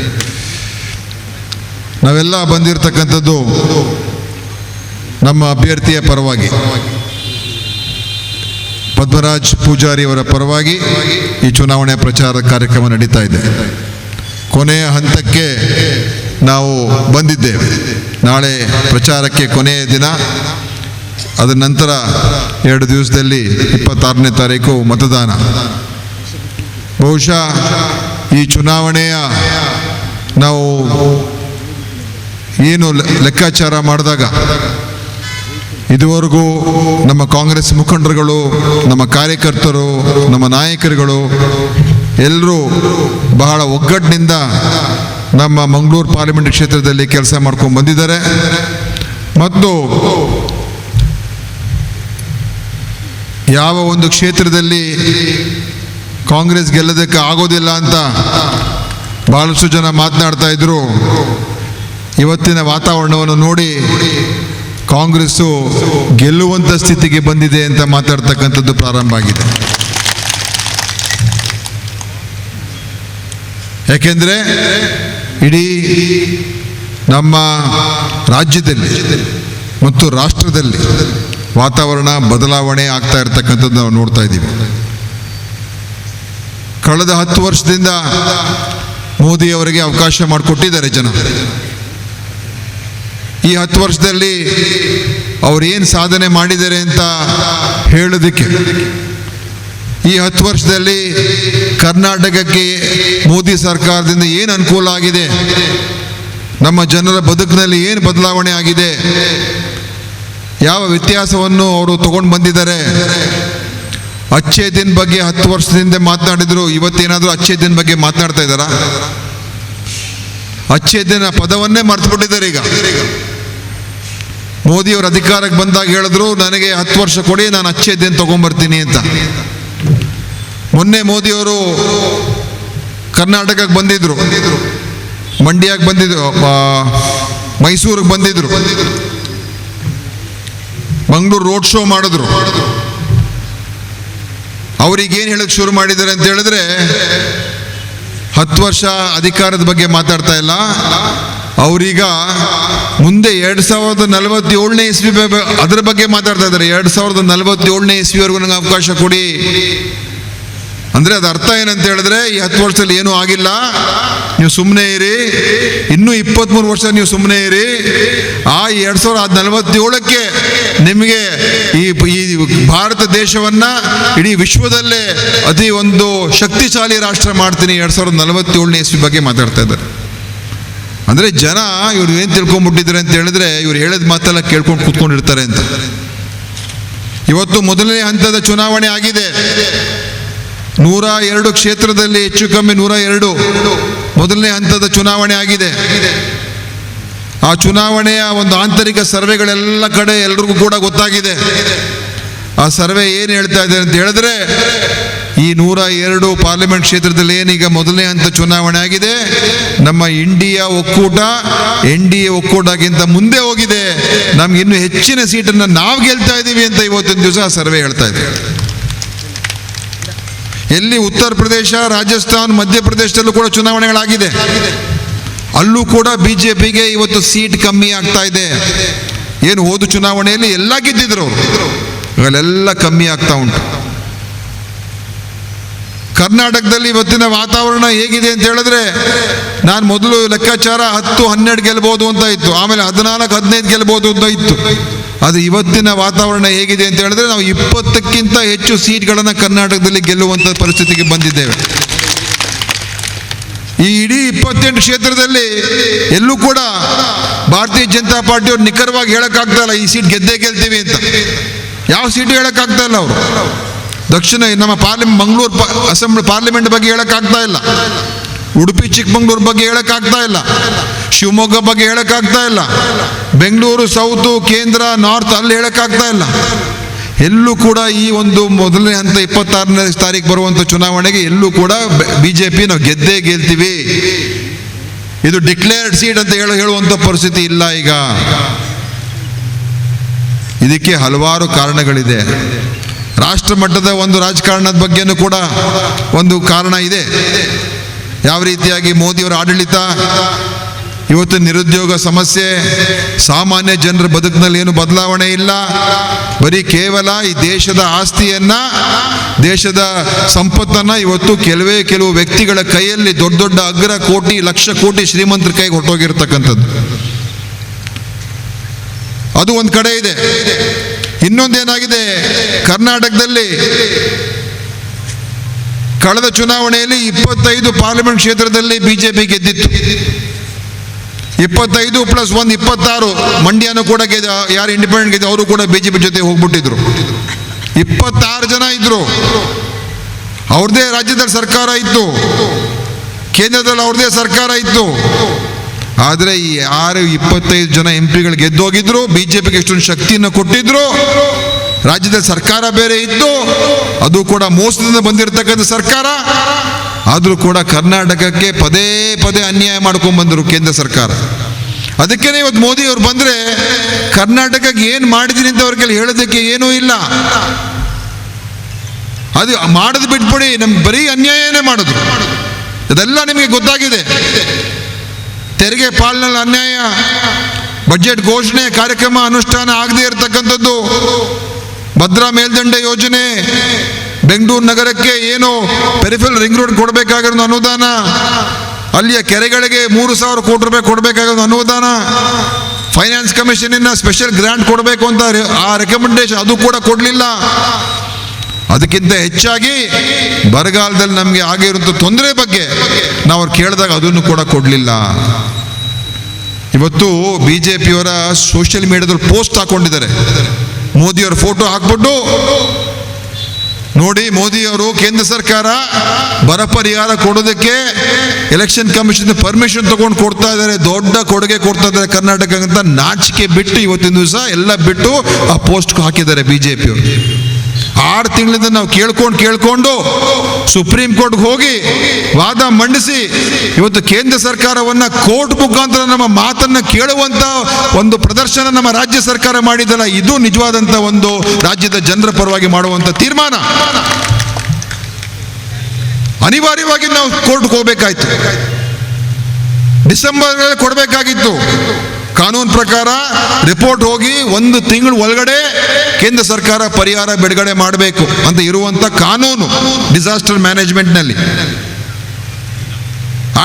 ನಾವೆಲ್ಲ ಬಂದಿರತಕ್ಕಂಥದ್ದು ನಮ್ಮ ಅಭ್ಯರ್ಥಿಯ ಪರವಾಗಿ, ಪದ್ಮರಾಜ್ ಪೂಜಾರಿ ಅವರ ಪರವಾಗಿ ಈ ಚುನಾವಣೆ ಪ್ರಚಾರ ಕಾರ್ಯಕ್ರಮ ನಡೀತಾ ಇದೆ. ಕೊನೆಯ ಹಂತಕ್ಕೆ ನಾವು ಬಂದಿದ್ದೇವೆ. ನಾಳೆ ಪ್ರಚಾರಕ್ಕೆ ಕೊನೆಯ ದಿನ. ಅದರ ನಂತರ 2 ದಿವಸದಲ್ಲಿ 26ನೇ ತಾರೀಕು ಮತದಾನ. ಬಹುಶಃ ಈ ಚುನಾವಣೆಯ ನಾವು ಏನು ಲೆಕ್ಕಾಚಾರ ಮಾಡಿದಾಗ ಇದುವರೆಗೂ ನಮ್ಮ ಕಾಂಗ್ರೆಸ್ ಮುಖಂಡರುಗಳು, ನಮ್ಮ ಕಾರ್ಯಕರ್ತರು, ನಮ್ಮ ನಾಯಕರುಗಳು ಎಲ್ಲರೂ ಬಹಳ ಒಗ್ಗಟ್ಟಿನಿಂದ ನಮ್ಮ ಮಂಗಳೂರು ಪಾರ್ಲಿಮೆಂಟ್ ಕ್ಷೇತ್ರದಲ್ಲಿ ಕೆಲಸ ಮಾಡ್ಕೊಂಡು ಬಂದಿದ್ದಾರೆ. ಮತ್ತು ಯಾವ ಒಂದು ಕ್ಷೇತ್ರದಲ್ಲಿ ಕಾಂಗ್ರೆಸ್ ಗೆಲ್ಲೋದಕ್ಕೆ ಆಗೋದಿಲ್ಲ ಅಂತ ಭಾಳಷ್ಟು ಜನ ಮಾತನಾಡ್ತಾ ಇದ್ರು. ಇವತ್ತಿನ ವಾತಾವರಣವನ್ನು ನೋಡಿ ಕಾಂಗ್ರೆಸ್ಸು ಗೆಲ್ಲುವಂಥ ಸ್ಥಿತಿಗೆ ಬಂದಿದೆ ಅಂತ ಮಾತಾಡ್ತಕ್ಕಂಥದ್ದು ಪ್ರಾರಂಭ ಆಗಿದೆ. ಯಾಕೆಂದರೆ ಇಡೀ ನಮ್ಮ ರಾಜ್ಯದಲ್ಲಿ ಮತ್ತು ರಾಷ್ಟ್ರದಲ್ಲಿ ವಾತಾವರಣ ಬದಲಾವಣೆ ಆಗ್ತಾ ಇರ್ತಕ್ಕಂಥದ್ದು ನಾವು ನೋಡ್ತಾ ಇದ್ದೀವಿ. ಕಳೆದ 10 ವರ್ಷದಿಂದ ಮೋದಿಯವರಿಗೆ ಅವಕಾಶ ಮಾಡಿಕೊಟ್ಟಿದ್ದಾರೆ ಜನ. ಈ 10 ವರ್ಷದಲ್ಲಿ ಅವರೇನು ಸಾಧನೆ ಮಾಡಿದ್ದಾರೆ ಅಂತ ಹೇಳೋದಕ್ಕೆ, ಈ 10 ವರ್ಷದಲ್ಲಿ ಕರ್ನಾಟಕಕ್ಕೆ ಮೋದಿ ಸರ್ಕಾರದಿಂದ ಏನು ಅನುಕೂಲ ಆಗಿದೆ, ನಮ್ಮ ಜನರ ಬದುಕಿನಲ್ಲಿ ಏನು ಬದಲಾವಣೆ ಆಗಿದೆ, ಯಾವ ವ್ಯತ್ಯಾಸವನ್ನು ಅವರು ತಗೊಂಡು ಬಂದಿದ್ದಾರೆ. ಅಚ್ಚೇ ದಿನ ಬಗ್ಗೆ 10 ವರ್ಷದಿಂದ ಮಾತನಾಡಿದ್ರು, ಇವತ್ತೇನಾದರೂ ಅಚ್ಚೇ ದಿನ ಬಗ್ಗೆ ಮಾತನಾಡ್ತಾ ಇದ್ದಾರಾ? ಅಚ್ಚೇ ದಿನ ಪದವನ್ನೇ ಮರೆತುಬಿಟ್ಟಿದ್ದಾರೆ. ಈಗ ಮೋದಿಯವರು ಅಧಿಕಾರಕ್ಕೆ ಬಂದಾಗ ಹೇಳಿದ್ರು, ನನಗೆ 10 ವರ್ಷ ಕೊಡಿ, ನಾನು ಅಚ್ಚೇ ದಿನ ತಗೊಂಡ್ಬರ್ತೀನಿ ಅಂತ. ಮೊನ್ನೆ ಮೋದಿಯವರು ಕರ್ನಾಟಕಕ್ಕೆ ಬಂದಿದ್ರು, ಮಂಡ್ಯಕ್ಕೆ ಬಂದಿದ್ರು, ಮೈಸೂರಿಗೆ ಬಂದಿದ್ರು, ಮಂಗಳೂರು ರೋಡ್ ಶೋ ಮಾಡಿದ್ರು. ಅವ್ರಿಗೇನು ಹೇಳಕ್ಕೆ ಶುರು ಮಾಡಿದ್ದಾರೆ ಅಂತ ಹೇಳಿದ್ರೆ, 10 ವರ್ಷ ಅಧಿಕಾರದ ಬಗ್ಗೆ ಮಾತಾಡ್ತಾ ಇಲ್ಲ ಅವರೀಗ, ಮುಂದೆ 2047ನೇ ಇಸ್ವಿ ಅದರ ಬಗ್ಗೆ ಮಾತಾಡ್ತಾ ಇದ್ದಾರೆ. 2047ನೇ ಇಸ್ವಿವರೆಗೂ ನಂಗೆ ಅವಕಾಶ ಕೊಡಿ ಅಂದರೆ ಅದು ಅರ್ಥ ಏನಂತ ಹೇಳಿದ್ರೆ, ಈ 10 ವರ್ಷದಲ್ಲಿ ಏನೂ ಆಗಿಲ್ಲ, ನೀವು ಸುಮ್ಮನೆ ಇರಿ, ಇನ್ನೂ 23 ವರ್ಷ ನೀವು ಸುಮ್ಮನೆ ಇರಿ, ಆ 2047ಕ್ಕೆ ನಿಮಗೆ ಈ ಭಾರತ ದೇಶವನ್ನು ಇಡೀ ವಿಶ್ವದಲ್ಲೇ ಅತಿ ಒಂದು ಶಕ್ತಿಶಾಲಿ ರಾಷ್ಟ್ರ ಮಾಡ್ತೀನಿ 2047ನೇ ಇಸ್ವಿ ಬಗ್ಗೆ ಮಾತಾಡ್ತಾ ಇದ್ದಾರೆ. ಅಂದರೆ ಜನ ಇವ್ರು ಏನು ತಿಳ್ಕೊಂಡ್ಬಿಟ್ಟಿದ್ದಾರೆ ಅಂತ ಹೇಳಿದ್ರೆ, ಇವ್ರು ಹೇಳಿದ ಮಾತೆಲ್ಲ ಕೇಳ್ಕೊಂಡು ಕೂತ್ಕೊಂಡಿರ್ತಾರೆ ಅಂತ. ಇವತ್ತು ಮೊದಲನೇ ಹಂತದ ಚುನಾವಣೆ ಆಗಿದೆ. 102 ಕ್ಷೇತ್ರದಲ್ಲಿ ಹೆಚ್ಚು ಕಮ್ಮಿ 102 ಮೊದಲನೇ ಹಂತದ ಚುನಾವಣೆ ಆಗಿದೆ. ಆ ಚುನಾವಣೆಯ ಒಂದು ಆಂತರಿಕ ಸರ್ವೆಗಳೆಲ್ಲ ಕಡೆ ಎಲ್ರಿಗೂ ಕೂಡ ಗೊತ್ತಾಗಿದೆ. ಆ ಸರ್ವೆ ಏನು ಹೇಳ್ತಾ ಇದೆ ಅಂತ ಹೇಳಿದ್ರೆ, ಈ 102 ಪಾರ್ಲಿಮೆಂಟ್ ಕ್ಷೇತ್ರದಲ್ಲಿ ಏನೀಗ ಮೊದಲನೇ ಹಂತ ಚುನಾವಣೆ ಆಗಿದೆ, ನಮ್ಮ ಇಂಡಿಯಾ ಒಕ್ಕೂಟ NDA ಒಕ್ಕೂಟಕ್ಕಿಂತ ಮುಂದೆ ಹೋಗಿದೆ, ನಮ್ಗೆ ಇನ್ನೂ ಹೆಚ್ಚಿನ ಸೀಟನ್ನು ನಾವು ಗೆಲ್ತಾ ಇದ್ದೀವಿ ಅಂತ ಇವತ್ತಿನ ದಿವಸ ಆ ಸರ್ವೆ ಹೇಳ್ತಾ ಇದೆ. ಎಲ್ಲಿ ಉತ್ತರ ಪ್ರದೇಶ, ರಾಜಸ್ಥಾನ್, ಮಧ್ಯಪ್ರದೇಶದಲ್ಲೂ ಕೂಡ ಚುನಾವಣೆಗಳಾಗಿದೆ, ಅಲ್ಲೂ ಕೂಡ ಬಿಜೆಪಿಗೆ ಇವತ್ತು ಸೀಟ್ ಕಮ್ಮಿ ಆಗ್ತಾ ಇದೆ. ಏನು ಹೋದ ಚುನಾವಣೆಯಲ್ಲಿ ಎಲ್ಲ ಗೆದ್ದಿದ್ರು ಅವರು, ಅಲ್ಲೆಲ್ಲ ಕಮ್ಮಿ ಆಗ್ತಾ ಉಂಟು. ಕರ್ನಾಟಕದಲ್ಲಿ ಇವತ್ತಿನ ವಾತಾವರಣ ಹೇಗಿದೆ ಅಂತ ಹೇಳಿದ್ರೆ, ನಾನು ಮೊದಲು ಲೆಕ್ಕಾಚಾರ 10, 12 ಗೆಲ್ಬೋದು ಅಂತ ಇತ್ತು, ಆಮೇಲೆ 14, 15 ಗೆಲ್ಬೋದು ಅಂತ ಇತ್ತು. ಅದು ಇವತ್ತಿನ ವಾತಾವರಣ ಹೇಗಿದೆ ಅಂತ ಹೇಳಿದ್ರೆ, ನಾವು 20ಕ್ಕಿಂತ ಹೆಚ್ಚು ಸೀಟ್ಗಳನ್ನು ಕರ್ನಾಟಕದಲ್ಲಿ ಗೆಲ್ಲುವಂಥ ಪರಿಸ್ಥಿತಿಗೆ ಬಂದಿದ್ದೇವೆ. ಈ ಇಡೀ 28 ಕ್ಷೇತ್ರದಲ್ಲಿ ಎಲ್ಲೂ ಕೂಡ ಭಾರತೀಯ ಜನತಾ ಪಾರ್ಟಿಯವ್ರು ನಿಖರವಾಗಿ ಹೇಳೋಕ್ಕಾಗ್ತಾ ಇಲ್ಲ ಈ ಸೀಟ್ ಗೆದ್ದೇ ಗೆಲ್ತೀವಿ ಅಂತ. ಯಾವ ಸೀಟು ಹೇಳೋಕ್ಕಾಗ್ತಾ ಇಲ್ಲ ಅವರು. ದಕ್ಷಿಣ ನಮ್ಮ ಮಂಗಳೂರು ಅಸೆಂಬ್ಲಿ ಪಾರ್ಲಿಮೆಂಟ್ ಬಗ್ಗೆ ಹೇಳೋಕ್ಕಾಗ್ತಾ ಇಲ್ಲ, ಉಡುಪಿ ಚಿಕ್ಕಮಂಗ್ಳೂರು ಬಗ್ಗೆ ಹೇಳೋಕ್ಕಾಗ್ತಾ ಇಲ್ಲ, ಶಿವಮೊಗ್ಗ ಬಗ್ಗೆ ಹೇಳೋಕ್ಕಾಗ್ತಾ ಇಲ್ಲ, ಬೆಂಗಳೂರು ಸೌತು ಕೇಂದ್ರ ನಾರ್ತ್ ಅಲ್ಲಿ ಹೇಳೋಕ್ಕಾಗ್ತಾ ಇಲ್ಲ. ಎಲ್ಲೂ ಕೂಡ ಈ ಒಂದು ಮೊದಲನೇ ಹಂತ 26ನೇ ತಾರೀಕು ಬರುವಂಥ ಚುನಾವಣೆಗೆ ಎಲ್ಲೂ ಕೂಡ ಬಿಜೆಪಿ ನಾವು ಗೆದ್ದೇ ಗೆಲ್ತೀವಿ, ಇದು ಡಿಕ್ಲೇರ್ಡ್ ಸೀಟ್ ಅಂತ ಹೇಳುವಂಥ ಪರಿಸ್ಥಿತಿ ಇಲ್ಲ ಈಗ. ಇದಕ್ಕೆ ಹಲವಾರು ಕಾರಣಗಳಿದೆ. ರಾಷ್ಟ್ರ ಮಟ್ಟದ ಒಂದು ರಾಜಕಾರಣದ ಬಗ್ಗೆನೂ ಕೂಡ ಒಂದು ಕಾರಣ ಇದೆ. ಯಾವ ರೀತಿಯಾಗಿ ಮೋದಿಯವರ ಆಡಳಿತ, ಇವತ್ತು ನಿರುದ್ಯೋಗ ಸಮಸ್ಯೆ, ಸಾಮಾನ್ಯ ಜನರ ಬದುಕಿನಲ್ಲಿ ಏನು ಬದಲಾವಣೆ ಇಲ್ಲ, ಬರೀ ಕೇವಲ ಈ ದೇಶದ ಆಸ್ತಿಯನ್ನು, ದೇಶದ ಸಂಪತ್ತನ್ನು ಇವತ್ತು ಕೆಲವು ವ್ಯಕ್ತಿಗಳ ಕೈಯಲ್ಲಿ, ದೊಡ್ಡ ದೊಡ್ಡ ಅಗ್ರ ಕೋಟಿ ಲಕ್ಷ ಕೋಟಿ ಶ್ರೀಮಂತರ ಕೈಗೆ ಹೊರಟೋಗಿರ್ತಕ್ಕಂಥದ್ದು ಅದು ಒಂದು ಕಡೆ ಇದೆ. ಇನ್ನೊಂದೇನಾಗಿದೆ, ಕರ್ನಾಟಕದಲ್ಲಿ ಕಳೆದ ಚುನಾವಣೆಯಲ್ಲಿ 25 ಪಾರ್ಲಿಮೆಂಟ್ ಕ್ಷೇತ್ರದಲ್ಲಿ ಬಿಜೆಪಿ ಗೆದ್ದಿತ್ತು. 25 + 1 26. ಮಂಡ್ಯನೂ ಕೂಡ ಗೆದ್ದ, ಯಾರು ಇಂಡಿಪೆಂಡೆಂಟ್ ಗೆದ್ದ ಅವರು ಕೂಡ ಬಿಜೆಪಿ ಜೊತೆ ಹೋಗ್ಬಿಟ್ಟಿದ್ರು. 26 ಜನ ಇದ್ರು. ಅವ್ರದ್ದೇ ರಾಜ್ಯದಲ್ಲಿ ಸರ್ಕಾರ ಇತ್ತು, ಕೇಂದ್ರದಲ್ಲಿ ಅವ್ರದ್ದೇ ಸರ್ಕಾರ ಇತ್ತು. ಆದರೆ ಈ 25 ಜನ ಎಂ ಪಿಗಳು ಗೆದ್ದೋಗಿದ್ರು, ಬಿಜೆಪಿಗೆ ಎಷ್ಟೊಂದು ಶಕ್ತಿಯನ್ನು ಕೊಟ್ಟಿದ್ರು, ರಾಜ್ಯದಲ್ಲಿ ಸರ್ಕಾರ ಬೇರೆ ಇತ್ತು, ಅದು ಕೂಡ ಮೋಸದಿಂದ ಬಂದಿರತಕ್ಕಂಥ ಸರ್ಕಾರ. ಆದರೂ ಕೂಡ ಕರ್ನಾಟಕಕ್ಕೆ ಪದೇ ಪದೇ ಅನ್ಯಾಯ ಮಾಡ್ಕೊಂಡು ಬಂದರು ಕೇಂದ್ರ ಸರ್ಕಾರ. ಅದಕ್ಕೇನೆ ಇವತ್ತು ಮೋದಿ ಅವ್ರು ಬಂದರೆ ಕರ್ನಾಟಕಕ್ಕೆ ಏನು ಮಾಡಿದ್ದೀನಿ ಅಂತ ಅವ್ರ ಕೈಲಿ ಹೇಳೋದಕ್ಕೆ ಏನೂ ಇಲ್ಲ. ಅದು ಮಾಡೋದು ಬಿಟ್ಬಿಡಿ, ನಮ್ಗೆ ಬರೀ ಅನ್ಯಾಯನೇ ಮಾಡಿದ್ರು. ಇದೆಲ್ಲ ನಿಮಗೆ ಗೊತ್ತಾಗಿದೆ. ತೆರಿಗೆ ಪಾಲಿನಲ್ಲಿ ಅನ್ಯಾಯ, ಬಜೆಟ್ ಘೋಷಣೆ ಕಾರ್ಯಕ್ರಮ ಅನುಷ್ಠಾನ ಆಗದೇ ಇರತಕ್ಕಂಥದ್ದು, ಭದ್ರಾ ಮೇಲ್ದಂಡೆ ಯೋಜನೆ, ಬೆಂಗಳೂರು ನಗರಕ್ಕೆ ಏನು peripheral ring road ಕೊಡಬೇಕಾಗಿರೋ ಅನುದಾನ, ಅಲ್ಲಿಯ ಕೆರೆಗಳಿಗೆ 3,000 ಕೋಟಿ ರೂಪಾಯಿ ಕೊಡಬೇಕಾಗಿರೋ ಅನುದಾನ, ಫೈನಾನ್ಸ್ ಕಮಿಷನಿನ ಸ್ಪೆಷಲ್ ಗ್ರಾಂಟ್ ಕೊಡಬೇಕು ಅಂತ ಆ ರೆಕಮೆಂಡೇಶನ್ ಅದು ಕೂಡ ಕೊಡಲಿಲ್ಲ. ಅದಕ್ಕಿಂತ ಹೆಚ್ಚಾಗಿ ಬರಗಾಲದಲ್ಲಿ ನಮಗೆ ಆಗಿರುವಂಥ ತೊಂದರೆ ಬಗ್ಗೆ ನಾವು ಅವ್ರು ಕೇಳಿದಾಗ ಅದನ್ನು ಕೂಡ ಕೊಡಲಿಲ್ಲ. ಇವತ್ತು ಬಿ ಜೆ ಪಿಯವರ ಸೋಷಿಯಲ್ ಮೀಡಿಯಾದಲ್ಲಿ ಪೋಸ್ಟ್ ಹಾಕೊಂಡಿದ್ದಾರೆ, ಮೋದಿಯವರ ಫೋಟೋ ಹಾಕ್ಬಿಟ್ಟು ನೋಡಿ ಮೋದಿಯವರು ಕೇಂದ್ರ ಸರ್ಕಾರ ಬರ ಪರಿಹಾರ ಕೊಡೋದಕ್ಕೆ election commission permission ತಗೊಂಡು ಕೊಡ್ತಾ ಇದ್ದಾರೆ, ದೊಡ್ಡ ಕೊಡುಗೆ ಕೊಡ್ತಾ ಇದ್ದಾರೆ ಕರ್ನಾಟಕ ಅಂತ ನಾಚಿಕೆ ಬಿಟ್ಟು ಇವತ್ತಿನ ದಿವಸ ಎಲ್ಲ ಬಿಟ್ಟು ಆ ಪೋಸ್ಟ್ ಹಾಕಿದ್ದಾರೆ ಬಿ ಜೆ ಪಿಯವರು. 6 ತಿಂಗಳಿಂದ ನಾವು ಕೇಳ್ಕೊಂಡು ಸುಪ್ರೀಂ ಕೋರ್ಟ್ಗೆ ಹೋಗಿ ವಾದ ಮಂಡಿಸಿ ಇವತ್ತು ಕೇಂದ್ರ ಸರ್ಕಾರವನ್ನು ಕೋರ್ಟ್ ಮುಖಾಂತರ ನಮ್ಮ ಮಾತನ್ನು ಕೇಳುವಂಥ ಒಂದು ಪ್ರದರ್ಶನ ನಮ್ಮ ರಾಜ್ಯ ಸರ್ಕಾರ ಮಾಡಿದಲ್ಲ, ಇದು ನಿಜವಾದಂಥ ಒಂದು ರಾಜ್ಯದ ಜನರ ಪರವಾಗಿ ಮಾಡುವಂಥ ತೀರ್ಮಾನ. ಅನಿವಾರ್ಯವಾಗಿ ನಾವು ಕೋರ್ಟ್ಗೆ ಹೋಗಬೇಕಾಯ್ತು. ಡಿಸೆಂಬರ್ ಕೊಡಬೇಕಾಗಿತ್ತು. ಕಾನೂನು ಪ್ರಕಾರ ರಿಪೋರ್ಟ್ ಹೋಗಿ 1 ತಿಂಗಳು ಒಳಗಡೆ ಕೇಂದ್ರ ಸರ್ಕಾರ ಪರಿಹಾರ ಬಿಡುಗಡೆ ಮಾಡಬೇಕು ಅಂತ ಇರುವಂಥ ಕಾನೂನು ಡಿಸಾಸ್ಟರ್ ಮ್ಯಾನೇಜ್ಮೆಂಟ್ನಲ್ಲಿ.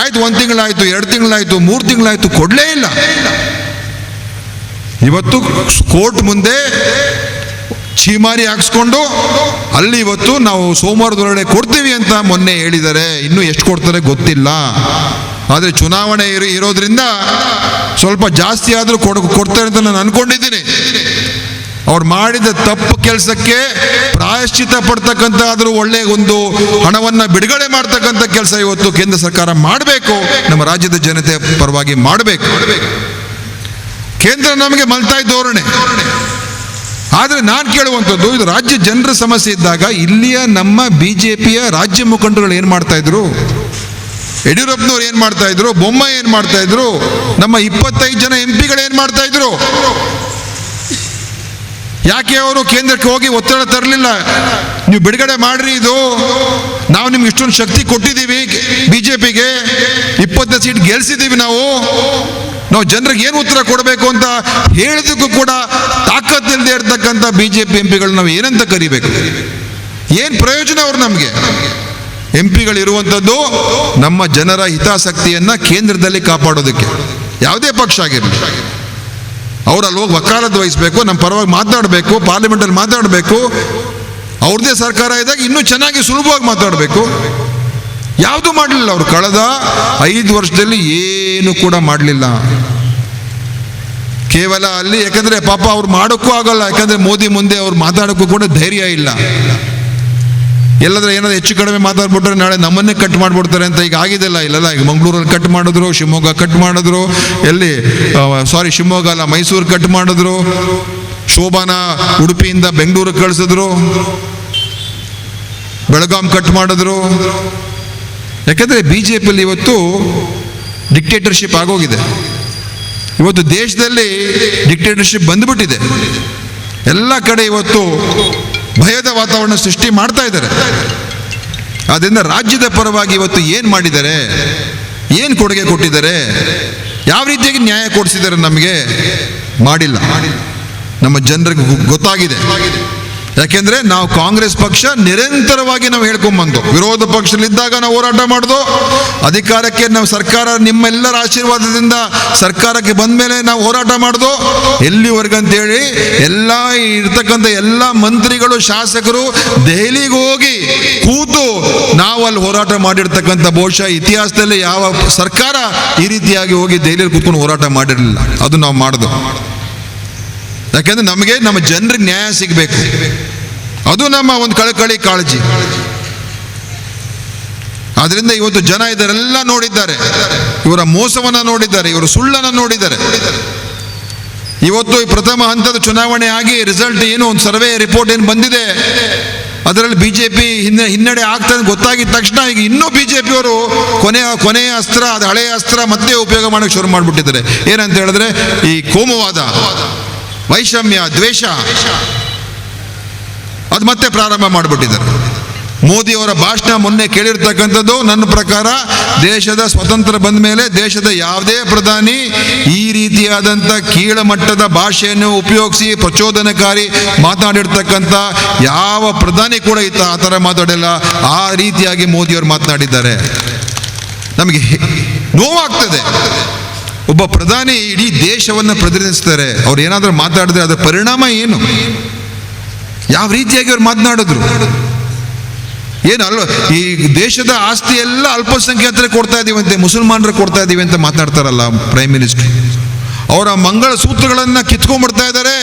ಆಯ್ತು, 1 ತಿಂಗಳಾಯಿತು, 2 ತಿಂಗಳಾಯಿತು, 3 ತಿಂಗಳಾಯಿತು, ಕೊಡಲೇ ಇಲ್ಲ. ಇವತ್ತು ಕೋರ್ಟ್ ಮುಂದೆ ಛೀಮಾರಿ ಹಾಕ್ಸ್ಕೊಂಡು ಅಲ್ಲಿ ಇವತ್ತು ನಾವು ಸೋಮವಾರದೊಳಗಡೆ ಕೊಡ್ತೀವಿ ಅಂತ ಮೊನ್ನೆ ಹೇಳಿದ್ದಾರೆ. ಇನ್ನೂ ಎಷ್ಟು ಕೊಡ್ತಾರೆ ಗೊತ್ತಿಲ್ಲ. ಆದರೆ ಚುನಾವಣೆ ಇರೋದ್ರಿಂದ ಸ್ವಲ್ಪ ಜಾಸ್ತಿ ಆದರೂ ಕೊಡ್ತಾರೆ ಅಂತ ನಾನು ಅಂದ್ಕೊಂಡಿದ್ದೀನಿ. ಅವ್ರು ಮಾಡಿದ ತಪ್ಪು ಕೆಲಸಕ್ಕೆ ಪ್ರಾಯಶ್ಚಿತ ಪಡ್ತಕ್ಕಂಥ ಆದರೂ ಒಳ್ಳೆಯ ಒಂದು ಹಣವನ್ನು ಬಿಡುಗಡೆ ಮಾಡ್ತಕ್ಕಂಥ ಕೆಲಸ ಇವತ್ತು ಕೇಂದ್ರ ಸರ್ಕಾರ ಮಾಡಬೇಕು, ನಮ್ಮ ರಾಜ್ಯದ ಜನತೆ ಪರವಾಗಿ ಮಾಡಬೇಕು. ಕೇಂದ್ರ ನಮಗೆ ಮಲ್ತಾಯಿ ಧೋರಣೆ. ಆದರೆ ನಾನು ಕೇಳುವಂಥದ್ದು, ಇದು ರಾಜ್ಯ ಜನರ ಸಮಸ್ಯೆ ಇದ್ದಾಗ ಇಲ್ಲಿಯ ನಮ್ಮ ಬಿಜೆಪಿಯ ರಾಜ್ಯ ಮುಖಂಡರುಗಳು ಏನು ಮಾಡ್ತಾ ಇದ್ರು? ಯಡಿಯೂರಪ್ಪನವ್ರು ಏನು ಮಾಡ್ತಾ ಇದ್ರು? ಬೊಮ್ಮಾಯಿ ಏನು ಮಾಡ್ತಾ ಇದ್ರು? ನಮ್ಮ 25 ಜನ ಎಂ ಪಿಗಳು ಏನು ಮಾಡ್ತಾ ಇದ್ರು? ಯಾಕೆ ಅವರು ಕೇಂದ್ರಕ್ಕೆ ಹೋಗಿ ಒತ್ತಡ ತರಲಿಲ್ಲ? ನೀವು ಬಿಡುಗಡೆ ಮಾಡ್ರಿ, ಇದು ನಾವು ನಿಮ್ಗೆ ಇಷ್ಟೊಂದು ಶಕ್ತಿ ಕೊಟ್ಟಿದ್ದೀವಿ, ಬಿಜೆಪಿಗೆ 20 ಸೀಟ್ ಗೆಲ್ಸಿದ್ದೀವಿ, ನಾವು ನಾವು ಜನರಿಗೆ ಏನು ಉತ್ತರ ಕೊಡಬೇಕು ಅಂತ ಹೇಳಿದಕ್ಕೂ ಕೂಡ ತಾಕತ್ತಿಲ್ಲದೆ ಇರ್ತಕ್ಕಂಥ ಬಿಜೆಪಿ ಎಂ ಪಿಗಳು ನಾವು ಏನಂತ ಕರಿಬೇಕು? ಏನು ಪ್ರಯೋಜನ ಅವರು ನಮಗೆ? ಎಂ ಪಿಗಳಿರುವಂಥದ್ದು ನಮ್ಮ ಜನರ ಹಿತಾಸಕ್ತಿಯನ್ನು ಕೇಂದ್ರದಲ್ಲಿ ಕಾಪಾಡೋದಕ್ಕೆ, ಯಾವುದೇ ಪಕ್ಷ ಆಗಿರಲಿ ಅವರಲ್ಲಿ ಹೋಗಿ ವಕಾಲತ್ತು ವಹಿಸಬೇಕು, ನಮ್ಮ ಪರವಾಗಿ ಮಾತಾಡಬೇಕು, ಪಾರ್ಲಿಮೆಂಟಲ್ಲಿ ಮಾತಾಡಬೇಕು. ಅವ್ರದ್ದೇ ಸರ್ಕಾರ ಇದ್ದಾಗ ಇನ್ನೂ ಚೆನ್ನಾಗಿ ಸುಲಭವಾಗಿ ಮಾತಾಡಬೇಕು. ಯಾವುದೂ ಮಾಡಲಿಲ್ಲ ಅವರು. ಕಳೆದ 5 ವರ್ಷದಲ್ಲಿ ಏನು ಕೂಡ ಮಾಡಲಿಲ್ಲ. ಕೇವಲ ಅಲ್ಲಿ, ಯಾಕಂದರೆ ಪಾಪ ಅವ್ರು ಮಾಡೋಕ್ಕೂ ಆಗಲ್ಲ, ಯಾಕಂದರೆ ಮೋದಿ ಮುಂದೆ ಅವ್ರು ಮಾತಾಡೋಕ್ಕೂ ಕೂಡ ಧೈರ್ಯ ಇಲ್ಲ. ಎಲ್ಲಾದ್ರೂ ಏನಾದ್ರು ಹೆಚ್ಚು ಕಡಿಮೆ ಮಾತಾಡ್ಬಿಟ್ರೆ ನಾಳೆ ನಮ್ಮನ್ನೇ ಕಟ್ ಮಾಡಿಬಿಡ್ತಾರೆ ಅಂತ ಈಗ ಆಗಿದೆಲ್ಲ. ಇಲ್ಲಲ್ಲ, ಈಗ ಮಂಗಳೂರಲ್ಲಿ ಕಟ್ ಮಾಡಿದ್ರು, ಶಿವಮೊಗ್ಗ ಕಟ್ ಮಾಡಿದ್ರು, ಎಲ್ಲಿ ಸಾರಿ ಶಿವಮೊಗ್ಗ ಅಲ್ಲ ಮೈಸೂರು ಕಟ್ ಮಾಡಿದ್ರು, ಶೋಭಾನ ಉಡುಪಿಯಿಂದ ಬೆಂಗಳೂರಿಗೆ ಕಳಿಸಿದ್ರು, ಬೆಳಗಾಂ ಕಟ್ ಮಾಡಿದ್ರು. ಯಾಕಂದರೆ ಬಿ ಜೆ ಪಿಯಲ್ಲಿ ಇವತ್ತು ಡಿಕ್ಟೇಟರ್ಶಿಪ್ ಆಗೋಗಿದೆ. ಇವತ್ತು ದೇಶದಲ್ಲಿ ಡಿಕ್ಟೇಟರ್ಶಿಪ್ ಬಂದುಬಿಟ್ಟಿದೆ. ಎಲ್ಲ ಕಡೆ ಇವತ್ತು ಭಯದ ವಾತಾವರಣ ಸೃಷ್ಟಿ ಮಾಡ್ತಾ ಇದ್ದಾರೆ. ಆದ್ದರಿಂದ ರಾಜ್ಯದ ಪರವಾಗಿ ಇವತ್ತು ಏನು ಮಾಡಿದ್ದಾರೆ, ಏನು ಕೊಡುಗೆ ಕೊಟ್ಟಿದ್ದಾರೆ, ಯಾವ ರೀತಿಯಾಗಿ ನ್ಯಾಯ ಕೊಡಿಸಿದ್ದಾರೆ ನಮಗೆ? ಮಾಡಿಲ್ಲ. ನಮ್ಮ ಜನರಿಗೆ ಗೊತ್ತಾಗಿದೆ. ಯಾಕೆಂದರೆ ನಾವು ಕಾಂಗ್ರೆಸ್ ಪಕ್ಷ ನಿರಂತರವಾಗಿ ನಾವು ಹೇಳ್ಕೊಂಬಂದು, ವಿರೋಧ ಪಕ್ಷದಲ್ಲಿದ್ದಾಗ ನಾವು ಹೋರಾಟ ಮಾಡಿದೋ, ಅಧಿಕಾರಕ್ಕೆ ನಾವು ಸರ್ಕಾರ ನಿಮ್ಮೆಲ್ಲರ ಆಶೀರ್ವಾದದಿಂದ ಸರ್ಕಾರಕ್ಕೆ ಬಂದ ಮೇಲೆ ನಾವು ಹೋರಾಟ ಮಾಡಿದೋ, ಎಲ್ಲಿವರೆಗಂತೇಳಿ ಎಲ್ಲ ಇರ್ತಕ್ಕಂಥ ಎಲ್ಲ ಮಂತ್ರಿಗಳು ಶಾಸಕರು ದೆಹಲಿಗೆ ಹೋಗಿ ಕೂತು ನಾವು ಅಲ್ಲಿ ಹೋರಾಟ ಮಾಡಿರ್ತಕ್ಕಂಥ, ಬಹುಶಃ ಇತಿಹಾಸದಲ್ಲಿ ಯಾವ ಸರ್ಕಾರ ಈ ರೀತಿಯಾಗಿ ಹೋಗಿ ದೆಹಲಿಯಲ್ಲಿ ಕೂತ್ಕೊಂಡು ಹೋರಾಟ ಮಾಡಿರಲಿಲ್ಲ. ಅದು ನಾವು ಮಾಡಿದೋ. ಯಾಕೆಂದ್ರೆ ನಮಗೆ ನಮ್ಮ ಜನರಿಗೆ ನ್ಯಾಯ ಸಿಗಬೇಕು, ಅದು ನಮ್ಮ ಒಂದು ಕಳಕಳಿ ಕಾಳಜಿ. ಆದ್ರಿಂದ ಇವತ್ತು ಜನ ಇದರೆಲ್ಲ ನೋಡಿದ್ದಾರೆ, ಇವರ ಮೋಸವನ್ನ ನೋಡಿದ್ದಾರೆ, ಇವರ ಸುಳ್ಳನ್ನು ನೋಡಿದ್ದಾರೆ. ಇವತ್ತು ಈ ಪ್ರಥಮ ಹಂತದ ಚುನಾವಣೆ ಆಗಿ ರಿಸಲ್ಟ್ ಏನು ಒಂದು ಸರ್ವೆ ರಿಪೋರ್ಟ್ ಏನು ಬಂದಿದೆ, ಅದರಲ್ಲಿ ಬಿಜೆಪಿ ಹಿನ್ನಡೆ ಆಗ್ತದೆ ಗೊತ್ತಾಗಿದ ತಕ್ಷಣ ಈಗ ಇನ್ನೂ ಬಿಜೆಪಿಯವರು ಕೊನೆಯ ಅಸ್ತ್ರ, ಅದು ಹಳೆಯ ಅಸ್ತ್ರ ಮತ್ತೆ ಉಪಯೋಗ ಮಾಡೋಕ್ಕೆ ಶುರು ಮಾಡಿಬಿಟ್ಟಿದ್ದಾರೆ. ಏನಂತ ಹೇಳಿದ್ರೆ ಈ ಕೋಮುವಾದ, ವೈಷಮ್ಯ, ದ್ವೇಷ ಅದು ಮತ್ತೆ ಪ್ರಾರಂಭ ಮಾಡಿಬಿಟ್ಟಿದ್ದಾರೆ. ಮೋದಿಯವರ ಭಾಷಣ ಮೊನ್ನೆ ಕೇಳಿರ್ತಕ್ಕಂಥದ್ದು ನನ್ನ ಪ್ರಕಾರ ದೇಶದ ಸ್ವತಂತ್ರ ಬಂದ ಮೇಲೆ ದೇಶದ ಯಾವುದೇ ಪ್ರಧಾನಿ ಈ ರೀತಿಯಾದಂಥ ಕೀಳಮಟ್ಟದ ಭಾಷೆಯನ್ನು ಉಪಯೋಗಿಸಿ ಪ್ರಚೋದನಕಾರಿ ಮಾತನಾಡಿರ್ತಕ್ಕಂಥ ಯಾವ ಪ್ರಧಾನಿ ಕೂಡ ಇತ್ತ ಆ ಥರ ಮಾತಾಡಿಲ್ಲ. ಆ ರೀತಿಯಾಗಿ ಮೋದಿಯವರು ಮಾತನಾಡಿದ್ದಾರೆ. ನಮಗೆ ನೋವಾಗ್ತದೆ. ಒಬ್ಬ ಪ್ರಧಾನಿ ಇಡೀ ದೇಶವನ್ನು ಪ್ರತಿನಿಧಿಸ್ತಾರೆ, ಅವ್ರು ಏನಾದರೂ ಮಾತಾಡಿದ್ರೆ ಅದರ ಪರಿಣಾಮ ಏನು, ಯಾವ ರೀತಿಯಾಗಿ ಅವ್ರು ಮಾತನಾಡಿದ್ರು ಏನು ಅಲ್ವ? ಈ ದೇಶದ ಆಸ್ತಿ ಎಲ್ಲ ಅಲ್ಪಸಂಖ್ಯಾತರಿಗೆ ಕೊಡ್ತಾ ಇದೀವಂತೆ, ಮುಸಲ್ಮಾನರಿಗೆ ಕೊಡ್ತಾ ಇದೀವಿ ಅಂತ ಮಾತನಾಡ್ತಾರಲ್ಲ ಪ್ರೈಮ್ ಮಿನಿಸ್ಟರ್. ಅವರ ಮಂಗಳ ಸೂತ್ರಗಳನ್ನು ಕಿತ್ಕೊಂಡ್ಬಿಡ್ತಾ ಇದ್ದಾರೆ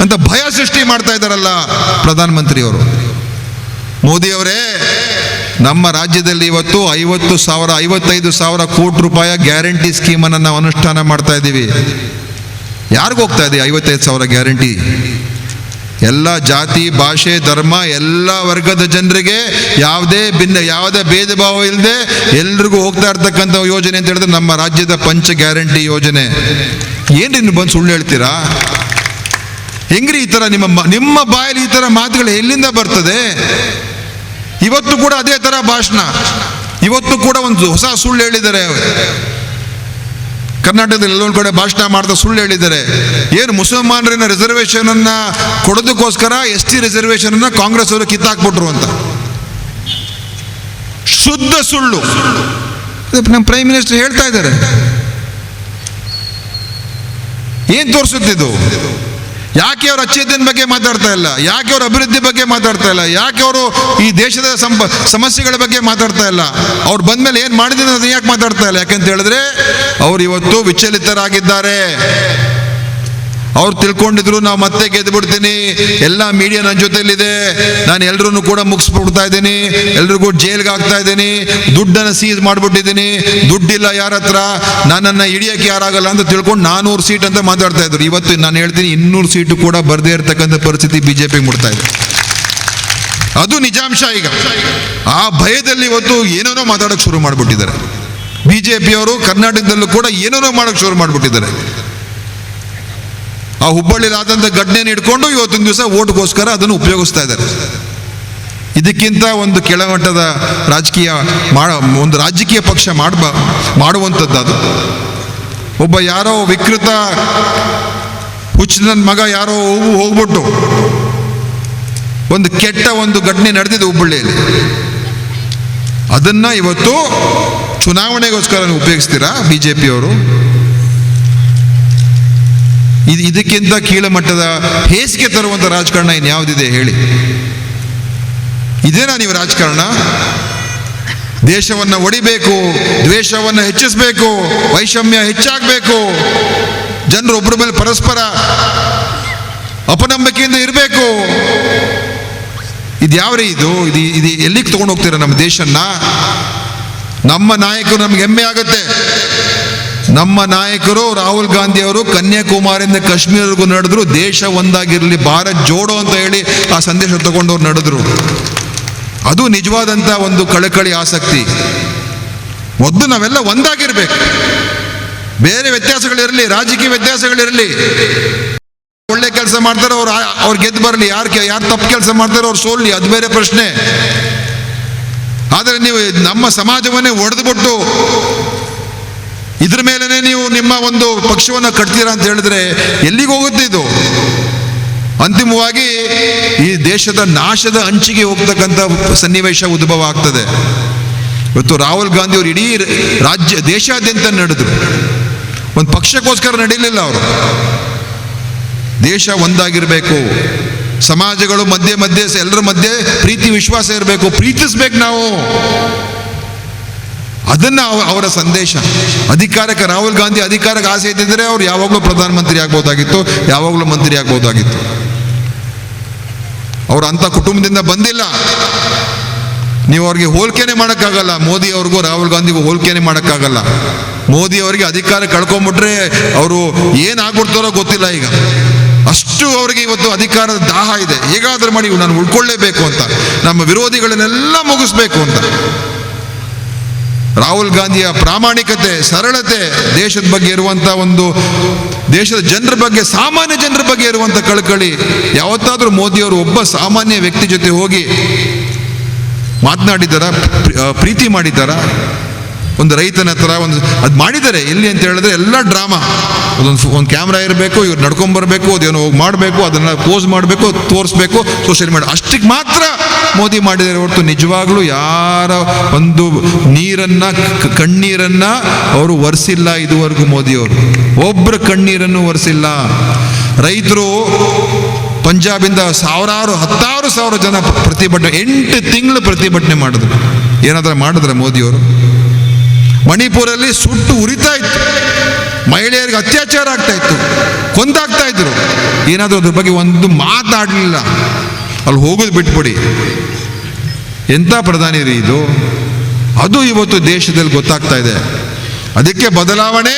ಅಂತ ಭಯ ಸೃಷ್ಟಿ ಮಾಡ್ತಾ ಇದ್ದಾರಲ್ಲ ಪ್ರಧಾನಮಂತ್ರಿಯವರು. ಮೋದಿಯವರೇ, ನಮ್ಮ ರಾಜ್ಯದಲ್ಲಿ ಇವತ್ತು 50,000 55,000 ಕೋಟಿ ರೂಪಾಯಿ ಗ್ಯಾರಂಟಿ ಸ್ಕೀಮನ್ನು ನಾವು ಅನುಷ್ಠಾನ ಮಾಡ್ತಾ ಇದ್ದೀವಿ. ಯಾರಿಗೂ ಹೋಗ್ತಾ ಇದೆ 55,000 ಗ್ಯಾರಂಟಿ? ಎಲ್ಲ ಜಾತಿ, ಭಾಷೆ, ಧರ್ಮ, ಎಲ್ಲ ವರ್ಗದ ಜನರಿಗೆ ಯಾವುದೇ ಯಾವುದೇ ಭೇದ ಭಾವ ಇಲ್ಲದೆ ಎಲ್ರಿಗೂ ಹೋಗ್ತಾ ಇರ್ತಕ್ಕಂಥ ಯೋಜನೆ ಅಂತ ಹೇಳಿದ್ರೆ ನಮ್ಮ ರಾಜ್ಯದ ಪಂಚ ಗ್ಯಾರಂಟಿ ಯೋಜನೆ. ಏನ್ರಿ ನೀವು ಬಂದು ಸುಳ್ಳು ಹೇಳ್ತೀರಾ? ಹೆಂಗ್ರಿ ಈ ಥರ ನಿಮ್ಮ ಬಾಯಲ್ಲಿ ಈ ಥರ ಮಾತುಗಳು ಎಲ್ಲಿಂದ ಬರ್ತದೆ? ಇವತ್ತು ಕೂಡ ಅದೇ ಥರ ಭಾಷಣ, ಇವತ್ತು ಕೂಡ ಒಂದು ಹೊಸ ಸುಳ್ಳು ಹೇಳಿದ್ದಾರೆ. ಕರ್ನಾಟಕದಲ್ಲಿ ಎಲ್ಲೊಂದು ಕಡೆ ಭಾಷಣ ಮಾಡ್ತಾ ಸುಳ್ಳು ಹೇಳಿದ್ದಾರೆ. ಏನು ಮುಸಲ್ಮಾನರಿನ ರಿಸರ್ವೇಷನ್ ಅನ್ನ ಕೊಡೋದಕ್ಕೋಸ್ಕರ ಎಸ್ ಟಿ ರಿಸರ್ವೇಷನ್ ಅನ್ನ ಕಾಂಗ್ರೆಸ್ ಅವರು ಕಿತ್ತಾಕ್ಬಿಟ್ರು ಅಂತ ಶುದ್ಧ ಸುಳ್ಳು ನಮ್ಮ ಪ್ರೈಮ್ ಮಿನಿಸ್ಟರ್ ಹೇಳ್ತಾ ಇದ್ದಾರೆ. ಏನ್ ತೋರಿಸುತ್ತಿದ್ದು? ಯಾಕೆ ಅವರು ಅಚ್ಚೇತನ ಬಗ್ಗೆ ಮಾತಾಡ್ತಾ ಇಲ್ಲ? ಯಾಕೆ ಅವರು ಅಭಿವೃದ್ಧಿ ಬಗ್ಗೆ ಮಾತಾಡ್ತಾ ಇಲ್ಲ? ಯಾಕೆ ಅವರು ಈ ದೇಶದ ಸಮಸ್ಯೆಗಳ ಬಗ್ಗೆ ಮಾತಾಡ್ತಾ ಇಲ್ಲ? ಅವ್ರು ಬಂದ್ಮೇಲೆ ಏನು ಮಾಡಿದ್ರೆ ಅದನ್ನ ಯಾಕೆ ಮಾತಾಡ್ತಾ ಇಲ್ಲ? ಯಾಕಂತ ಹೇಳಿದ್ರೆ ಅವ್ರು ಇವತ್ತು ವಿಚಲಿತರಾಗಿದ್ದಾರೆ. ಅವ್ರು ತಿಳ್ಕೊಂಡಿದ್ರು ನಾವು ಮತ್ತೆ ಗೆದ್ದು ಬಿಡ್ತೀನಿ, ಎಲ್ಲ ಮೀಡಿಯಾ ನನ್ನ ಜೊತೆಲಿದೆ, ನಾನು ಎಲ್ರೂ ಕೂಡ ಮುಗಿಸ್ಬಿಡ್ತಾ ಇದ್ದೀನಿ, ಎಲ್ರಿಗೂ ಜೈಲ್ಗೆ ಹಾಕ್ತಾ ಇದ್ದೀನಿ, ದುಡ್ಡನ್ನು ಸೀಸ್ ಮಾಡಿಬಿಟ್ಟಿದ್ದೀನಿ, ದುಡ್ಡಿಲ್ಲ ಯಾರ ಹತ್ರ, ನನ್ನನ್ನು ಹಿಡಿಯೋಕ್ಕೆ ಯಾರಾಗಲ್ಲ ಅಂತ ತಿಳ್ಕೊಂಡು 400 ಸೀಟ್ ಅಂತ ಮಾತಾಡ್ತಾ ಇದ್ರು. ಇವತ್ತು ನಾನು ಹೇಳ್ತೀನಿ 200 ಸೀಟು ಕೂಡ ಬರದೇ ಇರತಕ್ಕಂಥ ಪರಿಸ್ಥಿತಿ ಬಿಜೆಪಿಗೆ ಮುಟ್ತಾ ಇದೆ. ಅದು ನಿಜಾಂಶ. ಈಗ ಆ ಭಯದಲ್ಲಿ ಇವತ್ತು ಏನೇನೋ ಮಾತಾಡೋಕ್ಕೆ ಶುರು ಮಾಡಿಬಿಟ್ಟಿದ್ದಾರೆ ಬಿಜೆಪಿಯವರು. ಕರ್ನಾಟಕದಲ್ಲೂ ಕೂಡ ಏನೇನೋ ಮಾಡೋಕ್ಕೆ ಶುರು ಮಾಡಿಬಿಟ್ಟಿದ್ದಾರೆ. ಆ ಹುಬ್ಬಳ್ಳಿಲಿ ಆದಂಥ ಘಟನೆಯನ್ನು ಇಟ್ಕೊಂಡು ಇವತ್ತಿನ ದಿವಸ ಓಟ್ಗೋಸ್ಕರ ಅದನ್ನು ಉಪಯೋಗಿಸ್ತಾ ಇದ್ದಾರೆ. ಇದಕ್ಕಿಂತ ಒಂದು ಕೆಳಮಟ್ಟದ ರಾಜಕೀಯ ಒಂದು ರಾಜಕೀಯ ಪಕ್ಷ ಮಾಡುವಂಥದ್ದು ಅದು. ಒಬ್ಬ ಯಾರೋ ವಿಕೃತ ಹುಚ್ಚನ ಮಗ ಯಾರೋ ಹೋಗ್ಬಿಟ್ಟು ಒಂದು ಕೆಟ್ಟ ಒಂದು ಘಟನೆ ನಡೆದಿದೆ ಹುಬ್ಬಳ್ಳಿಯಲ್ಲಿ, ಅದನ್ನು ಇವತ್ತು ಚುನಾವಣೆಗೋಸ್ಕರ ಉಪಯೋಗಿಸ್ತೀರಾ ಬಿ ಜೆ ಪಿಯವರು? ಇದಕ್ಕಿಂತ ಕೀಳಮಟ್ಟದ ಹೇಸಿಗೆ ತರುವಂಥ ರಾಜಕಾರಣ ಇನ್ಯಾವುದಿದೆ ಹೇಳಿ? ಇದೇನಾ ನೀವು ರಾಜಕಾರಣ? ದೇಶವನ್ನು ಒಡಿಬೇಕು, ದ್ವೇಷವನ್ನು ಹೆಚ್ಚಿಸಬೇಕು, ವೈಷಮ್ಯ ಹೆಚ್ಚಾಗಬೇಕು, ಜನರು ಒಬ್ಬರ ಮೇಲೆ ಪರಸ್ಪರ ಅಪನಂಬಿಕೆಯಿಂದ ಇರಬೇಕು. ಇದ್ಯಾವ್ರಿ ಇದು? ಇದು ಇದು ಎಲ್ಲಿಗೆ ತೊಗೊಂಡು ಹೋಗ್ತೀರಾ ನಮ್ಮ ದೇಶನ್ನ? ನಮ್ಮ ನಾಯಕರು ನಮ್ಗೆ ಹೆಮ್ಮೆ ಆಗುತ್ತೆ. ನಮ್ಮ ನಾಯಕರು ರಾಹುಲ್ ಗಾಂಧಿ ಅವರು ಕನ್ಯಾಕುಮಾರಿಯಿಂದ ಕಾಶ್ಮೀರವರೆಗೂ ನಡೆದ್ರು, ದೇಶ ಒಂದಾಗಿರಲಿ, ಭಾರತ್ ಜೋಡೋ ಅಂತ ಹೇಳಿ ಆ ಸಂದೇಶ ತಗೊಂಡವ್ರು ನಡೆದ್ರು. ಅದು ನಿಜವಾದಂಥ ಒಂದು ಕಳಕಳಿ, ಆಸಕ್ತಿ. ಮೊದಲು ನಾವೆಲ್ಲ ಒಂದಾಗಿರ್ಬೇಕು. ಬೇರೆ ವ್ಯತ್ಯಾಸಗಳಿರಲಿ, ರಾಜಕೀಯ ವ್ಯತ್ಯಾಸಗಳಿರಲಿ, ಒಳ್ಳೆ ಕೆಲಸ ಮಾಡ್ತಾರೆ ಅವ್ರು ಅವ್ರು ಗೆದ್ದು ಬರಲಿ, ಯಾರು ತಪ್ಪು ಕೆಲಸ ಮಾಡ್ತಾರೋ ಅವ್ರು ಸೋಲ್ಲಿ, ಅದು ಬೇರೆ ಪ್ರಶ್ನೆ. ಆದರೆ ನೀವು ನಮ್ಮ ಸಮಾಜವನ್ನೇ ಒಡೆದುಬಿಟ್ಟು ಇದ್ರ ಮೇಲೇ ನೀವು ನಿಮ್ಮ ಒಂದು ಪಕ್ಷವನ್ನು ಕಟ್ತೀರಾ ಅಂತ ಹೇಳಿದ್ರೆ ಎಲ್ಲಿಗೆ ಹೋಗುತ್ತೆ ಇದು? ಅಂತಿಮವಾಗಿ ಈ ದೇಶದ ನಾಶದ ಅಂಚಿಗೆ ಹೋಗ್ತಕ್ಕಂಥ ಸನ್ನಿವೇಶ ಉದ್ಭವ ಆಗ್ತದೆ. ಇವತ್ತು ರಾಹುಲ್ ಗಾಂಧಿ ಅವರು ಇಡೀ ರಾಜ್ಯ ದೇಶಾದ್ಯಂತ ನಡೆದ್ರು, ಒಂದು ಪಕ್ಷಕ್ಕೋಸ್ಕರ ನಡೀಲಿಲ್ಲ ಅವರು. ದೇಶ ಒಂದಾಗಿರಬೇಕು, ಸಮಾಜಗಳು ಮಧ್ಯೆ ಮಧ್ಯೆ ಎಲ್ಲರ ಮಧ್ಯೆ ಪ್ರೀತಿ ವಿಶ್ವಾಸ ಇರಬೇಕು, ಪ್ರೀತಿಸ್ಬೇಕು ನಾವು. ಅದನ್ನು ಅವರ ಸಂದೇಶ. ಅಧಿಕಾರಕ್ಕೆ ರಾಹುಲ್ ಗಾಂಧಿ ಅಧಿಕಾರಕ್ಕೆ ಆಸೆ ಇದ್ದಿದ್ರೆ ಅವ್ರು ಯಾವಾಗಲೂ ಪ್ರಧಾನಮಂತ್ರಿ ಆಗ್ಬೋದಾಗಿತ್ತು, ಯಾವಾಗಲೂ ಮಂತ್ರಿ ಆಗ್ಬೋದಾಗಿತ್ತು. ಅವರು ಅಂಥ ಕುಟುಂಬದಿಂದ ಬಂದಿಲ್ಲ. ನೀವು ಅವ್ರಿಗೆ ಹೋಲಿಕೆನೆ ಮಾಡೋಕ್ಕಾಗಲ್ಲ, ಮೋದಿ ಅವ್ರಿಗೂ ರಾಹುಲ್ ಗಾಂಧಿಗೂ ಹೋಲಿಕೆನೆ ಮಾಡೋಕ್ಕಾಗಲ್ಲ. ಮೋದಿ ಅವರಿಗೆ ಅಧಿಕಾರ ಕಳ್ಕೊಂಬಿಟ್ರೆ ಅವರು ಏನಾಗ್ಬಿಡ್ತಾರೋ ಗೊತ್ತಿಲ್ಲ. ಈಗ ಅಷ್ಟು ಅವರಿಗೆ ಇವತ್ತು ಅಧಿಕಾರದ ದಾಹ ಇದೆ, ಹೇಗಾದ್ರೂ ಮಾಡಿ ನಾನು ಉಳ್ಕೊಳ್ಳೇಬೇಕು ಅಂತ, ನಮ್ಮ ವಿರೋಧಿಗಳನ್ನೆಲ್ಲ ಮುಗಿಸ್ಬೇಕು ಅಂತ. ರಾಹುಲ್ ಗಾಂಧಿಯ ಪ್ರಾಮಾಣಿಕತೆ, ಸರಳತೆ, ದೇಶದ ಬಗ್ಗೆ ಇರುವಂಥ ಒಂದು, ದೇಶದ ಜನರ ಬಗ್ಗೆ, ಸಾಮಾನ್ಯ ಜನರ ಬಗ್ಗೆ ಇರುವಂಥ ಕಳಕಳಿ, ಯಾವತ್ತಾದರೂ ಮೋದಿಯವರು ಒಬ್ಬ ಸಾಮಾನ್ಯ ವ್ಯಕ್ತಿ ಜೊತೆ ಹೋಗಿ ಮಾತನಾಡಿದ್ದಾರ, ಪ್ರೀತಿ ಮಾಡಿದ್ದಾರ? ಒಂದು ರೈತನ ಹತ್ರ ಒಂದು ಅದು ಮಾಡಿದ್ದಾರೆ. ಎಲ್ಲಿ ಅಂತ ಹೇಳಿದ್ರೆ ಎಲ್ಲ ಡ್ರಾಮಾ. ಅದೊಂದು ಒಂದು ಕ್ಯಾಮ್ರಾ ಇರಬೇಕು, ಇವ್ರು ನಡ್ಕೊಂಬರ್ಬೇಕು, ಅದೇನೋ ಹೋಗಿ ಮಾಡಬೇಕು, ಅದನ್ನು ಪೋಸ್ ಮಾಡಬೇಕು, ತೋರಿಸ್ಬೇಕು, ಸೋಷಿಯಲ್ ಮೀಡಿಯಾ, ಅಷ್ಟಕ್ಕೆ ಮಾತ್ರ ಮೋದಿ ಮಾಡಿದ್ದಾರೆ ಹೊರತು ನಿಜವಾಗ್ಲೂ ಯಾರ ಒಂದು ನೀರನ್ನು, ಕಣ್ಣೀರನ್ನು ಅವರು ಒರೆಸಿಲ್ಲ ಇದುವರೆಗೂ. ಮೋದಿಯವರು ಒಬ್ಬರ ಕಣ್ಣೀರನ್ನು ಒರೆಸಿಲ್ಲ. ರೈತರು ಪಂಜಾಬಿಂದ ಸಾವಿರಾರು, ಹತ್ತಾರು ಸಾವಿರ ಜನ ಪ್ರತಿಭಟನೆ, 8 ತಿಂಗಳು ಪ್ರತಿಭಟನೆ ಮಾಡಿದ್ರು. ಏನಾದರೂ ಮಾಡಿದ್ರೆ ಮೋದಿಯವರು? ಮಣಿಪುರಲ್ಲಿ ಸುಟ್ಟು ಉರಿತಾ ಇತ್ತು, ಮಹಿಳೆಯರಿಗೆ ಅತ್ಯಾಚಾರ ಆಗ್ತಾ ಇತ್ತು, ಕೊಂದಾಗ್ತಾ ಇದ್ರು. ಏನಾದರೂ ಅದ್ರ ಬಗ್ಗೆ ಒಂದು ಮಾತಾಡಲಿಲ್ಲ. ಅಲ್ಲಿ ಹೋಗೋದು ಬಿಟ್ಬಿಡಿ. ಎಂಥ ಪ್ರಧಾನಿ ರೀ ಇದು? ಅದು ಇವತ್ತು ದೇಶದಲ್ಲಿ ಗೊತ್ತಾಗ್ತಾ ಇದೆ. ಅದಕ್ಕೆ ಬದಲಾವಣೆ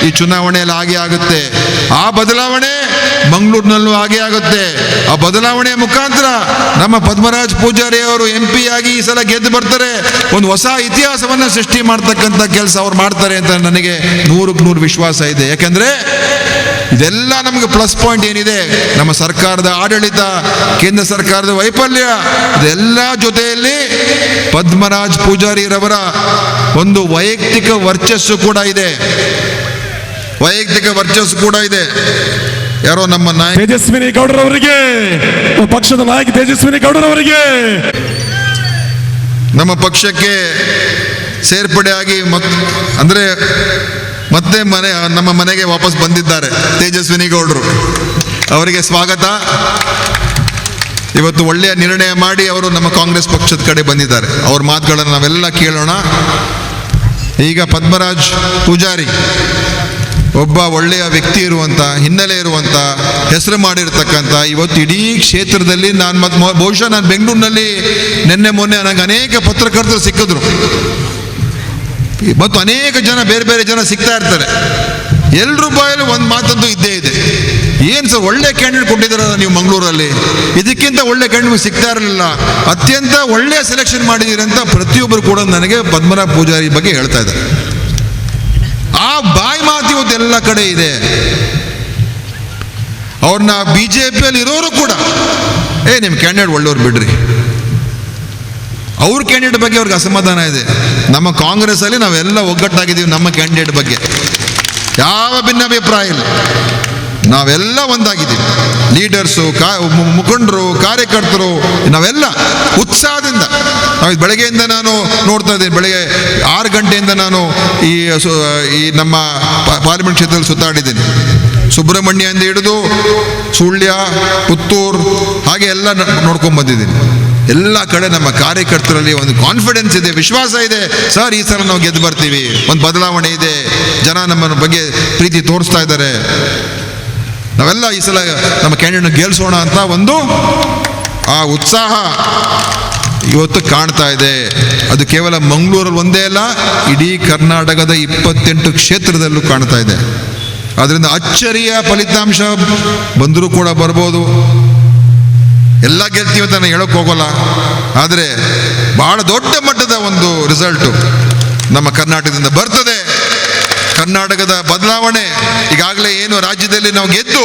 ಈ ಚುನಾವಣೆಯಲ್ಲಿ ಆಗೇ ಆಗುತ್ತೆ. ಆ ಬದಲಾವಣೆ ಮಂಗಳೂರಿನಲ್ಲೂ ಆಗೇ ಆಗುತ್ತೆ. ಆ ಬದಲಾವಣೆಯ ಮುಖಾಂತರ ನಮ್ಮ ಪದ್ಮರಾಜ್ ಪೂಜಾರಿ ಅವರು ಎಂ ಪಿ ಆಗಿ ಈ ಸಲ ಗೆದ್ದು ಬರ್ತಾರೆ. ಒಂದು ಹೊಸ ಇತಿಹಾಸವನ್ನು ಸೃಷ್ಟಿ ಮಾಡ್ತಕ್ಕಂಥ ಕೆಲಸ ಅವ್ರು ಮಾಡ್ತಾರೆ ಅಂತ ನನಗೆ 100ಕ್ಕೆ 100 ವಿಶ್ವಾಸ ಇದೆ. ಯಾಕಂದ್ರೆ ಇದೆಲ್ಲ ನಮಗೆ ಪ್ಲಸ್ ಪಾಯಿಂಟ್ ಏನಿದೆ, ನಮ್ಮ ಸರ್ಕಾರದ ಆಡಳಿತ, ಕೇಂದ್ರ ಸರ್ಕಾರದ ವೈಫಲ್ಯ, ಇದೆಲ್ಲ ಜೊತೆಯಲ್ಲಿ ಪದ್ಮರಾಜ್ ಪೂಜಾರಿರವರ ಒಂದು ವೈಯಕ್ತಿಕ ವರ್ಚಸ್ಸು ಕೂಡ ಇದೆ, ವೈಯಕ್ತಿಕ ವರ್ಚಸ್ಸು ಕೂಡ ಇದೆ. ಯಾರೋ ನಮ್ಮ ನಾಯಕ ತೇಜಸ್ವಿನಿ ಗೌಡರವರಿಗೆ, ಪಕ್ಷದ ನಾಯಕ ತೇಜಸ್ವಿನಿ ಗೌಡರವರಿಗೆ ನಮ್ಮ ಪಕ್ಷಕ್ಕೆ ಸೇರ್ಪಡೆಯಾಗಿ ಅಂದರೆ ಮತ್ತೆ ಮನೆ ನಮ್ಮ ಮನೆಗೆ ವಾಪಸ್ ಬಂದಿದ್ದಾರೆ ತೇಜಸ್ವಿನಿ ಗೌಡರು, ಅವರಿಗೆ ಸ್ವಾಗತ. ಇವತ್ತು ಒಳ್ಳೆಯ ನಿರ್ಣಯ ಮಾಡಿ ಅವರು ನಮ್ಮ ಕಾಂಗ್ರೆಸ್ ಪಕ್ಷದ ಕಡೆ ಬಂದಿದ್ದಾರೆ. ಅವ್ರ ಮಾತುಗಳನ್ನು ನಾವೆಲ್ಲ ಕೇಳೋಣ. ಈಗ ಪದ್ಮರಾಜ್ ಪೂಜಾರಿ ಒಬ್ಬ ಒಳ್ಳೆಯ ವ್ಯಕ್ತಿ ಇರುವಂಥ, ಹಿನ್ನೆಲೆ ಇರುವಂಥ, ಹೆಸರು ಮಾಡಿರ್ತಕ್ಕಂಥ, ಇವತ್ತು ಇಡೀ ಕ್ಷೇತ್ರದಲ್ಲಿ ನಾನು ಮತ್ತು ಬಹುಶಃ ನಾನು ಬೆಂಗಳೂರಿನಲ್ಲಿ ನಿನ್ನೆ ಮೊನ್ನೆ ನನಗೆ ಅನೇಕ ಪತ್ರಕರ್ತರು ಸಿಕ್ಕಿದ್ರು ಮತ್ತು ಅನೇಕ ಜನ ಬೇರೆ ಬೇರೆ ಜನ ಸಿಗ್ತಾ ಇರ್ತಾರೆ. ಎಲ್ಲರೂ ಬಾಯಲ್ಲಿ ಒಂದು ಮಾತಂತೂ ಇದ್ದೇ ಇದೆ, ಏನು ಸರ್ ಒಳ್ಳೆ ಕ್ಯಾಂಡಿಡೇಟ್ ಕೊಟ್ಟಿದ್ದಾರಲ್ಲ ನೀವು ಮಂಗಳೂರಲ್ಲಿ, ಇದಕ್ಕಿಂತ ಒಳ್ಳೆ ಕ್ಯಾಂಡಿಡೇಟ್ ಸಿಗ್ತಾ ಇರಲಿಲ್ಲ, ಅತ್ಯಂತ ಒಳ್ಳೆಯ ಸೆಲೆಕ್ಷನ್ ಮಾಡಿದ್ದೀರಿ ಅಂತ ಪ್ರತಿಯೊಬ್ಬರು ಕೂಡ ನನಗೆ ಪದ್ಮನಾಭ ಪೂಜಾರಿ ಬಗ್ಗೆ ಹೇಳ್ತಾ ಇದ್ದಾರೆ. ಆ ಬಾಯಿ ಮಾತು ಇವತ್ತೆಲ್ಲ ಕಡೆ ಇದೆ. ಅವ್ರನ್ನ ಬಿಜೆಪಿಯಲ್ಲಿ ಇರೋರು ಕೂಡ ಏ ನಿಮ್ಮ ಕ್ಯಾಂಡಿಡೇಟ್ ಒಳ್ಳೆಯವ್ರು ಬಿಡ್ರಿ, ಅವ್ರ ಕ್ಯಾಂಡಿಡೇಟ್ ಬಗ್ಗೆ ಅವ್ರಿಗೆ ಅಸಮಾಧಾನ ಇದೆ. ನಮ್ಮ ಕಾಂಗ್ರೆಸ್ಸಲ್ಲಿ ನಾವೆಲ್ಲ ಒಗ್ಗಟ್ಟಾಗಿದ್ದೀವಿ, ನಮ್ಮ ಕ್ಯಾಂಡಿಡೇಟ್ ಬಗ್ಗೆ ಯಾವ ಭಿನ್ನಾಭಿಪ್ರಾಯ ಇಲ್ಲ, ನಾವೆಲ್ಲ ಒಂದಾಗಿದ್ದೀವಿ. ಲೀಡರ್ಸು, ಮುಖಂಡರು, ಕಾರ್ಯಕರ್ತರು, ನಾವೆಲ್ಲ ಉತ್ಸಾಹದಿಂದ. ನಾವು ಬೆಳಗ್ಗೆಯಿಂದ ನಾನು ನೋಡ್ತಾ ಇದ್ದೀನಿ, ಬೆಳಗ್ಗೆ 6 ಗಂಟೆಯಿಂದ ನಾನು ಈ ನಮ್ಮ ಪಾರ್ಲಿಮೆಂಟ್ ಕ್ಷೇತ್ರದಲ್ಲಿ ಸುತ್ತಾಡಿದ್ದೀನಿ. ಸುಬ್ರಹ್ಮಣ್ಯದಿಂದ ಹಿಡಿದು ಸುಳ್ಯ, ಪುತ್ತೂರು ಹಾಗೆ ಎಲ್ಲ ನೋಡ್ಕೊಂಡು ಬಂದಿದ್ದೀನಿ. ಎಲ್ಲ ಕಡೆ ನಮ್ಮ ಕಾರ್ಯಕರ್ತರಲ್ಲಿ ಒಂದು ಕಾನ್ಫಿಡೆನ್ಸ್ ಇದೆ, ವಿಶ್ವಾಸ ಇದೆ. ಸರ್ ಈ ಸಲ ನಾವು ಗೆದ್ದು ಬರ್ತೀವಿ, ಒಂದು ಬದಲಾವಣೆ ಇದೆ, ಜನ ನಮ್ಮ ಬಗ್ಗೆ ಪ್ರೀತಿ ತೋರಿಸ್ತಾ ಇದ್ದಾರೆ, ನಾವೆಲ್ಲ ಈ ಸಲ ನಮ್ಮ ಕ್ಯಾಂಡಿಡೇಟ್ ಗೆಲ್ಲಿಸೋಣ ಅಂತ ಒಂದು ಆ ಉತ್ಸಾಹ ಇವತ್ತು ಕಾಣ್ತಾ ಇದೆ. ಅದು ಕೇವಲ ಮಂಗಳೂರಲ್ಲಿ ಒಂದೇ ಅಲ್ಲ, ಇಡೀ ಕರ್ನಾಟಕದ 28 ಕ್ಷೇತ್ರದಲ್ಲೂ ಕಾಣ್ತಾ ಇದೆ. ಆದ್ದರಿಂದ ಅಚ್ಚರಿಯ ಫಲಿತಾಂಶ ಬಂದರೂ ಕೂಡ ಬರ್ಬೋದು. ಎಲ್ಲ ಗೆಲ್ತೀವಿ ಅಂತ ನಾನು ಹೇಳೋಕೆ ಹೋಗೋಲ್ಲ, ಆದರೆ ಬಹಳ ದೊಡ್ಡ ಮಟ್ಟದ ಒಂದು ರಿಸಲ್ಟು ನಮ್ಮ ಕರ್ನಾಟಕದಿಂದ ಬರ್ತದೆ. ಕರ್ನಾಟಕದ ಬದಲಾವಣೆ ಈಗಾಗಲೇ ಏನು ರಾಜ್ಯದಲ್ಲಿ ನಾವು ಗೆದ್ದು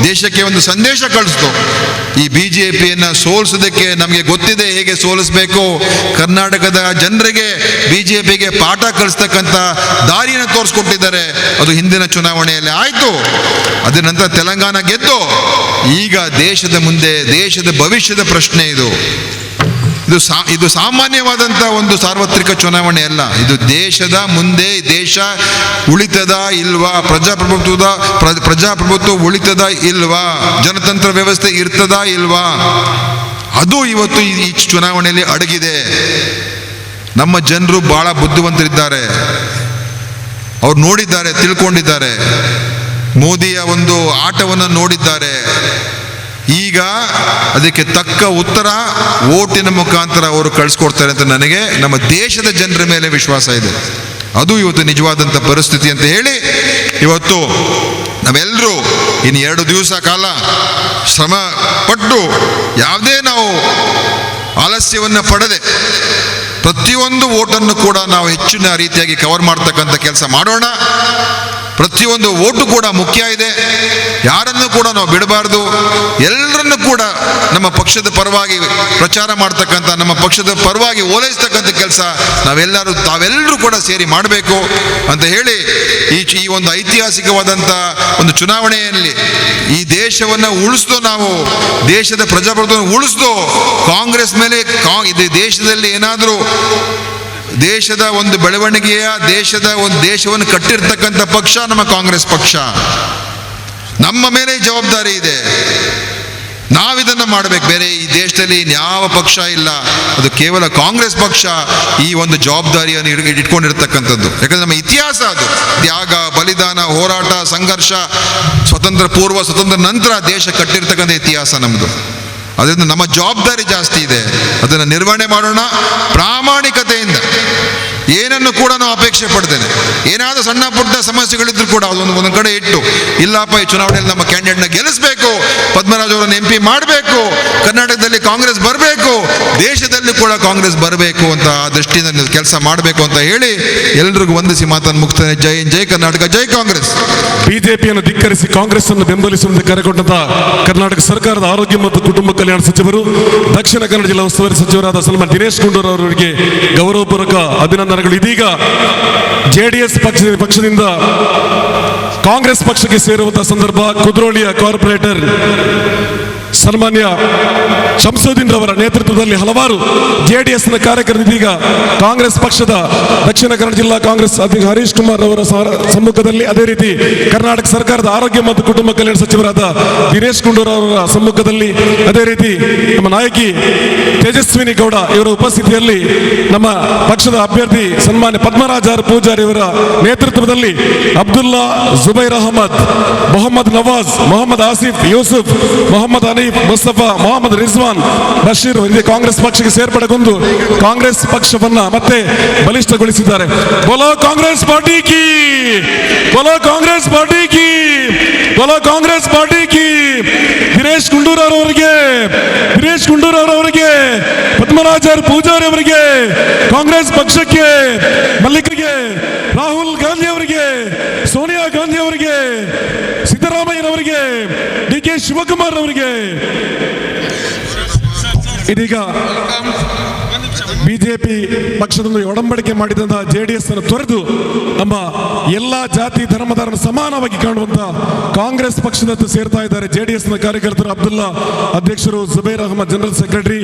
ದೇಶಕ್ಕೆ ಒಂದು ಸಂದೇಶ ಕಳಿಸ್ತು. ಈ ಬಿಜೆಪಿಯನ್ನು ಸೋಲಿಸೋದಕ್ಕೆ ನಮಗೆ ಗೊತ್ತಿದೆ ಹೇಗೆ ಸೋಲಿಸಬೇಕು. ಕರ್ನಾಟಕದ ಜನರಿಗೆ ಬಿಜೆಪಿಗೆ ಪಾಠ ಕಲಿಸ್ತಕ್ಕಂಥ ದಾರಿಯನ್ನು ತೋರಿಸ್ಕೊಟ್ಟಿದ್ದಾರೆ. ಅದು ಹಿಂದಿನ ಚುನಾವಣೆಯಲ್ಲಿ ಆಯಿತು. ಅದರ ನಂತರ ತೆಲಂಗಾಣ ಗೆದ್ದು ಈಗ ದೇಶದ ಮುಂದೆ ದೇಶದ ಭವಿಷ್ಯದ ಪ್ರಶ್ನೆ ಇದು. ಇದು ಸಾಮಾನ್ಯವಾದಂಥ ಒಂದು ಸಾರ್ವತ್ರಿಕ ಚುನಾವಣೆ ಅಲ್ಲ. ಇದು ದೇಶದ ಮುಂದೆ ದೇಶ ಉಳಿತದ ಇಲ್ವಾ, ಪ್ರಜಾಪ್ರಭುತ್ವ ಉಳಿತದ ಇಲ್ವಾ, ಜನತಂತ್ರ ವ್ಯವಸ್ಥೆ ಇರ್ತದ ಇಲ್ವಾ, ಅದು ಇವತ್ತು ಈ ಚುನಾವಣೆಯಲ್ಲಿ ಅಡಗಿದೆ. ನಮ್ಮ ಜನರು ಬಹಳ ಬುದ್ಧಿವಂತರಿದ್ದಾರೆ, ಅವ್ರು ನೋಡಿದ್ದಾರೆ, ತಿಳ್ಕೊಂಡಿದ್ದಾರೆ, ಮೋದಿಯ ಒಂದು ಆಟವನ್ನು ನೋಡಿದ್ದಾರೆ. ಈಗ ಅದಕ್ಕೆ ತಕ್ಕ ಉತ್ತರ ಓಟಿನ ಮುಖಾಂತರ ಅವರು ಕಳಿಸ್ಕೊಡ್ತಾರೆ ಅಂತ ನನಗೆ ನಮ್ಮ ದೇಶದ ಜನರ ಮೇಲೆ ವಿಶ್ವಾಸ ಇದೆ. ಅದು ಇವತ್ತು ನಿಜವಾದಂಥ ಪರಿಸ್ಥಿತಿ ಅಂತ ಹೇಳಿ ಇವತ್ತು ನಾವೆಲ್ಲರೂ ಇನ್ನು 2 ದಿವಸ ಕಾಲ ಶ್ರಮ ಪಟ್ಟು ಯಾವುದೇ ನಾವು ಆಲಸ್ಯವನ್ನು ಪಡೆದೆ ಪ್ರತಿಯೊಂದು ಓಟನ್ನು ಕೂಡ ನಾವು ಹೆಚ್ಚಿನ ರೀತಿಯಾಗಿ ಕವರ್ ಮಾಡ್ತಕ್ಕಂಥ ಕೆಲಸ ಮಾಡೋಣ. ಪ್ರತಿಯೊಂದು ಓಟು ಕೂಡ ಮುಖ್ಯ ಇದೆ, ಯಾರನ್ನು ಕೂಡ ನಾವು ಬಿಡಬಾರ್ದು. ಎಲ್ಲರನ್ನು ಕೂಡ ನಮ್ಮ ಪಕ್ಷದ ಪರವಾಗಿ ಪ್ರಚಾರ ಮಾಡ್ತಕ್ಕಂಥ, ನಮ್ಮ ಪಕ್ಷದ ಪರವಾಗಿ ಓಲೈಸ್ತಕ್ಕಂಥ ಕೆಲಸ ನಾವೆಲ್ಲರೂ ತಾವೆಲ್ಲರೂ ಕೂಡ ಸೇರಿ ಮಾಡಬೇಕು ಅಂತ ಹೇಳಿ ಈ ಒಂದು ಐತಿಹಾಸಿಕವಾದಂಥ ಒಂದು ಚುನಾವಣೆಯಲ್ಲಿ ಈ ದೇಶವನ್ನು ಉಳಿಸ್ದು, ನಾವು ದೇಶದ ಪ್ರಜಾಪ್ರಭುತ್ವವನ್ನು ಉಳಿಸ್ದು ಕಾಂಗ್ರೆಸ್ ಮೇಲೆ ಇದು ದೇಶದಲ್ಲಿ ಏನಾದರೂ ದೇಶದ ಒಂದು ಬೆಳವಣಿಗೆಯ ದೇಶದ ಒಂದು ದೇಶವನ್ನು ಕಟ್ಟಿರ್ತಕ್ಕಂಥ ಪಕ್ಷ ನಮ್ಮ ಕಾಂಗ್ರೆಸ್ ಪಕ್ಷ. ನಮ್ಮ ಮೇಲೆ ಜವಾಬ್ದಾರಿ ಇದೆ, ನಾವಿದನ್ನು ಮಾಡಬೇಕು. ಬೇರೆ ಈ ದೇಶದಲ್ಲಿ ಯಾವ ಪಕ್ಷ ಇಲ್ಲ, ಅದು ಕೇವಲ ಕಾಂಗ್ರೆಸ್ ಪಕ್ಷ ಈ ಒಂದು ಜವಾಬ್ದಾರಿಯನ್ನು ಇಟ್ಕೊಂಡಿರ್ತಕ್ಕಂಥದ್ದು. ಯಾಕಂದ್ರೆ ನಮ್ಮ ಇತಿಹಾಸ ಅದು, ತ್ಯಾಗ, ಬಲಿದಾನ, ಹೋರಾಟ, ಸಂಘರ್ಷ, ಸ್ವತಂತ್ರ ಪೂರ್ವ ಸ್ವತಂತ್ರ ನಂತರ ದೇಶ ಕಟ್ಟಿರ್ತಕ್ಕಂಥ ಇತಿಹಾಸ ನಮ್ಮದು. ಅದರಿಂದ ನಮ್ಮ ಜವಾಬ್ದಾರಿ ಜಾಸ್ತಿ ಇದೆ, ಅದನ್ನು ನಿರ್ವಹಣೆ ಮಾಡೋಣ ಪ್ರಾಮಾಣಿಕತೆಯಿಂದ. ಏನನ್ನು ಕೂಡ ನಾವು ಅಪೇಕ್ಷೆ ಪಡ್ತೇನೆ, ಏನಾದರೂ ಸಣ್ಣ ಪುಟ್ಟ ಸಮಸ್ಯೆಗಳಿದ್ರು ಕೂಡ ಅದೊಂದು ಒಂದೊಂದು ಕಡೆ ಇಟ್ಟು, ಇಲ್ಲಪ್ಪ ಈ ಚುನಾವಣೆಯಲ್ಲಿ ನಮ್ಮ ಕ್ಯಾಂಡಿಡೇಟ್ನ ಗೆಲ್ಲಿಸಬೇಕು, ಪದ್ಮರಾಜ್ ಅವರನ್ನು ಎಂ ಪಿ ಮಾಡಬೇಕು, ಕರ್ನಾಟಕದಲ್ಲಿ ಕಾಂಗ್ರೆಸ್ ಬರಬೇಕು, ದೇಶದಲ್ಲಿ ಕೂಡ ಕಾಂಗ್ರೆಸ್ ಬರಬೇಕು ಅಂತ ಆ ದೃಷ್ಟಿಯಿಂದ ಕೆಲಸ ಮಾಡಬೇಕು ಅಂತ ಹೇಳಿ ಎಲ್ರಿಗೂ ವಂದಿಸಿ ಮಾತನ್ನು ಮುಗಿಸ್ತೇನೆ. ಜೈ ಜೈ ಕರ್ನಾಟಕ, ಜೈ ಕಾಂಗ್ರೆಸ್. ಬಿಜೆಪಿಯನ್ನು ಧಿಕ್ಕರಿಸಿ ಕಾಂಗ್ರೆಸ್ ಅನ್ನು ಬೆಂಬಲಿಸುವಂತೆ ಕರೆಗೊಂಡಂತಹ ಕರ್ನಾಟಕ ಸರ್ಕಾರದ ಆರೋಗ್ಯ ಮತ್ತು ಕುಟುಂಬ ಕಲ್ಯಾಣ ಸಚಿವರು, ದಕ್ಷಿಣ ಕನ್ನಡ ಜಿಲ್ಲಾ ಉಸ್ತುವಾರಿ ಸಚಿವರಾದ ಸನ್ಮಾನ್ಯ ದಿನೇಶ್ ಗುಂಡೂರಾವ್ ಅವರಿಗೆ ಗೌರವಪೂರ್ವಕ ಅಭಿನಂದನೆಗಳು. ಇದೀಗ ಜೆಡಿಎಸ್ ಪಕ್ಷದಿಂದ ಕಾಂಗ್ರೆಸ್ ಪಕ್ಷಕ್ಕೆ ಸೇರುವಂತಹ ಸಂದರ್ಭ ಕುದ್ರೋಳಿಯ ಕಾರ್ಪೊರೇಟರ್ ಸನ್ಮಾನ್ಯ ಶಂಸುದ್ದೀನ್ ರವರ ನೇತೃತ್ವದಲ್ಲಿ ಹಲವಾರು ಜೆಡಿಎಸ್ನ ಕಾರ್ಯಕರ್ತರು ಇದೀಗ ಕಾಂಗ್ರೆಸ್ ಪಕ್ಷದ ದಕ್ಷಿಣ ಕನ್ನಡ ಜಿಲ್ಲಾ ಕಾಂಗ್ರೆಸ್ ಅಧ್ಯಕ್ಷ ಹರೀಶ್ ಕುಮಾರ್ ಅವರ ಸಮ್ಮುಖದಲ್ಲಿ, ಅದೇ ರೀತಿ ಕರ್ನಾಟಕ ಸರ್ಕಾರದ ಆರೋಗ್ಯ ಮತ್ತು ಕುಟುಂಬ ಕಲ್ಯಾಣ ಸಚಿವರಾದ ದಿನೇಶ್ ಗುಂಡೂರಾವ್ ಅವರ ಸಮ್ಮುಖದಲ್ಲಿ, ಅದೇ ರೀತಿ ನಮ್ಮ ನಾಯಕಿ ತೇಜಸ್ವಿನಿ ಗೌಡ ಇವರ ಉಪಸ್ಥಿತಿಯಲ್ಲಿ ನಮ್ಮ ಪಕ್ಷದ ಅಭ್ಯರ್ಥಿ ಸನ್ಮಾನ್ಯ ಪದ್ಮರಾಜ್ ಆರ್ ಪೂಜಾರಿ ಇವರ ನೇತೃತ್ವದಲ್ಲಿ ಅಬ್ದುಲ್ಲಾ, ಜುಬೈರ್ ಅಹಮದ್, ಮೊಹಮ್ಮದ್ ನವಾಜ್, ಮೊಹಮ್ಮದ್ ಆಸಿಫ್, ಯೂಸುಫ್, ಮೊಹಮ್ಮದ್ ಹನೀಫ್, ಮುಸ್ತಫಾ, ಮೊಹಮ್ಮದ್ ರಿಜ್ವಾನ್, ಬಶೀರ್ ಹಿಂದೆ ಕಾಂಗ್ರೆಸ್ ಪಕ್ಷಕ್ಕೆ ಸೇರ್ಪಡೆಗೊಂಡು ಕಾಂಗ್ರೆಸ್ ಪಕ್ಷವನ್ನ ಮತ್ತೆ ಬಲಿಷ್ಠಗೊಳಿಸಿದ್ದಾರೆ. ಬೋಲೋ ಕಾಂಗ್ರೆಸ್ ಪಾರ್ಟಿ ಕಿ, ಬೋಲೋ ಕಾಂಗ್ರೆಸ್ ಪಾರ್ಟಿ ಕಿ, ಬೋಲೋ ಕಾಂಗ್ರೆಸ್ ಪಾರ್ಟಿ ಕಿ. ದಿನೇಶ್ ಗುಂಡೂರಾವ್ ಅವರಿಗೆ, ದಿನೇಶ್ ಗುಂಡೂರಾವ್ ಅವರಿಗೆ, ಪದ್ಮರಾಜ್ ಆರ್ ಪೂಜಾರಿ ಅವರಿಗೆ, ಕಾಂಗ್ರೆಸ್ ಪಕ್ಷಕ್ಕೆ, ಮಲ್ಲಿಕರಿಗೆ, ರಾಹುಲ್ ಗಾಂಧಿ ಅವರಿಗೆ, ಸೋನಿಯಾ ಗಾಂಧಿ ಅವರಿಗೆ, ಸಿದ್ದರಾಮಯ್ಯನವರಿಗೆ, ಡಿ ಕೆ ಶಿವಕುಮಾರ್ ಅವರಿಗೆ. ಇದೀಗ ಬಿಜೆಪಿ ಪಕ್ಷದೊಂದಿಗೆ ಒಡಂಬಡಿಕೆ ಮಾಡಿದಂತಹ ಜೆಡಿಎಸ್ ಅನ್ನು ತೊರೆದು ನಮ್ಮ ಎಲ್ಲ ಜಾತಿ ಧರ್ಮದವರನ್ನು ಸಮಾನವಾಗಿ ಕಾಣುವಂತಹ ಕಾಂಗ್ರೆಸ್ ಪಕ್ಷದತ್ತ ಸೇರ್ತಾ ಇದ್ದಾರೆ ಜೆಡಿಎಸ್ ನ ಕಾರ್ಯಕರ್ತರು. ಅಬ್ದುಲ್ಲಾ ಅಧ್ಯಕ್ಷರು, ಜುಬೇರ್ ಅಹಮದ್ ಜನರಲ್ ಸೆಕ್ರೆಟರಿ,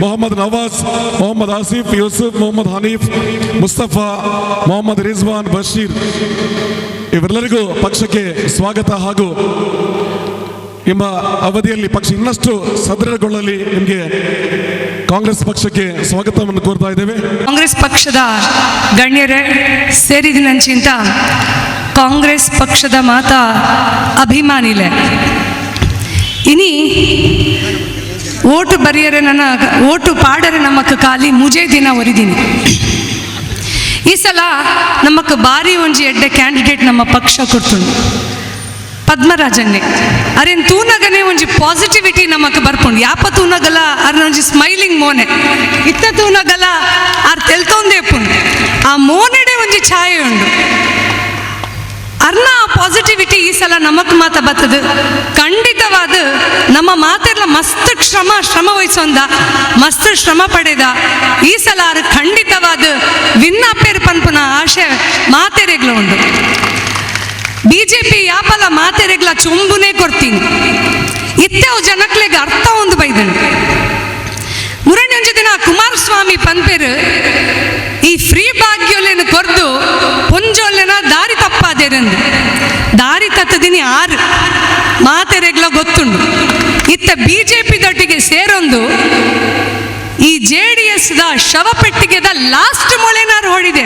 ಮೊಹಮ್ಮದ್ ನವಾಜ್, ಮೊಹಮ್ಮದ್ ಆಸಿಫ್, ಯೂಸುಫ್, ಮೊಹಮ್ಮದ್ ಹನೀಫ್, ಮುಸ್ತಫಾ, ಮೊಹಮ್ಮದ್ ರಿಜ್ವಾನ್, ಬಶೀರ್ ಇವರೆಲ್ಲರಿಗೂ ಪಕ್ಷಕ್ಕೆ ಸ್ವಾಗತ ಹಾಗೂ ಎಂಬ ಅವಧಿಯಲ್ಲಿ ಪಕ್ಷ ಇನ್ನಷ್ಟು ಸದೃಢಗೊಳ್ಳಲಿ ನಿಮಗೆ ಕಾಂಗ್ರೆಸ್ ಪಕ್ಷಕ್ಕೆ ಸ್ವಾಗತವನ್ನು ಕೋರ್ತಾ ಇದ್ದೇವೆ. ಕಾಂಗ್ರೆಸ್ ಪಕ್ಷದ ಗಣ್ಯರೇ ಸೇರಿದಿನಂಚಿಂತ ಕಾಂಗ್ರೆಸ್ ಪಕ್ಷದ ಮಾತಾ ಅಭಿಮಾನಿಲೆ ಇನಿ ಓಟು ಬರೆಯರೆ ನನ್ನ ಓಟು ಪಾಡರೆ ನಮಕ್ ಖಾಲಿ ಮುಜೆ ದಿನ ಒರಿದೀನಿ. ಈ ಸಲ ನಮಕ್ ಬಾರಿ ಒಂಜಿ ಎಡ್ಡೆ ಕ್ಯಾಂಡಿಡೇಟ್ ನಮ್ಮ ಪಕ್ಷ ಕೊಡ್ತುಂಡು ಪದ್ಮರಾಜನ್ನೇ. ಅರೇನ್ ತೂನಗನೇ ಒಂಜಿ ಪಾಸಿಟಿವಿಟಿ ನಮಕ್ ಬರ್ಪುಂಡು. ಯಾಪ ತೂನಗಲ ಅರ್ನ ಒಂಜಿ ಸ್ಮೈಲಿಂಗ್ ಮೋನೆ, ಇತ್ತ ತೂನಗಲ ಆರ್ ತೆಲ್ತೊಂದೇಪುಂಡು, ಆ ಮೋನೆಡೆ ಒಂಜಿ ಛಾಯೆ ಉಂಡು. ಅರ್ನ ಆ ಪಾಸಿಟಿವಿಟಿ ಈ ಸಲ ನಮಕ್ ಮಾತ ಬತ್ತದು. ಖಂಡಿತವಾದ ನಮ್ಮ ಮಾತೆಲ್ಲ ಮಸ್ತ್ ಶ್ರಮ ಶ್ರಮ ವಹಿಸೊಂದ, ಮಸ್ತ್ ಶ್ರಮ ಪಡೆದ ಈ ಸಲ ಆರು ಖಂಡಿತವಾದ ವಿನ್ನಾಪೇರು ಪನ್ಪುನ ಆಶೆ ಮಾತೆರೆಗ್ಲ ಉಂಡು. ಬಿಜೆಪಿ ಯಾಪಲ ಮಾತೆರೆಗ್ಲ ಚೊಂಬುನೇ ಕೊಡ್ತೀನಿ ಇತ್ತವು ಜನಕ್ಲೆಗ್ ಅರ್ಥ ಒಂದು ಬೈದನು. ಮುರಣಿ ಒಂಜಿ ದಿನ ಕುಮಾರಸ್ವಾಮಿ ಪನ್ಪೇರು ಈ ಫ್ರೀ ಭಾಗ್ಯೋಲೆನು ಕೊರ್ದು ಪೊಂಜೋಲೆನ ದಾರಿ ತಪ್ಪಾದೇರಂದು. ದಾರಿ ತತ್ತದಿನಿ ಆರು ಮಾತೆರೆಗ್ಲ ಗೊತ್ತುಂಡು. ಇತ್ತ ಬಿಜೆಪಿ ದೊಟ್ಟಿಗೆ ಸೇರೊಂದು ಈ J D S the ಶವಪೆಟ್ಟಿಗೆದ last ಮೊಳೆನಾರು ಹೊಡಿದೆ.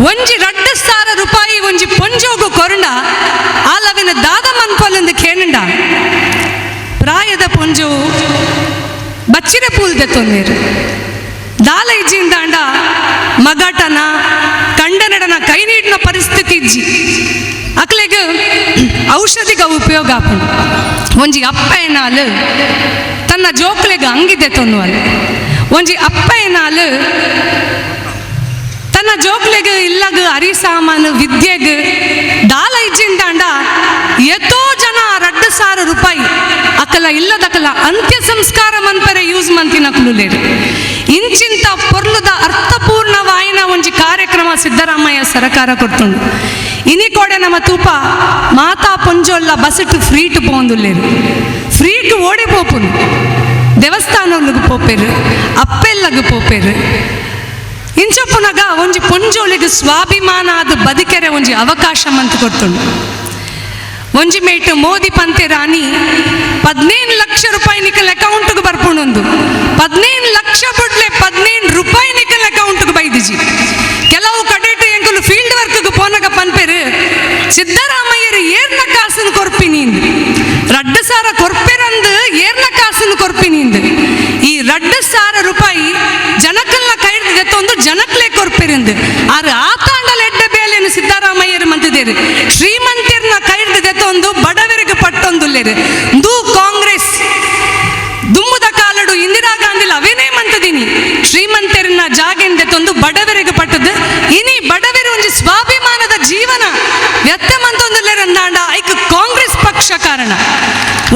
ಒಂಜಿ 2,000 ರೂಪಾಯಿ ಒಂಜಿ ಪೊಂಜೋಗು ಕೊರಂಡ ಆಲವಿನ ದಾದ ಮನ್ಪೊಲಂದು ಕೇನಂಡ ಪ್ರಾಯದ ಪೊಂಜೋವು ಬಚ್ಚಿರ ಪೂಲ್ದೆ ತೊಂದೇರು ದಾಲ ಇಜ್ಜಿಂದಾಂಡ ಮಗಟನ ಕಂಡನಡನ ಕೈ ನೀಡಿನ ಪರಿಸ್ಥಿತಿ ಇಜ್ಜಿ. ಅಕ್ಲೆಗ್ ಔಷಧಿಗ ಉಪಯೋಗ ಆಪುಂಡು. ಒಂಜಿ ಅಪ್ಪ ಏನಾಲು ತನ್ನ ಜೋಕ್ಲೆಗ್ ಅಂಗಿದೆ ತೊನ್ನುವಲ್, ಒಂಜಿ ಅಪ್ಪ ಏನಾಲು ತನ್ನ ಜೋಕ್ಲೆಗ್ ಇಲ್ಲಗ್ ಅರಿ ಸಾಮಾನು ವಿದ್ಯೆಗ್ ದಾಲ ಇಜ್ಜಿಂದಾಂಡ ಎತೋ ಜನ 2,000 ರೂಪಾಯಿ ಅಕಲ ಇಲ್ಲದಕಲ ಅಂತ್ಯ ಸಂಸ್ಕಾರ ಮನ್ಪರೆ ಯೂಸ್ ಮಂತಿನ ಕುಲುಲೇರು. ಇಂಚಿಂತ ಪೊರ್ಲುದ ಅರ್ಥಪೂರ್ಣವಾಯಿನ ಒಂಜಿ ಕಾರ್ಯಕ್ರಮ ಸಿದ್ದರಾಮಯ್ಯ ಸರ್ಕಾರ ಕೊಡ್ತುಂಡು. ಇನಿ ಕೋಡೆ ನಮ್ಮ ತೂಪ ಮಾತಾ ಪೊಂಜೊಲ್ಲ ಬಸ್ಟು ಫ್ರೀಟು ಪೋಂದುಲ್ಲೇರು, ಫ್ರೀಟು ಓಡೆ ಪೋಪುನು, ದೇವಸ್ಥಾನೊಲ್ಲಗ್ ಪೋಪೇರು, ಅಪ್ಪೆಲ್ಲಗ್ ಪೋಪೇರು. ಇಂಚಪ್ಪುನಗ ಒಂಜಿ ಪೊಂಜೋಳಿಗೆ ಸ್ವಾಭಿಮಾನ ಆದ ಬದುಕೆರೆ ಒಂಜಿ ಅವಕಾಶ ಮಂತ್ ಕೊಡ್ತುಂಡು. ಒಂಜಿ ಮೇಟ್ ಮೋದಿ ಪಂತೆ ರಾಣಿ 15 ಲಕ್ಷ ರೂಪಾಯಿ ನಿಕಲ್ ಅಕೌಂಟ್ಗೆ ಬರ್ಪುಣೊಂದು, 15 ಲಕ್ಷ ಬುಡ್ಲೆ 15 ರೂಪಾಯಿ ನಿಕಲ್ ಅಕೌಂಟ್ಗೆ ಬೈದಿಜಿ. ಕೆಲವು ಕಡೆಟು ಎಂಕುಲು ಫೀಲ್ಡ್ ವರ್ಕ್ಗೆ ಪೋನಗ ಪನ್ಪೇರು ಸಿದ್ದರಾಮಯ್ಯರು ಏರ್ನ ಕಾಸನ್ನು ಕೊರ್ಪಿನಿ 2,000 ಕೊರ್ಪೆರಂದು ಏರ್ನ ಕಾಸನ್ನು ಕೊರ್ಪಿನಿ. ಈ 2,000 ರೂಪಾಯಿ ಜನಕಲ್ನ ಕೈ ಮಂತಿರಿಂದು ಆರು ಆತಾಂಡಲ ಎಡ್ಡ ಬೇಲೆನು ಸಿದ್ದರಾಮಯ್ಯರು ಮಂತಿದ್ದೇರು ಶ್ರೀಮಂತಿರ್ನ ಕೈರ್ದು ದೆತ್ತೊಂದು ಬಡವರಿಗೆ ಪಟ್ಟೊಂದುಲ್ಲೇರು ದು ಕಾಂಗ್ರೆಸ್ ದುಮ್ಮುದ ಕಾಲಡು ಇಂದಿರಾ ಗಾಂಧಿಲ ಅವೇನೇ ಮಂತದಿನಿ ಶ್ರೀಮಂತರನ್ನ ಜಾಗೆಂದೆ ತಂದು ಬಡವರಿಗೆ ಪಟ್ಟದು ಇನಿ ಬಡವರು ಒಂಜಿ ಸ್ವಾಭಿಮಾನದ ಜೀವನ ವ್ಯತ್ಯ ಮಂತೊಂದುಲ್ಲೇರಂದಾಂಡ ಐಕ್ ಕಾಂಗ್ರೆಸ್ ಪಕ್ಷ ಕಾರಣ.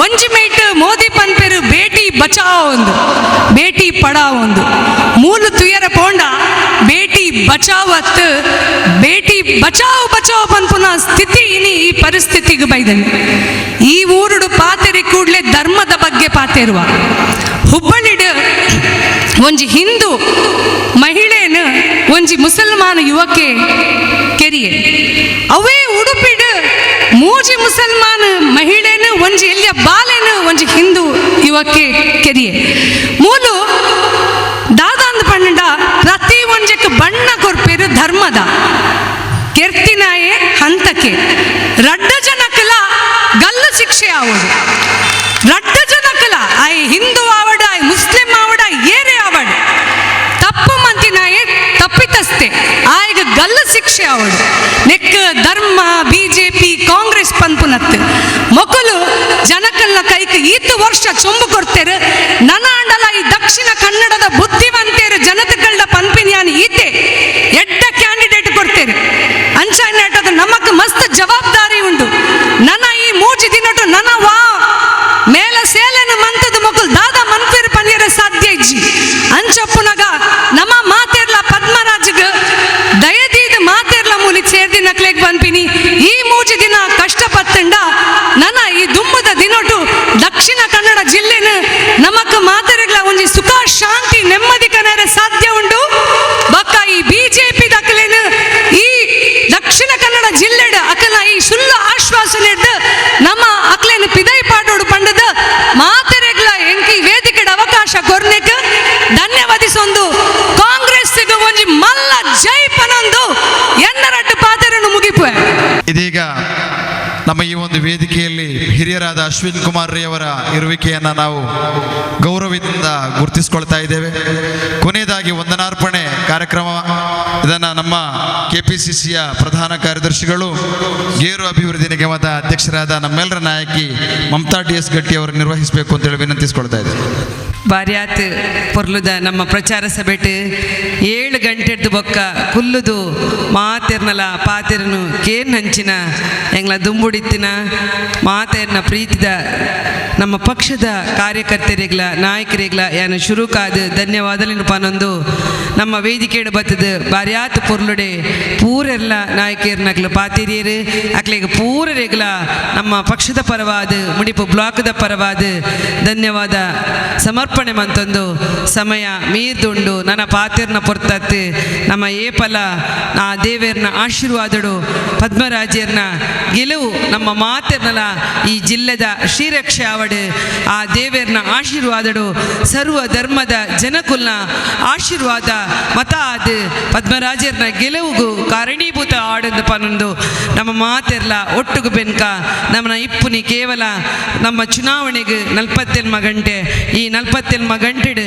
ಒಂಜಿ ಮೇಟ್ ಮೋದಿ ಪನ್ಪೆರು ಬೇಟಿ ಬಚಾವ್ ಒಂದು ಬೇಟಿ ಪಡಾವ್ ಒಂದು ಮೂಲು ತುಯರ ಪೋಂಡ ಬೇಟಿ ಬಚಾವ್ ಅತ್ತು ಬೇಟಿ ಬಚಾವ್ ಬಚಾವ್ ಪನ್ಪುನ ಸ್ಥಿತಿ ಇನಿ ಈ ಪರಿಸ್ಥಿತಿಗೆ ಬೈದನೆ. ಈ ಊರುಡು ಪಾತೆರಿ ಕೂಡಲೇ ಧರ್ಮದ ಬಗ್ಗೆ ಪಾತೆರುವ ಹುಬ್ಬಳ್ಳಿಡು ಒಂಜಿ ಹಿಂದೂ ಮಹಿಳೆನು ಒಂಜಿ ಮುಸಲ್ಮಾನ ಯುವಕೆ ಕೆರಿಯೆ ಅವೇ ಉಡುಪಿಡು ಮೂಜಿ ಮುಸಲ್ಮಾನ ಮಹಿಳೆನು ಒಂಜಿ ಎಲ್ಲಿಯ ಬಾಲೆನು ಒಂಜಿ ಹಿಂದೂ ಯುವಕೆ ಕೆರಿಯೆ ಮೂಲು ದಾದಾಂದ ಪಂಡ ಪ್ರತಿ ಒಂಜಕ್ಕೆ ಬಣ್ಣ ಕೊರ್ಪೇರು ಧರ್ಮದ ಕೆರ್ತಿನಾಯೆ ಹಂತಕೆ ರಡ್ಡ ಜನಕ್ಕಲ ಗಲ್ಲು ಶಿಕ್ಷೆ ಆವಡು ರಡ್ಡ ಜನಕ್ಕಲ ಆಯ್ ಹಿಂದೂ ಆವಡ ಆಯ್ ಮುಸ್ಲಿಂ ಆವಡ ಏರೇ ಆವಡ ತಪ್ಪು ಮಂತಿನಾಯೆ ತಪ್ಪಿತಸ್ತೆ ಆಯ್ಗ ಗಲ್ಲು ಶಿಕ್ಷೆ ಆವಡು ನೆಕ್ ಧರ್ಮ ಬಿಜೆಪಿ ಕಾಂಗ್ರೆಸ್ ಪನ್ಪುನತ್ತು ಮೊಕಲು ಜನಕಲ್ನ ಕೈಕ್ ಈತು ವರ್ಷ ಚೊಂಬು ಕೊಡ್ತೇರು ನನ ಅಂಡಲ ಈ ದಕ್ಷಿಣ ಕನ್ನಡದ ಬುದ್ಧಿವಂತೇರು ಜನತೆಗಳ ಪನ್ಪಿನಿಯಾನ ಈತೆ ಎಡ್ಡ ಕ್ಯಾಂಡಿಡೇಟ್ ಕೊಡ್ತೇರು ಅಂಚಾಯ್ನಾಟದ ನಮಕ್ ಮಸ್ತ್ ಜವಾಬ್ದಾರಿ ಉಂಡು ನನ ಈ ಮೂಜಿ ದಿನಟು ನನ ವಾ ಮೇಲ ಸೇಲನ ಮಂತದ ಮೊಕಲ್ ದಾದ ಮನ್ಪಿರ್ ಪನಿಯರ ಸಾಧ್ಯ ಇಜ್ಜಿ ಅಂಚಪ್ಪುನಗ ನಮ್ಮ ಮಾತೇರ್ಲ ಪದ್ಮರಾಜ್ಗ್ ದಯದೀದ ಮಾತೇರ್ಲ ಮೂಲಿ ಸೇರ್ದಿ ನಕ್ಲೆಗ್ ಪನ್ಪಿನಿ ಈ ಮೂಜಿ ದಿನ ಕಷ್ಟಪತ್ತಂಡ ನನ ಈ ದುಮ್ಮದ ದಿನಟು ದಕ್ಷಿಣ ಕನ್ನಡ ಜಿಲ್ಲೆನ ನಮಕ್ ಮಾತೆರೆಗ್ಲ ಒಂಜಿ ಸುಖ ಶಾಂತಿ ನೆಮ್ಮದಿ ಕನರೆ ಸಾಧ್ಯ ಉಂಡು. ಬಕ್ಕ ಈ ಬಿಜೆಪಿ ದಕ್ಕಲೇನು ಈ ದಕ್ಷಿಣ ಕನ್ನಡ ಜಿಲ್ಲೆಡ್ ಅಕಲ ಈ ಸುಳ್ಳು ಆಶ್ವಾಸನೆ ನಮ್ಮ ಅಕ್ಲೇನು ಪಿದೈ ಪಾಡೋಡು ಪಂಡದ ಮಾತೆರೆಗ್ಲ ಎಂಕಿ ವೇದಿಕೆಡ್ ಅವಕಾಶ ಕೊರ್ನೆಕ್ ಧನ್ಯವಾದಿಸೊಂದು ಕಾಂಗ್ರೆಸ್ ಒಂಜಿ ಮಲ್ಲ ಜೈ ಪನೊಂದು ಎನ್ನರಡ್ಡು ಪಾತೆರನ್ನು ಮುಗಿಪುವೆ. ಇದೀಗ ನಮ್ಮ ಈ ಒಂದು ವೇದಿಕೆಯಲ್ಲಿ ಹಿರಿಯರಾದ ಅಶ್ವಿನ್ ಕುಮಾರ್ ರೈಯವರ ಇರುವಿಕೆಯನ್ನು ನಾವು ಗೌರವದಿಂದ ಗುರುತಿಸಿಕೊಳ್ತಾ ಇದ್ದೇವೆ. ಕೊನೆಯದಾಗಿ ವಂದನಾರ್ಪಣೆ ಕಾರ್ಯಕ್ರಮ ಇದನ್ನು ನಮ್ಮ ಕೆಪಿಸಿಸಿಯ ಪ್ರಧಾನ ಕಾರ್ಯದರ್ಶಿಗಳು ಗೇರು ಅಭಿವೃದ್ಧಿ ನಿಗಮದ ಅಧ್ಯಕ್ಷರಾದ ನಮ್ಮೆಲ್ಲರ ನಾಯಕಿ ಮಮತಾ ಡಿ ಎಸ್ ಗಟ್ಟಿ ಅವರು ನಿರ್ವಹಿಸಬೇಕು ಅಂತೇಳಿ ವಿನಂತಿಸಿಕೊಳ್ತಾ ಇದ್ದೇವೆ. ಬಾರ್ಯಾತ್ ಪೊರ್ಲುದ ನಮ್ಮ ಪ್ರಚಾರ ಸಭೆಟ್ 7 ಗಂಟೆಡ್ದು ಬೊಕ್ಕ ಕುಲ್ಲುದು ಮಾತೆರ್ನಲ ಪಾತೆರನು ಕೇನ್ ಹಂಚಿನ ಎಂಗ್ಲ ದುಂಬುಡಿತ್ತಿನ ಮಾತೆರ್ನ ಪ್ರೀತಿದ ನಮ್ಮ ಪಕ್ಷದ ಕಾರ್ಯಕರ್ತರಿಗ್ಲ ನಾಯಕರಿಗ್ಲ ಯಾನು ಶುರುಕಾದ ಧನ್ಯವಾದಲಿನ ಪನೊಂದು ನಮ್ಮ ವೇದಿಕೆಡು ಬತ್ತದ ಬಾರ್ಯಾತ್ ಪೊರ್ಲುಡೆ ಪೂರೆಲ್ಲ ನಾಯಕಿಯರ್ನಕ್ಲು ಪಾತಿರಿಯರು ಅಕ್ಲೆಗ್ ಪೂರರಿಗ್ಲ ನಮ್ಮ ಪಕ್ಷದ ಪರವಾದ ಮುಡಿಪು ಬ್ಲಾಕ್ದ ಪರವಾದ ಧನ್ಯವಾದ ಸಮರ್ಪಣೆ ಮಂತೊಂದು ಸಮಯ ಮೀರ್ದುಂಡು. ನನ್ನ ಪಾತಿರ್ನ ಪೊರ್ತತ್ತು ನಮ್ಮ ಏಪಲ ಆ ದೇವೇರ್ನ ಆಶೀರ್ವಾದಡು ಪದ್ಮರಾಜರ್ನ ಗೆಲುವು ನಮ್ಮ ಮಾತೆರ್ನಲ ಈ ಜಿಲ್ಲೆದ ಶ್ರೀರಕ್ಷೆ ಆವಡು ಆ ದೇವೇರ್ನ ಆಶೀರ್ವಾದಡು ಸರ್ವ ಧರ್ಮದ ಜನಕುಲ್ನ ಆಶೀರ್ವಾದ ಮತ ಅದು ಪದ್ಮರಾಜರ್ನ ಗೆಲುವುಗು ಕಾರಣೀಭೂತ ಆಡಂದು ಪನೊಂದು ನಮ್ಮ ಮಾತೆರ್ಲ ಒಟ್ಟುಗು ಬೆನ್ಕ ನಮ್ಮನ ಇಪ್ಪುನಿ ಕೇವಲ ನಮ್ಮ ಚುನಾವಣೆಗೆ 47 ಗಂಟೆ ಈ 47 ಗಂಟೆಡು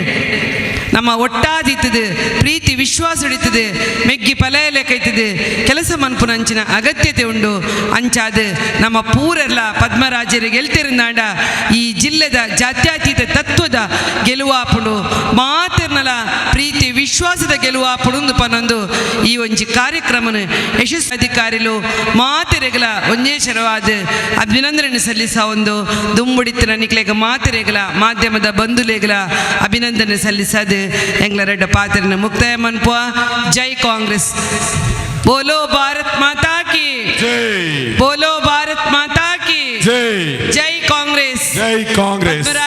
ನಮ್ಮ ಒಟ್ಟಾದಿತ್ತದು ಪ್ರೀತಿ ವಿಶ್ವಾಸ ಹಿಡಿತದೆ ಮೆಗ್ಗಿ ಪಲಯಲೆ ಕೈತದೆ ಕೆಲಸ ಮನ್ಪುನಂಚಿನ ಅಗತ್ಯತೆ ಉಂಡು. ಅಂಚಾದ ನಮ್ಮ ಪೂರೆಲ್ಲ ಪದ್ಮರಾಜರಿಗೆ ಗೆಲ್ತಿರುಂದಾಂಡ ಈ ಜಿಲ್ಲೆದ ಜಾತ್ಯತೀತ ತತ್ವದ ಗೆಲುವಾಪುಡು ಮಾತಿರ್ನಲ ಪ್ರೀತಿ ವಿಶ್ವಾಸದ ಗೆಲುವಾಪುಡು ಪನೊಂದು ಈ ಒಂಜಿ ಕಾರ್ಯಕ್ರಮನ ಯಶಸ್ವಿ ಅಧಿಕಾರಿಲು ಮಾತೆರೆಗಲ ಒಂಜೇ ಶರವಾದ ಅಭಿನಂದನೆ ಸಲ್ಲಿಸ ಒಂದು ದುಂಬುಡಿತ್ತಿನ ನಿಕ್ಲೆಗ ಮಾತೆರೆಗಲ ಮಾಧ್ಯಮದ ಬಂಧುಲೇಗಲ ಅಭಿನಂದನೆ ಸಲ್ಲಿಸದು ಎಂಗ್ಲ ರೆಡ್ಡ ಪಾತ್ರನ ಮುಕ್ತಾಯ ಮನ್ಪುವ. ಜೈ ಕಾಂಗ್ರೆಸ್, ಬೋಲೋ ಭಾರತ್ ಮಾತಾ ಕಿ ಜೈ.